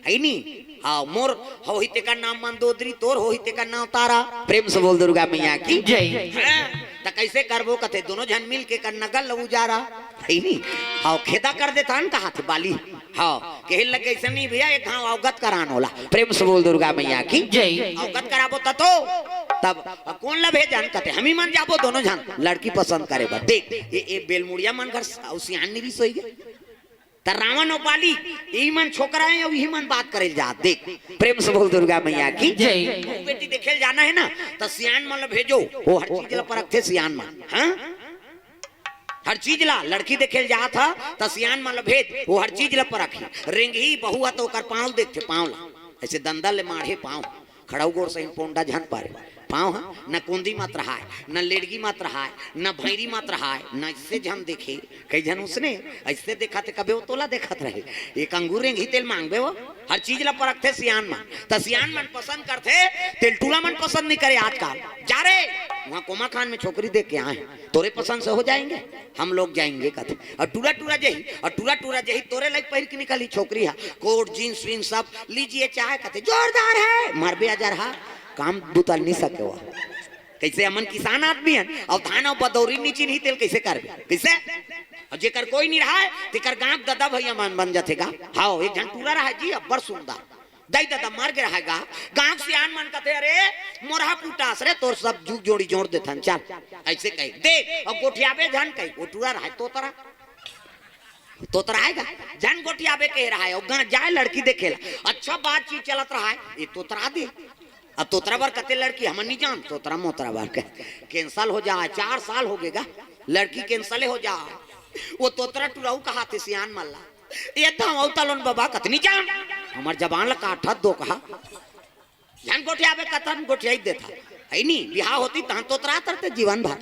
है नी?" हाँ, मोर होही तेकर नाम मंदोदरी, तोर होही तेकर नाम तारा। प्रेम से बोल दुर्गा मैया की जय। हाँ, त कैसे करबो? कथे, "दोनों झन मिल के कर नगर लऊ जा रहा है नी?" हाँ, खेदा कर देता न कहा थे बाली। हाँ, कहे लगे, "ऐसे नहीं भैया, एक घाव अवगत करान होला।" प्रेम से बोल दुर्गा मैया की। जय। अवगत कराबो त तो, तब कोन ला भेजन? कथे, "हमी मन जाबो दोनों झन, लड़की पसंद करे बर।" देख, ये, ये बेलमुड़िया मन घर अउ सियान नहीं भी सोई गे। त रावण अउ बाली, यही मन छोकरा हे अउ यही मन बात करे जा। देख, प्रेम से बोल दुर्गा मैया की। जय। बेटी देखे ल जाना हे ना, त सियान मन ला भेजो, वो हर चीज ला परखथे सियान मन। हाँ, हर चीज ला, लड़की देखे ल जात ह, त सियान मन ल भेज, वो हर चीज ल परखही। रेंगही बहू ह त ओकर पाँव ल देखथे, पाँव ला। अइसे दंदल ले माढ़े पाँव, खड़ऊ गोड़ सही पोंडा झन पारे। पाँव ह न कोंदी मत रहाय, न लेड़गी मत रहाय, न भैरी मत रहाय, न अइसे झन देखे। कई झन उसने अइसे देखथे, कबे वो तोला देखत रहे। एक अंगूर रेंगही तेल मांगबे वो। हर चीज ला परखथे सियान मन। त सियान मन पसंद करथे, तेल टूरा मन पसंद नहीं करे आजकल। जा रे, वहाँ कोमाखान में छोकरी देख के आए हैं, तोरे पसंद से हो जाएंगे, हम लोग जाएंगे कथे। अउ टूरा टूरा जही, अउ टूरा टूरा जही, तोरे लाइक पहिर के निकली छोकरी हा, कोट, जींस, वींस सब, "लीजिए चाय," कथे, "जोरदार है।" मरबे अजरहा, काम बुता नहीं सके वो। कइसे हमन किसान आदमी हन, अउ धान अउ बदौरी नी चिन्ही तेल कइसे करबे? कइसे? अउ जेकर कोई नहीं रहाय, तेकर गांव ददा भैया मन बन जाथे गा। हाँ, एक झन टूरा रहाय जी, अब्बड़ सुंदर। दाई ददा मर गे रहाय गा। गांव सियान मन कथे, "अरे, मोरहा पुटास रे, तोर सब जुग जोड़ी जोड़ देथन, चल।" अइसे कही, दे, अउ गोठियाबे झन कही, वो टूरा रहाय तोतरा। तोतरा आय गा, झन गोठियाबे कहे रहाय, अउ गांव जाय लड़की देखे ला। अच्छा बातचीत चलत रहाय, ये तोतरा दे। अब तोतरा बर कथे लड़की, हमन नहीं जान, तोतरा मोतरा बर कहे। Cancel हो जाय, चार साल हो गे गा, लड़की cancel हो जाय। वो तोतरा टूरा कहथे सियान मन ला, "ये धावत तलोन बबा, कथे नहीं जान, हमर जबान ला काटत दो कहा।" झन गोठियाबे कथन गोठियाई देथा। हइ नी, बिहाव होतिस तहन तोतरा तरते जीवन भर।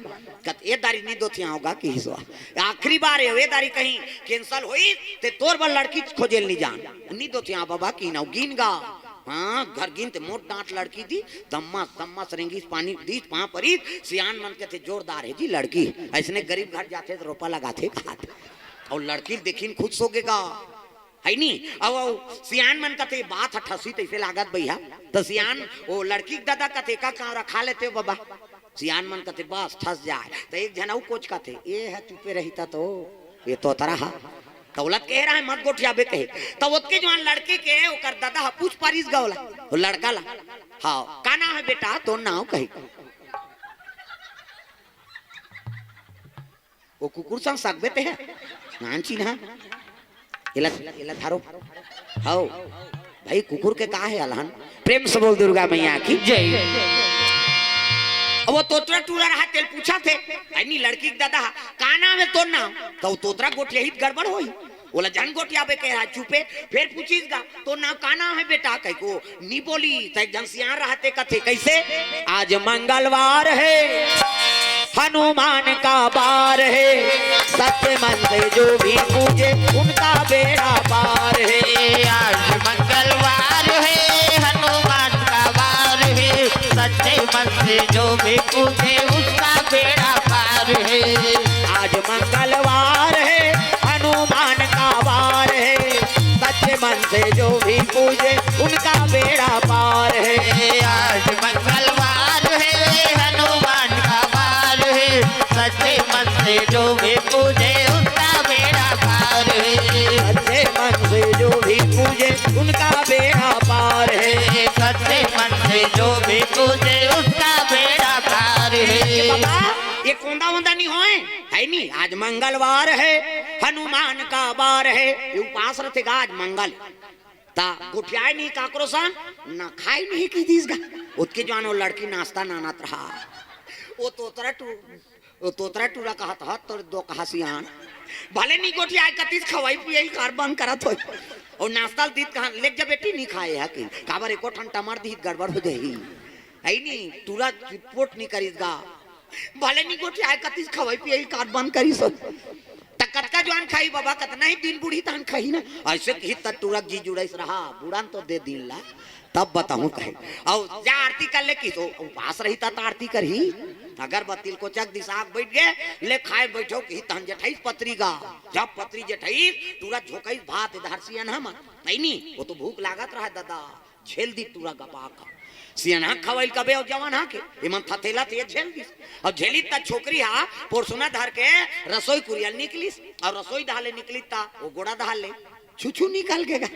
कथे, "ए दारी नी दोथियाव गा," किहिस वा। आखिरी बार हे, ए दारी कहीं cancel होइस, ते तोर बर लड़की खोजे ल नी जान। नी दोथियाव बबा किहिन अउ गिन गा। हाँ, घर गिन ते मोट डांट लड़की दिस, धम्मस, धम्मस रेंगिस, पानी दिस, पाँव परिस, सियान मन कथे, "जोरदार हे जी लड़की, अइसने गरीब घर जाथे त रोपा लगाथे," कहाथे। अउ लड़की ल देखिन खुश हो गे गा। हइ नी? अउ, अउ सियान मन कथे, "बात ह ठसी तइसे लागत भैया।" त सियान, ओ लड़की के ददा कथे, "का कांवरा खा लेते हो बबा?" सियान मन कथे, "बस, ठस जाय।" त एक झन अउ कोच कथे, "ए ह चुपे रहिता तो, ये तोतरा ह।" त ओला त कहे रहाय, "मत गोठियाबे," कहे। त ओतके जुवान लड़की के ओकर ददा ह पूछ पारिस गा ओला, ओ लड़का ला, "हाँ, का नाव हे बेटा, तोर नाव?" कही। ओ कुकुर संग सकबे ते ह? नान चिन्हा। एला, एला धरो। हव। भाई, कुकुर के का हे अलहन? प्रेम से बोल दुर्गा मैया की। जय। अब वो तोतरा टूरा रहा, तेल पूछथे, हइ नी लड़की के ददा, "का नाव हे तोर नाव?" त वो तोतरा गोठियाही त गड़बड़ होही। ओला झन गोठियाबे कहे रहा, चुपे। फेर पूछिस गा, "तोर नाव का नाव हे बेटा?" कहिके नी बोलिस। त एक झन सियान रहा ते कथे, कइसे? "आज मंगलवार है, हनुमान का वार है, सच्चे मन से जो भी पूजे, उनका बेड़ा पार है।" आज मंगलवार है, हनुमान का वार है, सच्चे मन से जो भी पूजे, उसका बेड़ा पार है। आज मंगलवार है, हनुमान का वार है, सच्चे मन से जो भी पूजे, उनका बेड़ा पार है। आज मंगलवार है, हनुमान का वार है, सच्चे मन से जो भी पूजे, उसका बेड़ा पार है। सच्चे मन से जो भी पूजे, उनका बेड़ा पार है। सच्चे मन से जो भी पूजे, उसका बेड़ा पार है। बाबा, ये कोंदा वोंदा नहीं होय, हइ नी? आज मंगलवार है, हनुमान का वार है, ये उपास रथे गा आज मंगल। त गोठियाय नहीं काकरो संग, न खाय नहीं किहिस गा। ओतके जुवान वो लड़की नाश्ता नानत रहा। वो तोतरा टू-, वो तोतरा टूरा कहत ह, "तोर दो कहा सियान।" भले नी गोठियाय कतिस, खवई पियई कार बंद करत होय। अउ नाश्ता ल दिस कहा, "लेग जा बेटी, नी खाय हे कि।" काबर एको ठन टमर दिस, गड़बड़ हो जाही। हइ नी, टूरा चितपोट नी करिस गा। भले नी गोठियाय कतिस, खवई पियई कार बंद करिस होय। त कतका जुवान खाही बबा, कतना ही दिन बूढ़ही तहन खाही ना। अइसे किहिस त टूरा जी जुड़ाइस रहा, बूढ़न तो दे दिन ला, तब बताहूं कहे। अउ जा आरती कर ले किहिस, उपास रही त आरती करही। अगरबत्ती ल कोचक दिस, आग बइठ गे, "ले खाय बइठो" किहिस तहन जेठाइस पतरी गा। जब पतरी जेठाइस, टूरा झोंकाइस भात, एदे हर सियनहा म। हइ नी, वो तो भूख लागत रहा ददा। झेल दिस टूरा गपाक। सियनहा खवई ल कबे अउ जवानहा के, एमन थथेलथे, ये झेल दिस। अउ झेलिस त छोकरी हा पोरसुना धर के रसोई कुरिया ल निकलिस, अउ रसोई डहर ले निकलिस त वो गोड़ा डहर ले। छुछू निकल गे गा।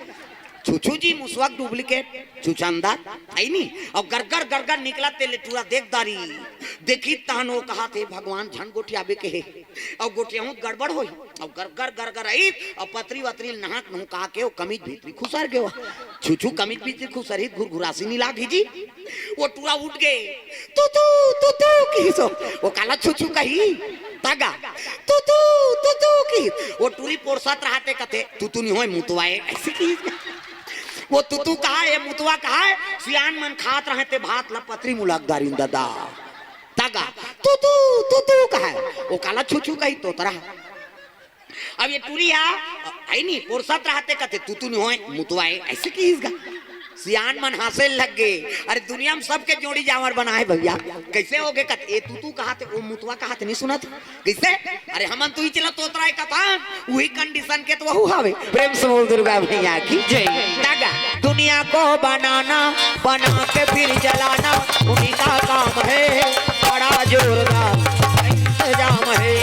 छुछू जी मुसवा के डुप्लीकेट, छुछंदर, हइ नी? अउ गरगर गरगर निकलत तेला टूरा देख डारिस। देखिस तहन ओ कहत हे, "भगवान झन गोठियाबे कहे, अउ गोठियाहूं त गड़बड़ होही।" अउ गरगर गरगर आइस, अउ पतरी वतरी नहक नहुका के ओ कमीज भीतरी खुसर गे। छुछू कमीज भीतरी खुसरही त घुरघुरासी निला घिजी। ओ टूरा उठ गे, "तू तू, तू तू" किहिस ओ। ओ काला छुछू कही, त गा, "तू तू, तू तू" किहिस। ओ टूरी पोरसत रहत हे कथे, "तू तू निहोय मुतवा ए" अइसे किहिस। ओ तू तू कहा, ए मुतवा कहा, सियान मन खात रहे ते भात ला पतरी मुलक डारिन ददा। त गा, "तू तू, तू तू" कहा। ओ काला छुछू कही, "तोतरा।" अब ए टूरी हा, हइ नी, पोरसत रहत हे कथे, "तू तू निहोय मुतवा ए" अइसे किहिस गा। सियान मन हंसे लग गे। अरे दुनिया में सबके जोड़ी जांवर बनाए भइया, कइसे होगे कथे, ए तू तू कहत हे, ओ मुतवा कहत हे, नइ सुनत? कइसे? अरे हमन तो इही ला तोतरा ए कथन, उही कंडीशन के तो वहू हवे। प्रेम से बोल दुर्गा मैया की जय। त गा, दुनिया को बनाना, बना के फिर जलाना, उन्हीं का काम है, बड़ा जोरदार इंतजाम है।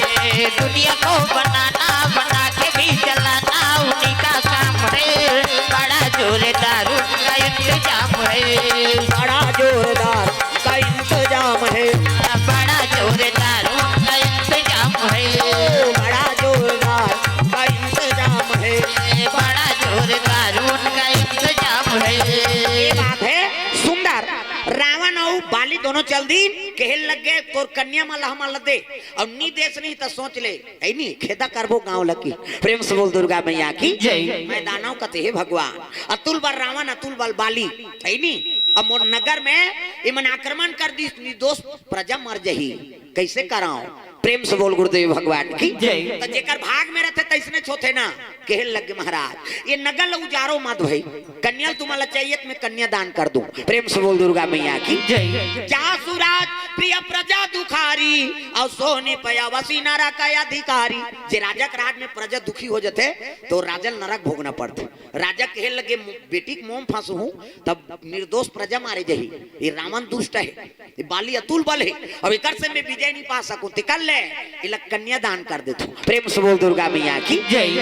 दुनिया को बनाना, बना के भी जलाना, उन्हीं का काम है, बड़ा जोरदार उनका इंतजाम है। बड़ा जोरदार का इंतजाम है। बड़ा जोरदार उनका इंतजाम है। बड़ा जोरदार का इंतजाम है। बड़ा जोरदार उनका इंतजाम है। ये बात है सुंदर। रावण अउ बाली दोनों चल दिस, कहे लग गे, "तोर कन्या मन ला हमन ला दे, अउ नइ देस नहीं त सोच ले, हइ नी, खेदा करबो गांव लकी।" प्रेम से बोल दुर्गा मैया की जय। मैं दानव कथे, "हे भगवान, अतुल बल रावण, अतुल बल बाली, हइ नी, अब मोर नगर में एमन आक्रमण कर दिस, निर्दोष प्रजा मर जही, कइसे करंव?" प्रेम से बोल गुरुदेव भगवान की जय। त जेकर भाग में रथे तइसने होथे ना। कहे लग गे महाराज, ए नगर ल उजारो मत भई, कन्या ल तुमन ला चाहिए त मैं कन्या दान कर दूं। प्रेम से बोल दुर्गा मैया की जय। जासु राज प्रिय प्रजा दुखारी, अउ सोह नी पया वसी नरक अधिकारी। जे राजा के राज में प्रजा दुखी हो जथे त राजा ल नरक भोगना पड़थे। राजा कहे लगे, "बेटी के मोह में फंसहूं तब निर्दोष प्रजा मारे जही।" ए रावण दुष्ट हे, ए बाली अतुल बल हे, अब एकर से मैं विजय नइ पा सकंव, तेकर ले एला कन्या दान कर देथंव। प्रेम से बोल दुर्गा मैया की जय।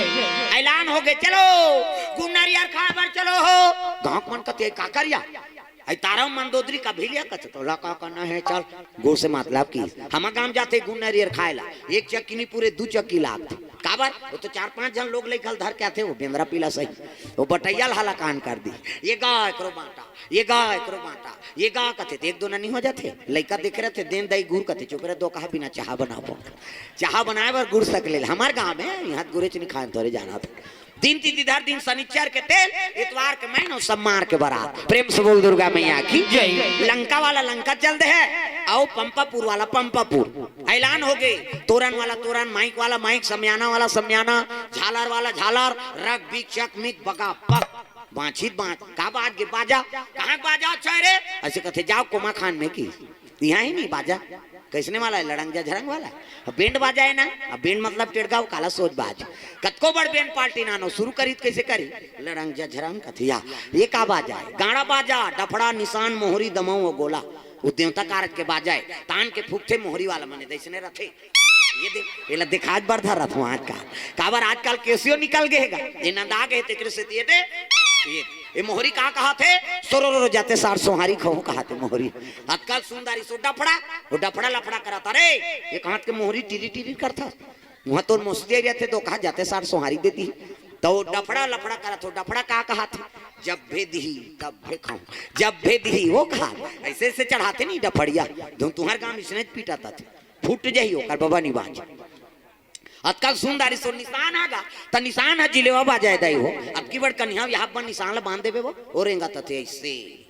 ऐलान होगे, "चलो गुड़ नरियर खाए बर चलो हो।" गांव के मन कथे, "का करिया? अई तारा मंदोदरी का भिलिया कथे, तोला का करना हे, चल।" गुड़ से मतलब की हमर गांव जाथे गुड़ नरियर खाए ला, एक चक्की नइ पूरे, दू चक्की लागथे। काबर? ओ तो चार पांच झन लोग लइका ल धर के आथे, ओ बेंदरा पिला सही, ओ बटैया ल हलाकान कर दिही। ए गा एकरो बांटा, ए गा एकरो बांटा, ए गा कथे त एक दो ननी हो जाथे। लइका देखे रथे, देन दाई गुड़ कथे, "चुप रे, दो कहा बिना चाहा बनाबो।" चाहा बनाए बर गुड़ सकले ल। हमर गांव में इहां गुरेच नइ खान, तोरे जानत। दिन तिथि धर दिन सनिचर के तेल, इतवार के मैन अउ सम्मार के बरात। प्रेम से बोल दुर्गा मैया की जय। लंका वाला लंका चल दे हे, अउ पंपापुर वाला पंपापुर। ऐलान होगे, तोरन वाला तोरन, माइक वाला माइक, समियाना वाला समियाना, झालर वाला झालर, रग बिक चक मिक बगा बग। बांछी बांछ, का बाज गे बाजा? कहां के बाजा अच्छा हे रे? अइसे कथे, "जाव कोमा खान में की, इहां हे नहीं बाजा।" कइसने वाला हे? लड़ंग झझरंग वाला। अब बेंड बाजा हे ना, अब बेंड मतलब टेड़गा, ओ काला सोज बाज। कतको बड़ बेंड पार्टी नानो, सुरू करी त कइसे करी? लड़ंग झझरंग कथिया। ए का बाजा हे? गाड़ा बाजा, डफड़ा, निसान, मोहरी, दमऊ अउ गोला। ओ देवता कारज के बाजा हे। तान के फूंकथे मोहरी वाला मने, दइसने रथे। ए दे, एला देखात बर धरत हंव आजकल। काबर आजकल केसियो निकल गे हे गा। ए नंदा गे हे तेकरे सेती ए दे। ए, ए मोहरी का कहत हे? सोरो रो जाते सार सोहारी खहूं कहत हे मोहरी। आजकल सुंदरी सो डफड़ा, ओ डफड़ा लफड़ा करत हे रे। ए कहत के मोहरी टिरी टिरी करत हे। उहां तोर मोसती रहिथे त ओ कहा जाते सार सोहारी दे दिही। त ओ डफड़ा लफड़ा करत हे, ओ डफड़ा का कहत हे? "जब भे दिही, तब भे खाहूं। जब भे दिही", ओ कहा। अइसे अइसे चढ़ाथे नहीं डफड़िया। धुन तुंहर गांव में इसने पीटत हे। फूट जही ओकर बबा निबाज। अतका सुंदरी सो निसान आ गा, त निसान ह जिलेवा बाजा हे दाई हो। अतकी बड़ कनिहा बिहाव बर निसान ल बांध देबे वो, ओ रेंगत हे अइसे।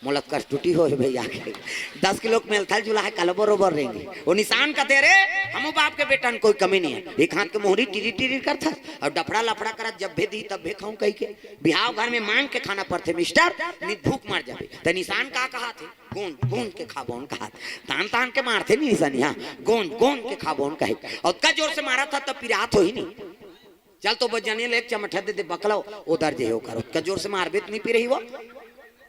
मोला कस टूटी हो हे भइया के। दस किलो के मेलथल जुला हे, काला बरोबर रेंगे। ओ निसान कथे रे, हमू बाप के बेटा म कोई कमी नइ हे। एक हाथ के मोहरी टिरी टिरी करथस, अउ डफड़ा लफड़ा करत, "जब भे दिही तब भे खाहूं" कहिके। बिहाव घर में मांग के खाना पड़थे मिस्टर, नइ त भूख मर जाबे। त निसान का कहत हे? "गोंज गोंज के खाबोन" कहत। तान तान के मारथे निसनिया, "गोंज गोंज के खाबोन" कहे। अउ ओतका जोर से मारत हे त पिरात होही नहीं। चल तो बजनिया ले एक चमठा दे दे बकला, ओ दर जही ओकर। ओतका जोर से मारबे त नइ पिरही वो।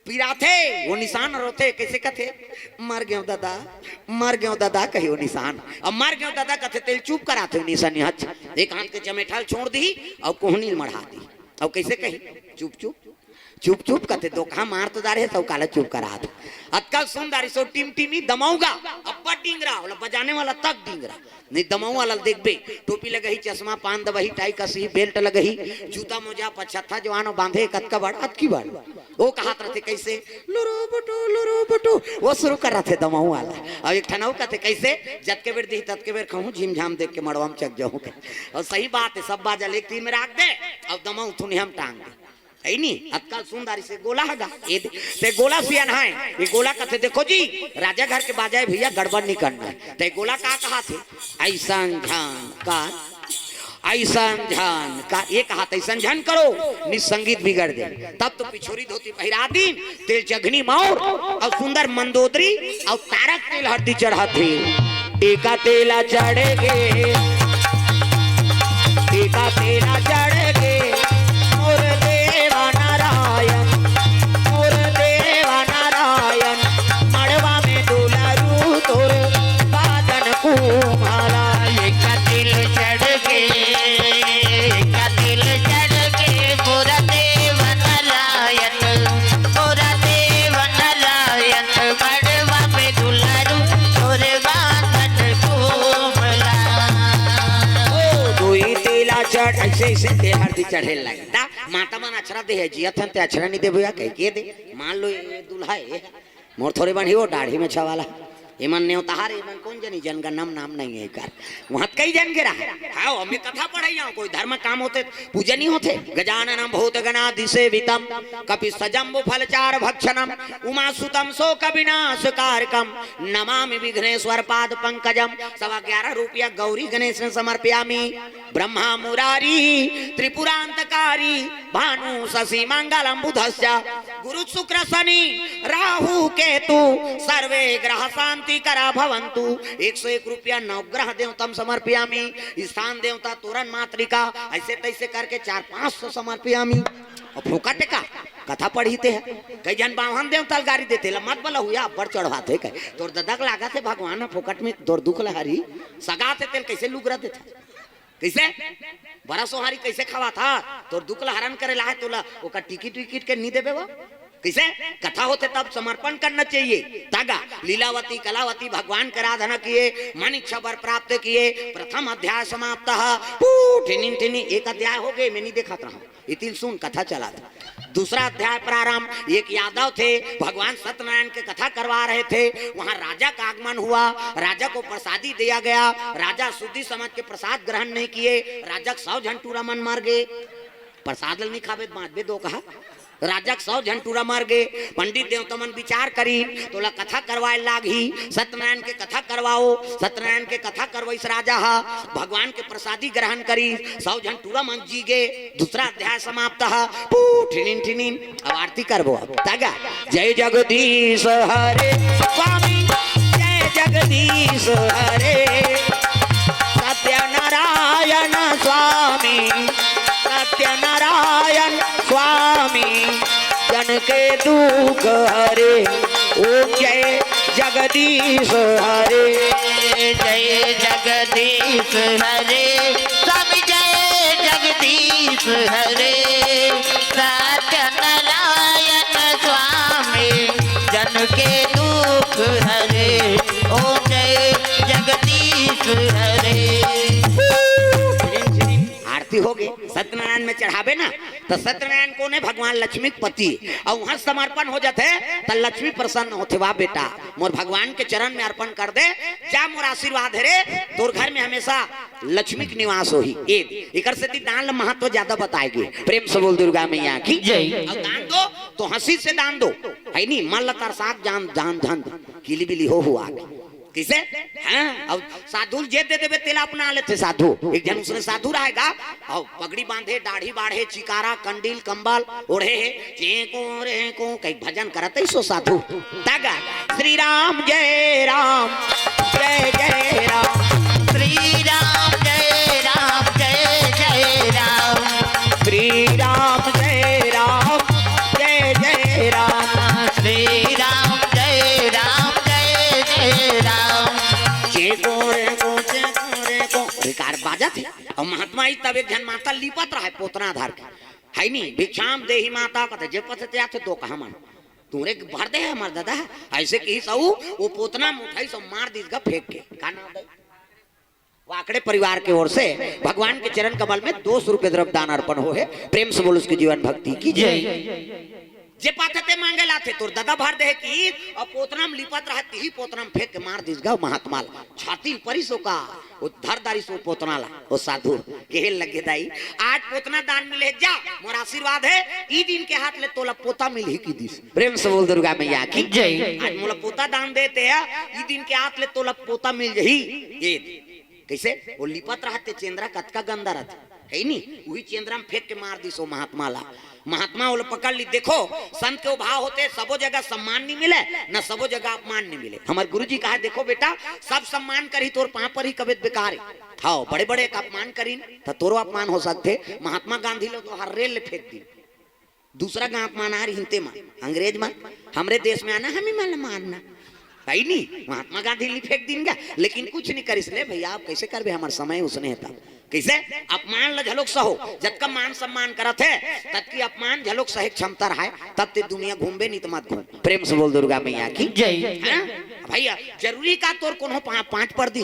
पिराथे, ओ निसान रोथे, कइसे कथे? "मर गेंव ददा, मर गेंव ददा" कही ओ निसान। अब "मर गेंव ददा" कथे तेला चुप कराथे ओ निसनिया। एक हाथ के चमेठा ल छोड़ दिही अउ कोहनी ल मढ़ा दिही। अउ कइसे कही? चुप चुप, चुप चुप कथे, दोकहा मार तो डारे हे, त काला चुप करात हे। अतका सुंदर सो टिमटिमी दमउगा, अब्बड़ डिंगरा, ओला बजाने वाला तक डिंगरा। नहीं दमऊ वाला देखबे, टोपी लगही, चश्मा, पान दबही, टाई कसही, बेल्ट लगही, जूता मोजा, पछत्था जवान बांधे, कतका बड़, अतकी बड़। ओ कहत रथे कइसे, लुरु बुटु, लुरु बुटु, ओ शुरू कर रथे दमऊ वाला। अउ एक ठन अउ कथे कइसे, जतके बेर दिही ततके बेर खाहूं, झिमझाम देख के मड़वा म चक जाहूं। अउ सही बात हे, सब बाजा ल एक तीर में राख दे, अउ दमऊ थुनिया म टांग दे। हइ नी, अतका सुंदर से गोला हगा। ए दे, ते गोला सियान हे, ये गोला कथे, देखो जी, राजा घर के बाजा हे भइया, गड़बड़ नहीं करना हे। ते गोला का कहत हे? अइसन झन का, अइसन झन का, ये कहत अइसन झन करो, नहीं संगीत बिगड़ दे। तब तो पिछोरी धोती पहिरा दिन, तेल चघनी मौर, अउ सुंदर मंदोदरी, अउ तारक तेल हरदी चढ़त हे। एका तेला चढ़ गे, एका तेला चढ़ गे, मोर देवा नारायण, मोर देवा नारायण, मड़वा में दुलरू तोर बादन कुम्हाला। एका तेल चढ़ गे, एका तेल चढ़ गे, मोर देवा नारायण, मोर देवा नारायण, मड़वा में दुलरू तोर बादन कुम्हाला। ओ, दुई तेला चढ़, अइसे, अइसे तेल हरदी चढ़े लगे। ता, माता मन अछरा दे हे, जियत हन ते अछरा नहीं देबो या कहि के दे। मान लो ये दूल्हा हे, मोर थोरे बन ही वो दाढ़ी में छवाला। एमन नेवताहार, एमन कोन जनी जनगणम नाम नहीं हे एकर। वहां त कई जन के रहा। हाव, हमें कथा पढ़ाई आऊं, कोई धर्म काम होथे, पूजा नहीं होथे। गजाननम भूत गणादि सेवितम, कपि सजम्बु फल चार भक्षणम, उमा सुतम शोक विनाश कारकम, नमामि विघ्नेश्वर पाद पंकजम। सवा ग्यारह रुपया गौरी गणेश में समर्पयामी। ब्रह्मा मुरारी त्रिपुरांतकारी, भानु शशि मंगलम बुधस्य, गुरु शुक्र शनि राहु केतु, सर्वे ग्रह शांति करा भवंतु। एक सौ एक रुपया नवग्रह देवतम समर्पयामी, स्थान देवता तोरण मातृका, अइसे तइसे करके चार पांच सौ समर्पयामी। अउ फोकट का कथा पढ़ी ते हे। कई जन बावन देवता ल गारी देथे, ला मत बला हुआ, अब्बड़ चढ़वाथे कहे। तोर ददा के लागत हे भगवान ह फोकट में तोर दुख ल हरी, सगा थे तेल कइसे लुगरा देथे? कइसे? बरा सोहारी कइसे खवाथा? तोर दुख ल हरण करे ला हे तोला, ओकर टिकट विकट के नहीं देबे वो? कइसे? कथा होथे तब समर्पण करना चाहिए। तागा लीलावती कलावती भगवान के आराधना किए, मन इच्छा वर प्राप्त किए। प्रथम अध्याय समाप्त। पू, ठिनिन ठिनिन, एक अध्याय हो गे, मैं नहीं देखत रहा। इतिल सुन, कथा चला था। दूसरा अध्याय प्रारंभ। एक यादव थे, भगवान सत्यनारायण के कथा करवा रहे थे। वहां राजा का आगमन हुआ, राजा को प्रसादी दिया गया। राजा शुद्धि समझ के प्रसाद ग्रहण नहीं किए, राजा के सौ झन टूरा मन मर गए। प्रसाद ल नहीं खाबे त बांचबे दो कहा। राजा के सौ झन टूरा मर गए। पंडित देवता मन विचार करी, तोला कथा करवाए लागही, सत्यनारायण के कथा करवाओ। सत्यनारायण के कथा करवाइस राजा हा, भगवान के प्रसादी ग्रहण करी, सौ झन टूरा मन जी गे। दूसरा अध्याय समाप्त ह। पू, ठिनिन ठिनिन। अब आरती करबो अब। तागा, जय जगदीश हरे स्वामी, जय जगदीश हरे सत्यनारायण स्वामी, सत्यनारायण स्वामी, जन के दुख हरे। ओम जय जगदीश हरे। जय जगदीश हरे, स्वामी जय जगदीश हरे, सत्यनारायण स्वामी, जन के दुख हरे। ओम जय जगदीश हरे। आरती हो गे, सत्यनारायण में चढ़ाबे ना, त सत्यनारायण कोन हे? भगवान लक्ष्मी के पति। अउ वहां समर्पण हो जाथे, त लक्ष्मी प्रसन्न होथे, वाह बेटा, मोर भगवान के चरण में अर्पण कर दे, जा मोर आशीर्वाद हे रे, तोर घर में हमेशा लक्ष्मी के निवास होही। ए, एकर सेती दान ल महत्व ज्यादा बताए गे। प्रेम से बोल दुर्गा मैया की जय। अउ दान दो तो हंसी से दान दो, हइ नी? मन ल तरसाक जान, जान धन, किली बिली हो हुआ। कइसे? हाँ, अउ साधु ल जे दे देबे, तेला अपना लेथे साधु। एक झन उसने साधु रहेगा, अउ पगड़ी बांधे, दाढ़ी बाढ़े, चिकारा, कंडील, कंबल ओढ़े हे, चेंको रेंको, कई भजन करत हे सो साधु। तागा, श्री राम जय राम, जय जय राम। श्री राम जय राम, जय जय राम। श्री राम जय राम, जय जय राम। श्री राम जय राम, जय जय राम। चेंको रेंको, चेंको रेंको। बेकार बाजत हे। अउ महात्मा आई तब एक झन माता लीपत रहे पोतना धर के। है नी, भिक्षाम देहि माता कथे, जे पथ ते आथे तो कहा मन। तुरे भर दे हमर दादा, ऐसे कहिस अउ, वो पोतना म उठाइस अउ मार दिस गा फेंक के। का नाम दे? वाकड़े परिवार के ओर से भगवान के चरण कमल में दो सौ रुपये द्रव्य दान अर्पण हो है। प्रेम से बोल उसकी जीवन भक्ति की जय। जे पाथे ते मांगे लाथे, तोर दादा भर दे कि, अउ पोतना म लिपत रहा, तिही पोतना म फेंक के मार दिस गा महात्मा ला। छाती ल परिस ओका, वो धर दारिस वो पोतना ला, वो साधु। कहे लगे दाई, आज पोतना दान मिले, जा, मोर आशीर्वाद है, ई दिन के हाथ ले तोला पोता मिलही की दिस। प्रेम से बोल दुर्गा मैया की जय। आज मोला पोता दान देते है, ई दिन के हाथ ले तोला पोता मिल जही। ये कैसे? वो लिपत रहते चेंद्रा कतका गंदा रहते, है नी? वही चेंद्रा में फेंक के मार दिस वो महात्मा ला। महात्मा ओला पकड़ ली। देखो, संत के वो भाव होते, सबो जगह सम्मान नहीं मिले, न सबो जगह अपमान नहीं मिले। हमारे गुरुजी कहा, देखो बेटा, सब सम्मान करी, तोर पांव पर ही कबे बेकार है। हाँ, बड़े बड़े का अपमान करी, तो तोरो अपमान हो सकते। महात्मा गांधी लोग तो हर रेल ले फेंक दी। दूसरा गांव अपमान आ रही हिंते मा, अंग्रेज मा, हमरे देश में आना, हम ही मन मानना। भाई नी, महात्मा गांधी ली फेंक दिन गा, लेकिन कुछ नहीं करिस। ले भैया, आप कैसे करबे, हमार समय उसने है तब। कैसे? अपमान ल झलोक सहो, जतका मान सम्मान करत है, ततकी अपमान झलोक सहे क्षमता रहे, तब ते दुनिया घूमबे, नहीं तो मत घूम। प्रेम से बोल दुर्गा मैया की जय। हाँ? भैया, जरूरी का तोर कोनो पा-, पांच पर दी?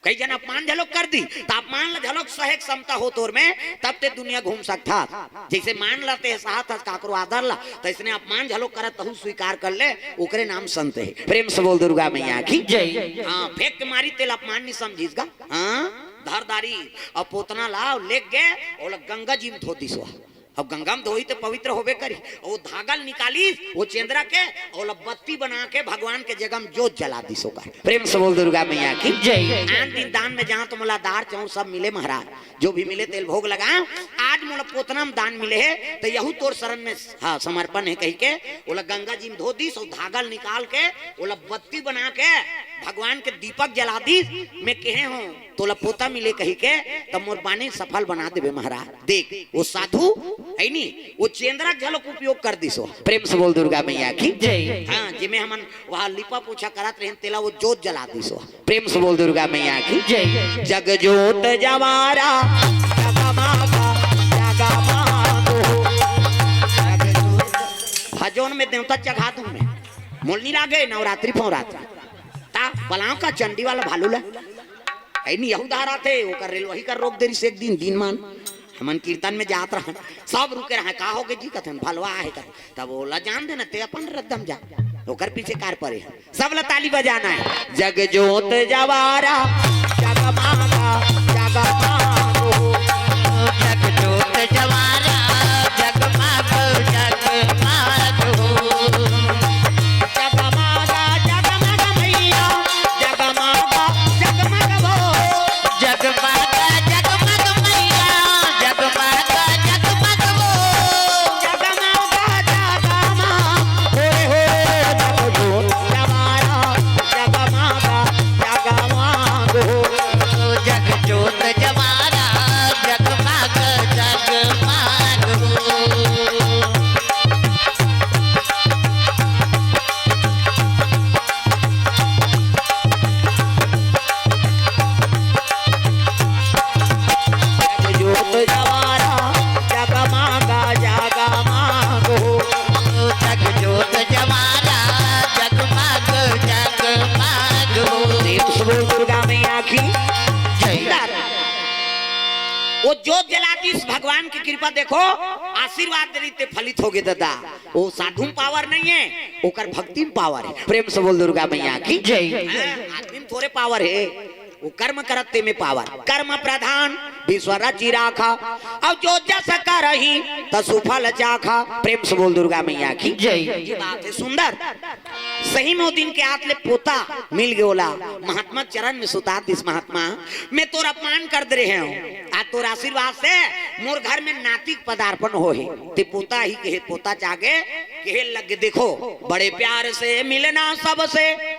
कई जन अपमान झलोक कर दी, तो अपमान ल झलोक सहे क्षमता हो तोर में, तब ते दुनिया घूम सकता। जैसे मान लाते हैं, सहत हस काकरो आदर ला, तो इसने अपमान झलोक करत तहु स्वीकार कर ले, ओकरे नाम संत है। प्रेम से बोल दुर्गा मैया की जय। हाँ, फेंक के मारी तेल अपमान नहीं समझीस गा। हाँ, धरदारी, अब पोतना लाओ, लेके गए, और गंगा जी में धो दिसवा। अब गंगा में धोई तो पवित्र होबे करी। वो धागा ल निकालिस, वो चेंद्रा के, और बत्ती बना के भगवान के जगह में जोत जला दिस ओकर। प्रेम से बोल दुर्गा मैया की जय। आन दिन दान में जहाँ तो मोला दार चाउर सब मिले महाराज, जो भी मिले तेल भोग लगा। आज मोला पोतना में दान मिले है, तो यहू तोर शरण में, हाँ, समर्पण है कही के, ओला गंगा जी में धो दिस और धागा ल निकाल के, ओला बत्ती बना के भगवान के दीपक जला दिस। मैं कहे हूँ, तोला पोता मिले कही के, तब मोर बानी सफल बना देबे महाराज। देख, वो साधु है नी, वो चेंद्रा के झलक उपयोग कर दिस हो। प्रेम से बोल दुर्गा मैया की जय। हाँ, जिमे हमन वहाँ लिपा पोछा करत रहेन, तेला वो जोत जला दिस हो। प्रेम से बोल दुर्गा मैया की जय। जग जोत जवारा, जगमागा, जगमागो। जग जोत। भजोन में देवता चघा दूं मैं, मोलनी लागे नवरात्रि फौरात्रि। ता बलाओ का चंडी वाला भालू ला। है नी, यहू धारा थे, ओकर रेल वही कर रोक दे रिस एक दिन, दिन मान। हमन कीर्तन में जात रहन, सब रुके रहन, "का होगे जी?" कथन, "भलवा आहे," कथन। तब ओला जान देना, ते अपन रद्दम जा, ओकर पीछे कार परे है। सब ला ताली बजाना है। जग जोत जवारा, जगमागा, जगमागो। जग जोत जवारा, जगमागो, जगमागो। जगमागा जगमग मैया, जगमागा जगमग वो। जगमागा जगमग मैया, जगमागा जगमग वो। जगमागा जगमा, होए हो, जगजोत जवारा, जगमागा जगमागो। जगजोत जवारा, जगमाग जगमागो। जगजोत जवारा, जगमागा जगमागो। जगजोत जवारा, जगमाग जगमागो। प्रेम से बोल दुर्गा मैया की जय। वो जोत जला दिस, भगवान की कृपा देखो, आशीर्वाद दे रिस ते फलित होगे दादा। वो साधु में पावर नहीं है, ओकर भक्ति में पावर है। प्रेम से बोल दुर्गा मैया की जय। हाँ, आदमी में थोड़े पावर है, वो कर्म करत ते में पावर। कर्म प्रधान विश्व रचि राखा, और जो जस करही त सुफल चाखा। प्रेम से बोल दुर्गा मैया की जय। ये बात है सुंदर। सही में वो दिन के हाथ ले पोता मिल गयोला, महात्मा चरण में सुता दिस, महात्मा, मैं तोर अपमान कर दे रहे हूँ, आज तोर आशीर्वाद से मोर घर में नाती के पदार्पण होही। ते पोता ही कहे, पोता जागे, कहे लगे, देखो, बड़े प्यार से मिलना सबसे,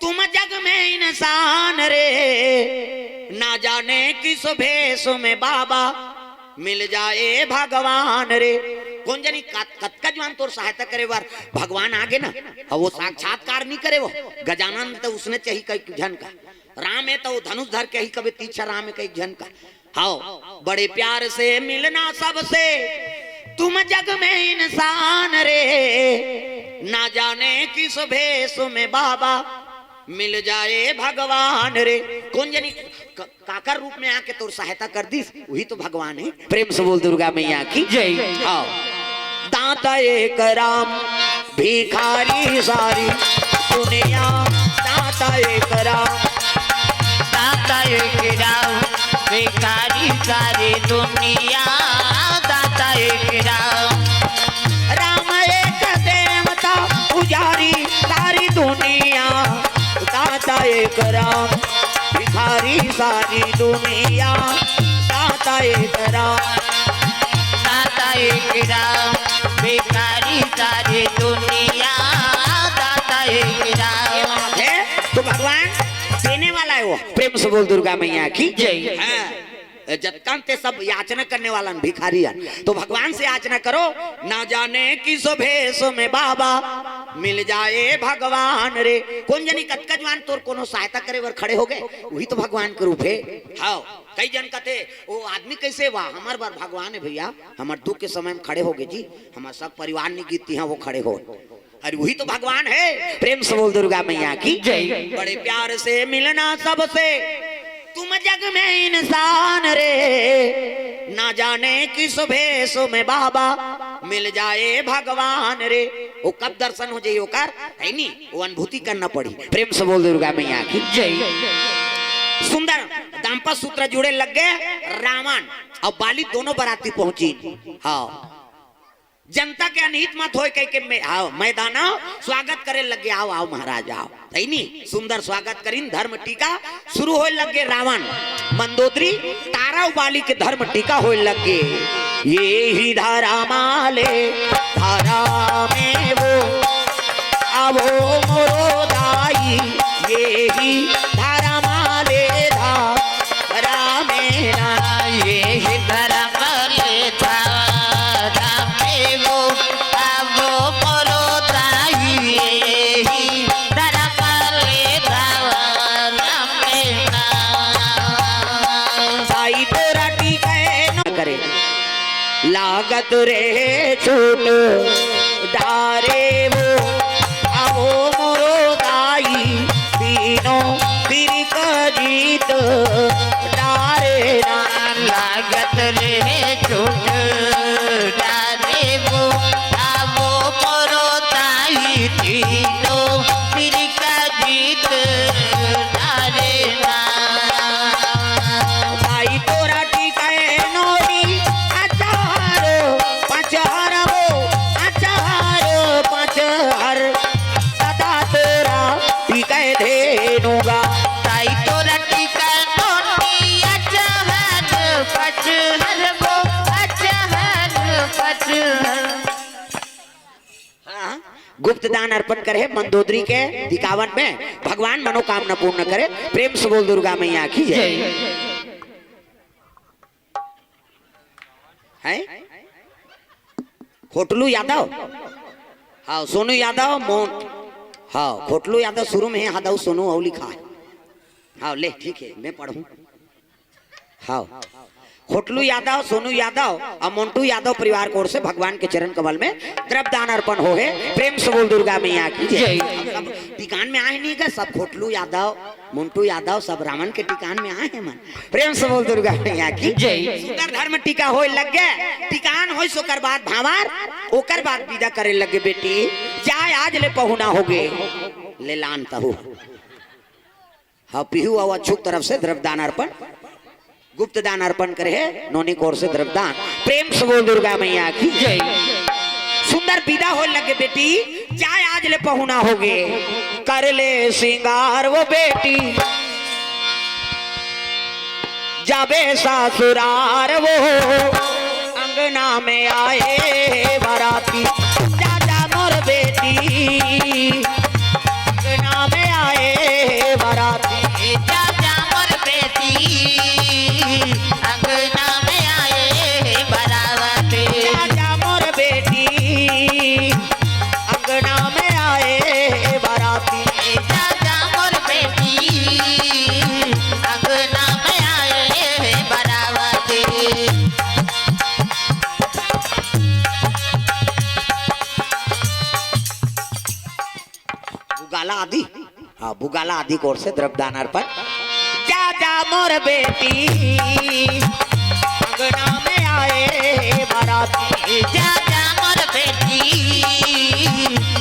तुम जग में इंसान रे, ना जाने किस भेष में बाबा मिल जाए भगवान रे। कोन जनी कत-, कतका जुवान तोर सहायता करे बर भगवान आगे ना, अउ वो साक्षात्कार नहीं करे वो। गजानन तो उसने चाही कई झन का, राम है तो वो धनुष धर के ही कभी तीछा राम है कई झन का। आओ, बड़े प्यार से मिलना सबसे, तुम जग में इंसान रे। ना जाने किस भेष में बाबा मिल जाए भगवान रे। कोन जनी क-, काकर रूप में आके तोर सहायता कर दिस, वही तो भगवान हे। प्रेम से बोल दुर्गा मैया की जय। आओ। दाता एक राम, भिखारी सारी दुनिया। दाता एक राम। दाता एक राम, भिखारी सारी दुनिया। दाता एक राम। राम एक देवता, पुजारी सारी दुनिया। दाता एक राम, भिखारी सारी दुनिया। दाता एक राम। दाता एक राम, भिखारी सारी दुनिया। दाता एक राम। हे, तो भगवान देने वाला है वो। प्रेम से बोल दुर्गा मैया की जय। हाँ। जतकन ते सब याचना करने वाला न, भिखारी हन। तो भगवान से याचना करो, ना जाने किस भेष में बाबा मिल जाए भगवान रे। कोन जनी कतका जुवान तोर कोनो सहायता करे बर खड़े हो गए, वही तो भगवान के रूप हे। हाँ, कई जन कहते, "वो आदमी कैसे वा?" हमर बर भगवान हे भैया, हमर दुख के समय में खड़े हो गए जी, हमर सब परिवार नहीं गिरती हैं, वो खड़े हो। अरे वही तो भगवान हे। प्रेम से बोल दुर्गा मैया की जय। बड़े प्यार से मिलना सबसे, तुम जग में इंसान रे। ना जाने किस भेष में बाबा मिल जाए भगवान रे। वो कब दर्शन हो जाई ओकर, है नी, वो अनुभूति करना पड़ी। प्रेम से बोल दुर्गा मैया की जय। सुंदर दाम्पत्य सूत्र जुड़े लग गए रावण और बाली दोनों बराती पहुंची। हाँ, जनता के अनहित मत होय कह के मै-, आओ, मैदाना स्वागत करे लगे, "आओ, आओ महाराज, आओ।" सही नी? सुंदर स्वागत करिन, धर्म टीका शुरू होय लगे रावण। मंदोदरी तारा उबाली के धर्म टीका होय लगे। ये ही धारा माले धारा में वो, आवो मोरो दाई, ये ही धारा माले धारा में ना। ये ही धर्म लेता रामे वो, आवो मोरो दाई, ये ही धर्म लेता रामे ना। साई तोरा टीके न करे, लागत रे छूट डारे वो, आवो मोरो दाई, तीनों फिर का जीत डारे ना। लागत रे छूट डारे वो, आवो मोरो दाई, तीनों फिर का जीत डारे ना। भाई तोरा टीके नोरी, अचार पचहर वो, अचार पचहर, सदा तोरा टीके धेनुगा। ताई तोरा टीके नोरी, अचार पचहर वो, अचार पचहर। हाँ, गुप्त दान अर्पण करे मंदोदरी के दिखावन में, भगवान मनोकामना पूर्ण करे। प्रेम से बोल दुर्गा मैया की जय। जय। हैं? खोटलू यादव, हाँ, सोनू यादव, मोन, हाँ, खोटलू यादव शुरू में है, यादव सोनू अउ लिखा है। हाँ, ले, ठीक है, मैं पढ़ूं। हाँ, खोटलू यादव, सोनू यादव और मोंटू यादव परिवार की ओर से भगवान के चरण कमल में द्रव्य दान अर्पण हो है। प्रेम से बोल दुर्गा मैया की जय। जय। सब टिकान में आए नहीं का, सब खोटलू यादव, मोंटू यादव, सब रावण के टिकान में आए हैं मन। प्रेम से बोल दुर्गा मैया की जय। सुंदर धर्म टीका होय लग गए, टिकान होय सोकर बाद भांवर, ओकर बाद विदा करे लगे बेटी, जाय आज ले पहुना हो गए, ले लान तहु। हाँ, पीहू अउ अच्छू तरफ से द्रव्य दान अर्पण, गुप्त दान अर्पण करे है, नोनी कोर से द्रव्य दान। प्रेम से बोल दुर्गा मैया की जय। सुंदर विदा होय लगे बेटी, जाय आज ले पहुना हो गए, कर ले श्रृंगार वो बेटी, जाबे ससुरार वो, अंगना में आए बराती, जा जा मोर बेटी, अंगना में आए बराती। जा जा मोर बेटी, अंगना में आए बराती। जा जा मोर बेटी, अंगना में आए बराती। जा जा मोर बेटी, अंगना में आए बराती। बुगाला आदि कोर से द्रव्यदान अर्पण। जा जा मोर बेटी, अंगना में आए बराती। जा जा मोर बेटी,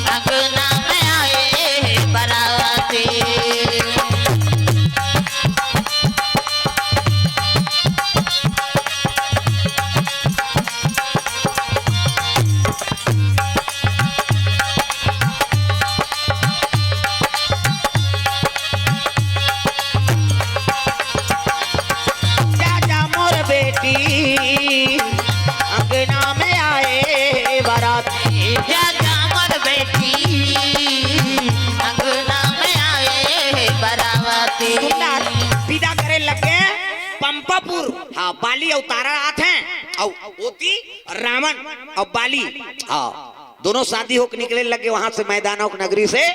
अंगना में आए बराती। जा जा मोर बेटी, अंगना में आए बराती। जा जा मोर बेटी, अंगना में आए बराती। सुंदर विदा करे लगे पंपापुर। हाँ, बाली अउ तारा आत हैं, अउ ओती रावण अउ बाली, हाँ, दोनों शादी होके निकले लगे वहां से, मैदानों की नगरी से।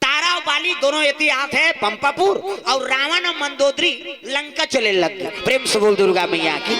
तारा अउ बाली दोनों एती आत है पंपापुर, अउ रावण अउ मंदोदरी लंका चले लग गए। प्रेम से बोल दुर्गा मैया की।